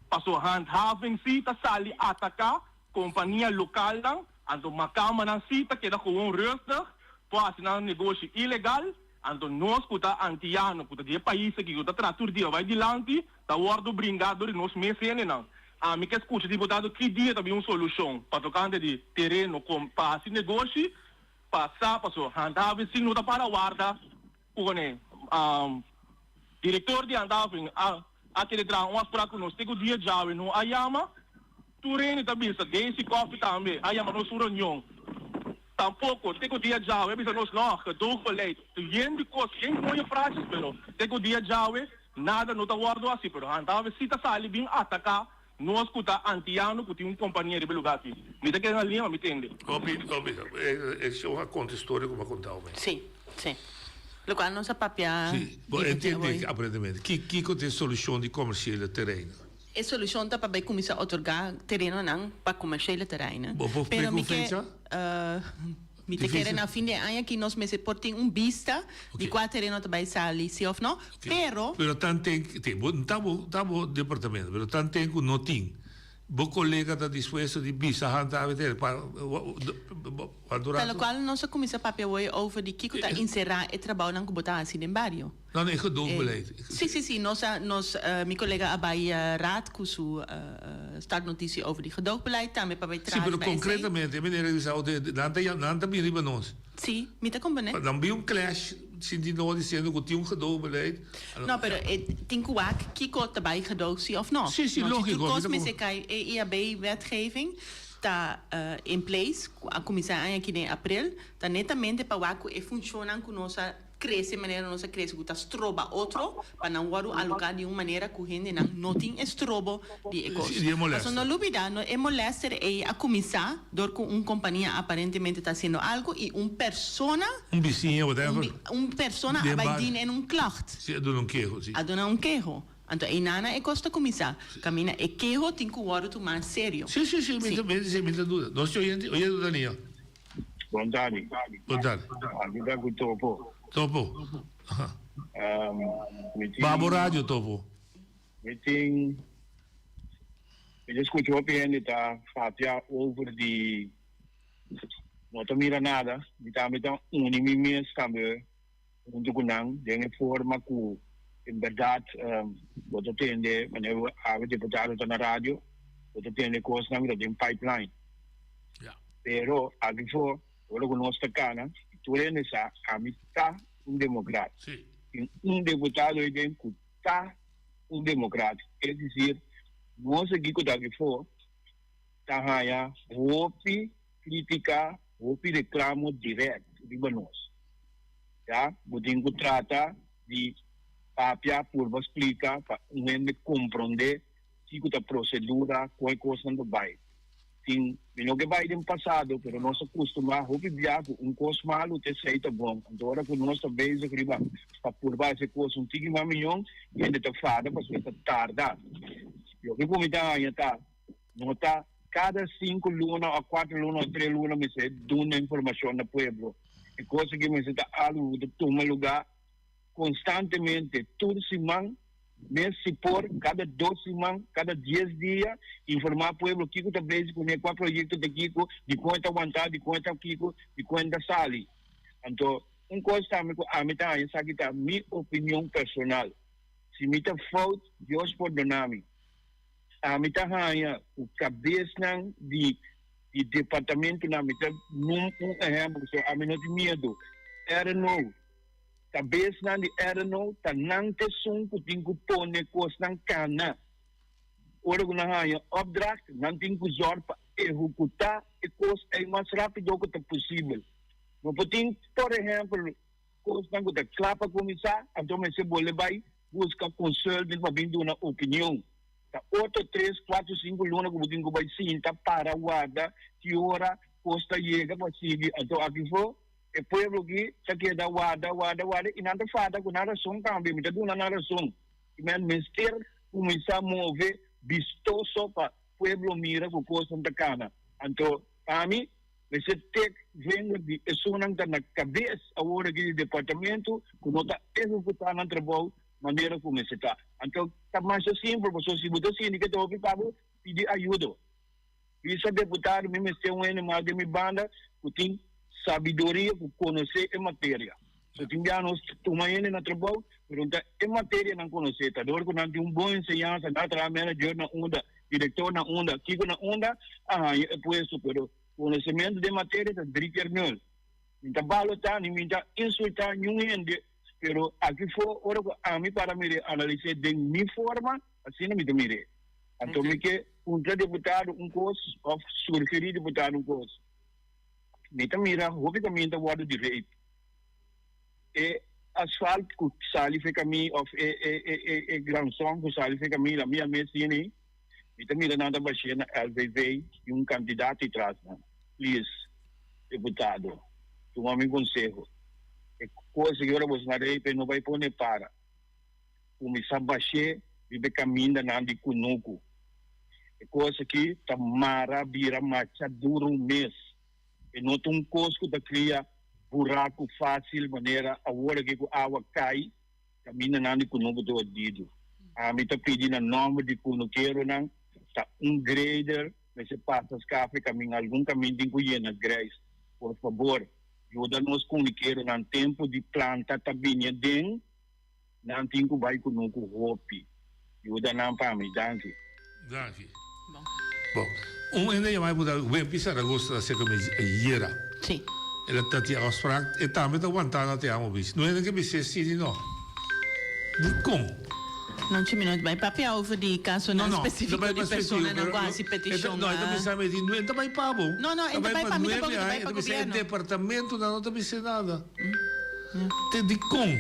paso handhaving si ta sali ataká kompania lokalnan, anto makamanan si ta keda gewoon rustig por hasi nan negoshi ilegal, anto nos ku ta antiano ku ta di e pais aki ku ta traha tur dia bai dilanti ta wòrdu bringá dor di nos mes hendenan. Ami ke skucha diputado ki dia ta bin un solushon pa tokante di tereno pa hasi negoshi pa sa paso handhaving si no ta para warda. Pone, Direktor di Handhaving a a kere traha un afsprak ku nos te ku dia djawe no a yama. Tur hende ta bisa, Daisy Coffie tambe a yama nos un reunion. Tampoko te ku dia djawe a bisa nos no, gedoogbeleid. Tur yen di kos, yen mooie frases, pero te ku dia djawe nada no ta wòrdu hasi. Pero Handhaving si ta sali bin ataká nos ku ta antiano ku tin un kompania riba e lugá aki. Mi ta keda na liña pa mi tende. Hopi, hopi. E show a konta e storia ku mi a kontao mi. Sí, sí. Lokual nos a papia Sí, bo entende aparentemente. Ki, kiko ta e solushon di komersiele terreinen? E solushon ta pa bai kuminsá otorgá terenonan pa komersiele terreinen. Bo por Pero splika mi un ke, fecha? Mi ta kere na fin di e aña aki nos mester por tin un bista di kua tereno ta bai sali, si of no. Pero. Pero tanten, te, bo, ta bo, ta bo departamento, pero tanten ku no tin, bo kolega ta dispuesto di bisa handhaven tere pa, cuantu Ta rato? lokual nos a kuminsá papia awor over di kiko ta enserá e trabounan ku bo ta hasi den bario. No, no, e gedoogbeleid. Sí, sí, sí. Nos a, nos, mi colega a bai raad cu su startnotitie over di gedoogbeleid tambe pa bai Sí, traha pero riba esey. concretamente, e meneer a bisa, oh, de, nan ta, nan ta bin riba nos. Sí, mi ta comprende. Pa nan bin un clash, sinti no diciendo cu tin un gedoogbeleid. No, pero e tin cu wak kico ta bai gedoog sí of no. Sí, sí, No, si logico, tur mi cos ta mester cay, e IAB wetgeving ta in place, cu a cuminsa aña aki den april, ta netamente pa wak cu e funcionnan cu nos a Crece manera nos a crece cu ta stroba otro pa nan wordo aloca di un manera cu hendenan no tin e strobo di e cos. Di e molester. Pasobra no lubida, no, e molester ey a cuminsa door cu un compania aparentemente ta haciendo algo y un persona, Un bisiña, whatever. un bi, un persona Den a bay bar. dien en un klacht. Si, a duna un keho, si. A duna un keho. Anto eynana e kos ta kuminsá. Kaminda e keho tin ku wòrdu tumá serio. Sí, sí, sí, mi ta mi mi ta duda. Nos tin oyente, oyente Daniel. Bon tardi. Bon tardi. Aki ta ku Topo. Topo. Aha. Mi tin. Baha bo radio, Topo. Mi tin, mi ta skucha hopi hende ta papia over di no ta mira nada. Mi tambe ta uni mi mes tambe huntu ku nan den e forma ku en bèrdat bo ta tende manera awe diputado ta na radio, bo ta tende kosnan ku ta den pipeline. Pero aki for ora ku nos ta kana, tur hende sa ami ta un demokrat. Tin un diputado ei den ku ta un demokrat. Es desir, nos aki ku ta aki for ta haña hopi kritika, hopi reklamo dirèkt riba nos. Ya, bo tin ku trata di papia, purba splika pa un hende komprondé kiko ta prosedura, kon e kosnan ta bai. Tin, mi no ke bai den pasado, pero nos a kustumá hopi bia ku un kos malu ta esei ta bon. Anto ora ku nos ta bezig riba pa purba hasi e kos un tiki mas miyon, hende ta fada pasobra e ta tarda. Loke ku mi ta haña ta, no ta kada sinku luna o kuater luna o tres luna mester duna informashon na pueblo. E kos aki mester ta algu ku ta tuma lugá konstantemente, tur siman. Mes si por, kada dos siman, kada dies dia, informá pueblo kiko ta bezig kuné, kua proyekto ta kiko, dikon e ta wantá, dikon e ta kiko, dikon e ta sali. Anto, un kos tambe ku ami ta haña esaki ta mi opinion personal. Si mi ta fout, Dios pordoná mi. Ami ta haña ku kabesnan di di departamentonan, mi ta num un ehèmpel, pasobra ami no tin miedu, RNO, Kabesnan di RNO ta nan t'esun ku tin ku pone kosnan kana. Ora ku nan haña opdracht, nan tin ku zòrg pa ehekutá e kos ei mas rápido ku ta posibel. No por tin, por ehèmpel, kosnan ku ta kla pa kuminsá, anto mester bolbe bai buska consultant pa bin duna opinion. Ta otro tres, kuater, sinku luna ku bo tin ku bai sinta, para, warda ki ora kos ta yega pa sigui. Anto aki fo. E pueblo aki ta keda warda, warda, warda i nan ta fada ku nan rason tambe. Mi ta duna nan rason. I men mester kuminsá move bistoso pa pueblo mira ku kosnan ta kana. Anto ami mester tek vinger di esunnan ta na kabes awor aki di departamento ku no ta ehekutá nan trabou manera ku mester ta. Anto ta masha simpel pasobra si bo ta sinti ke ta hopi pa bo, pidi ayudo. Bisa deputado mi mester un hende mas den mi banda ku tin sabiduria ku konosé e materia. So tin bia nos tuma hende na trabou pero no ta e materia nan konosé. Ta dor ku nan tin un bon enseñansa, nan a traha manager na unda, direktor na unda, kiko na unda a haña e puesto pero konosementu den materia ta drie keer nul. Mi ta balotá ni mi ta insultá niun hende pero aki for ora ku ami para mir'é analis'é den mi forma asina mi ta mir'é. Anto mi ke puntra deputado un kos òf surgerí deputado un kos. Mi ta mira hopi kaminda ta wòrdu di reip. E asfalt ku sali for e kamin òf e e e e granson ku sali for e kamin la mi a mes hini, mi ta mira nan ta bash'é na LVV i un kantidat di tras nan. Please, deputado, tuma mi konseho. E kos aki ora boso na reip e no bai pone para. Kuminsá bash'é riba e kamindanan di kunuku. E kos aki ta mara bira macha duru mes. E no ta un kos ku ta kria buraku fásil manera awor aki ku awa kai, kamindanan di kunuku ta hodidu. Ami ta pidi na nòmber di kunukeronan ta un grader mester pasa skafe kamin algun kamin tin ku yena grijs. Por fabor yuda nos kunikeronan tempu di planta ta bini aden. Nan tin ku bai kunuku hopi. Yuda nan pa mi. Danki. Danki. Bon. Un hende yama e puntra Wempi Saragoza ta serka mi ayera. Sí. El a ta tin afspraak. E tambe ta wanta na Te Amo Beach. No hende ke bis'é sí ni no. Dikon? No chi mi no bai papia over di kasonan spesifiko di personanan ku a hasi petishon. No, e ta bisa mi di no e ta bai pa bo. No, no, e ta bai pa mi tampoco, e ta bai pa gobierno. E departamentonan no ta bis'é nada. Te dikon?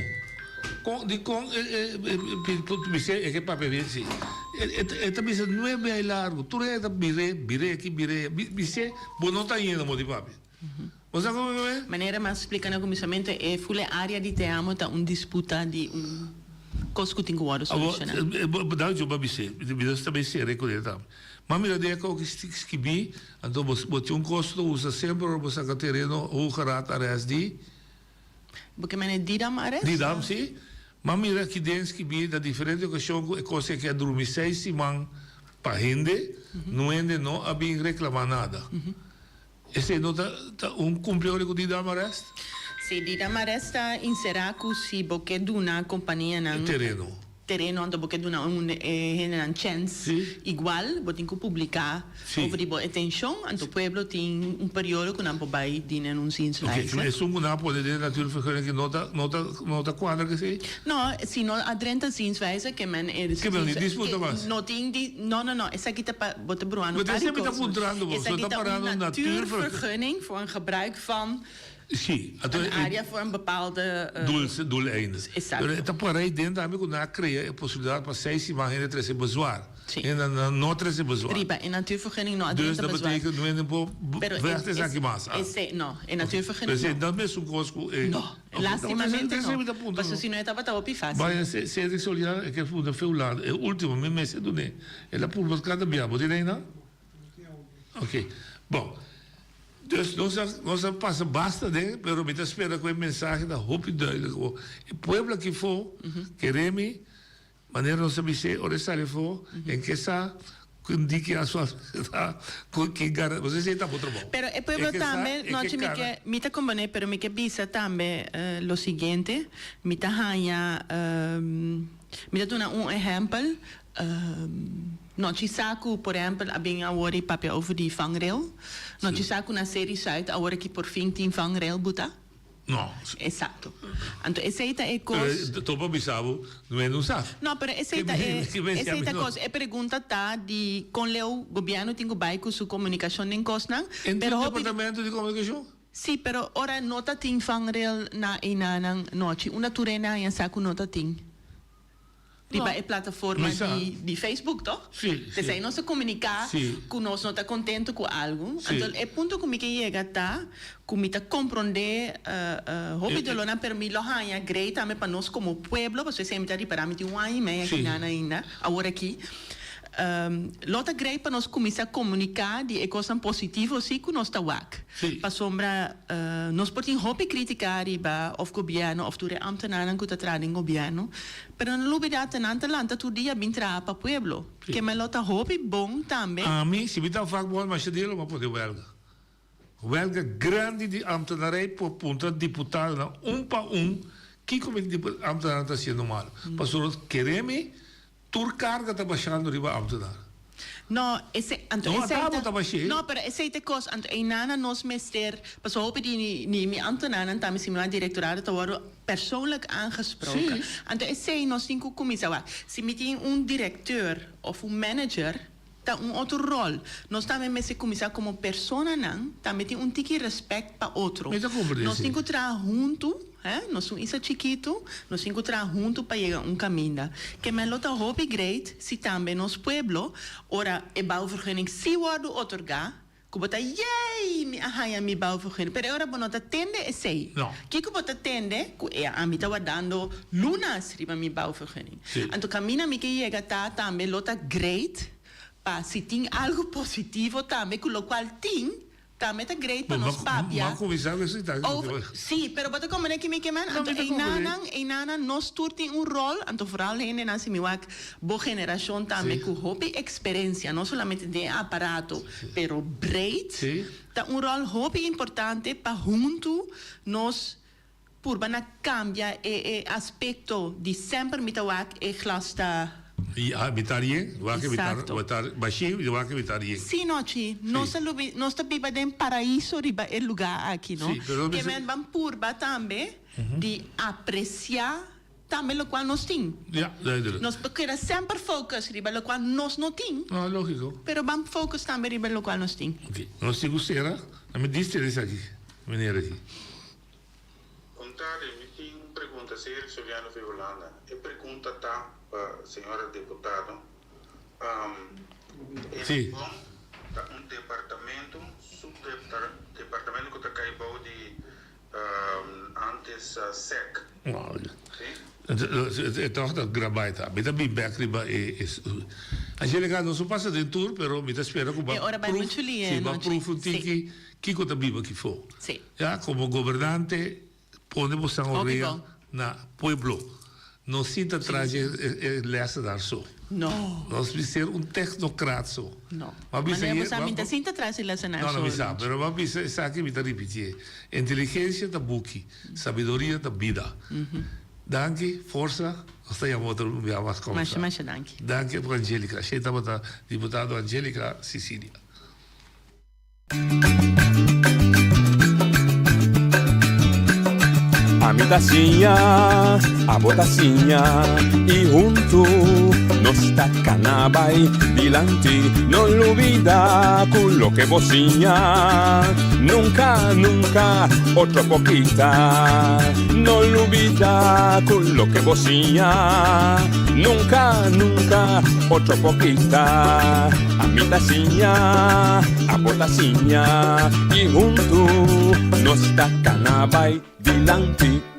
Kon dikon e e bis'é e ke papia bien si. E ta bisa nuebe ai largu tur e ta bir'é bir'é aki bir'é bis'é bo no ta yendo mo di papia. Bo sa kon mi Manera mi a splika na kuminsamentu e ful e área di Te Amo ta un disputa di un. kos ku tin ku wòrdu solushoná. Awor, dal yo bo a bis'é, mi ta bai sera e kuné tambe. Ma mira den e kos ki skibí, anto bo bo tin un kos ku ta usa semper ora bo saka tereno Hoge Raad arrest di. Bo ke mene Didam arrest? Didam, si. Ma mira aki den skibí na diferente okashon ku e kos aki a drumi seis siman pa hende, no hende no a bin reklamá nada. Esei no ta ta un kumpli ora ku Didam arrest? Si, Didam arrest ta inserá ku si bo ke duna kompanianan. Tereno. Tereno, anto bo ke duna un e hendenan chèns igual, bo tin ku publiká over di bo intenshon, anto pueblo tin un periodo ku nan por bai dina un zienswijze. Oke, esun ku nan a pone den natuurvergunning aki no ta no ta no ta kuadra ku esei? No, si no a drenta zienswijze ke men e Ke men no tin disputa mas? No tin di no no no, esaki ta pa bo ta bruhando Bo ta par di esei mi ta kos. puntrando bo, so Esaki ta ta un parando un natuurvergunning voor een gebruik van Sí, anto Een área voor een bepaalde. Doel, doeleinde. Exacto. Pero e ta por ahí den tambe ku nan a krea e posibilidat pa seis siman hende trese bezwaar. Sí. Hende nan no trese bezwaar. Riba e natuurvergunning no a Dus drenta dat bezwaar. betekent no hende por Pero e, vecht esaki mas. Ah. Esei, no, e natuurvergunning Pero no. esei no mesun kos ku e. No, Oké, lastimamente esei mi no. ta puntra Pasobra no. si no e tabata hopi fácil. Baya Cedric Soliano e ke funda veel later. E ultimo mi mester dun'é. El a purba kada bia. Bo tin einan? Oké. Bon. Dus nos a nos a pasa basta den, pero mi ta spera ku e mensahe ta hopi duidelijk awor. E pueblo aki afó kere mi, manera nos a bis'é ora e sali afó, en ke sa ku di ki asfalt ta, ku ki gara, bo esei ta bo trabou. Pero e pueblo E ke sa, tambe, e ke nochi mi kana. ke, mi ta komponé, pero mi ke bisa tambe lo siguiente, mi ta haña, mi ta duna un ehèmpel, Nochi sa ku por ehèmpel a bin awor i papia over di vangrail. Nochi sa ku na Seri Zuid awor aki por fin tin vangrail buta. No. Esakto. Anto esei ta e kos. Pero topa bisa bo, no e no sa. No, pero esei ta e, esei ta kos. E pregunta ta di kon leu gobièrnu tin ku bai ku su komunikashon den kosnan. En tin departamento di komunikashon? Sí, pero ora no ta tin vangrail na einanan nochi, unda tur hende haña sa ku no ta tin? Riba e plataforma di di Facebook toch? Sí, sí. P'esei nos ta komuniká Sí. ku nos no ta kontentu ku algu. Sí. Anto e punto ku mi ke yega ta ku mi ta komprondé hopi dolónan pero mi lo haña grei tambe pa nos komo pueblo pasobra esei mi ta ripará mi tin un aña i mei Sí. aki nan ainda awor aki. Lo ta grei pa nos kuminsá komuniká di e kosnan positivo sí ku nos ta wak. Sí. Pasobra nos por tin hopi krítika riba òf gobièrnu òf tur e ámtenarnan ku ta traha den gobièrnu, pero no lubidá ta nan ta lanta tur dia bin traha pa pueblo. Sí. Ke men lo ta hopi bon tambe. Ami, si mi ta vakbond masha dia lo mi a pone wèlga. Wèlga grandi di ámtenarei por puntra diputadonan un pa un kiko mi ámtenarnan ta hasiendo malo. Pasobra kere mi Tur carga ta bashando riba ambtenaar. No, esei, anto No, esei ata bo ta, ta bash'é. no, pero esei ta e kos, anto einana nos mester, pasobra hopi di di mi ambtenaarnan tambe si mi wak directorado ta wòrdu persoonlijk aangesproken. Sí. Anto esei nos tin ku kuminsá wak. Si mi tin un directeur òf un manager ta un otro ròl. Nos tambe mester kuminsá komo personanan tambe tin un tiki rèspèt pa otro. Mi ta komprendé, Nos sí. tin ku traha huntu. Hè? Nos un isla chikitu, nos tin ku traha huntu pa yega un kaminda. Ke men lo ta hopi great si tambe nos pueblo, ora e bouwvergunning si wòrdu otorgá, ku bo ta yey! Mi a haña mi bouwvergunning. Pero e ora bo no ta tende esei. No. Kiko bo ta tende? Ku e ami ta wardando lunas riba mi bouwvergunning. Sí. Anto kaminda mi ke yega ta tambe lo ta great pa si tin algu positivo tambe ku lokual tin, Tambe ta great pa nos papia. Bo a cuminsa cu esaki over. Si, pero bo ta comprende ki mi ke men? Anto einanan, einanan nos tur tin un rol, anto vooral hendenan si mi wak bo generacion tambe cu hopi experencia, no solamente den e aparato, pero breed, ta un rol hopi importante pa hunto nos Purba na cambia e e aspecto di semper mi ta wak e glas ta. Ya, mi ta rien, wak mi ta Exacto. mi ta bashi y wak mi ta rien. Sí, nochi, nos ta lubi, nos ta biba den paraiso riba e lugar aki, no? Sí, pero Ke men ban purba tambe di aprecia tambe locual nos tin. Ya, duidelijk. Nos por keda semper focus riba locual nos no tin. No, logico. Pero ban focus tambe riba locual nos tin. Ok, nos tin cu cera, na mi diste esaki, meneer aki. Kontade, mi tin un pregunta, Señor Soliano fi Hulanda. E pregunta ta pa señora deputado. Sí. Bon ta un departamento, subdepartamento ku ta kai bou di antes sec. No, Sí? E tòg ta grabá e ta. Mi ta bin bèk riba e Angelica nos no pasa den tur pero mi ta spera ku bo a pruf si bo a pruf un tiki kiko ta biba kifó. Ya komo gobernante pone bo san orea na pueblo. No sinta tras dje e lèsenar so. No. Nos mester un tecnocrat so. No. M'a bisa Manera bo sa mi ta sinta tras e lèsenar so. No, no mi sa, pero m'a bisa esaki mi ta ripitié. Inteligencia ta buki, sabiduria ta bida. Danki, forsa, nos ta yama otro bia mas kombersa. Masha, masha danki. Danki Angelica. Shey tabata diputado Angelica Cicilia. Ami ta siña, abo ta siña y huntu nos ta cana bay dilanti. No lubida cu loke bo siña nunca, nunca otro por kita. No lubida cu loke bo siña nunca, nunca otro por kita. Ami ta siña, abo ta siña y huntu nos ta cana bay dilanti.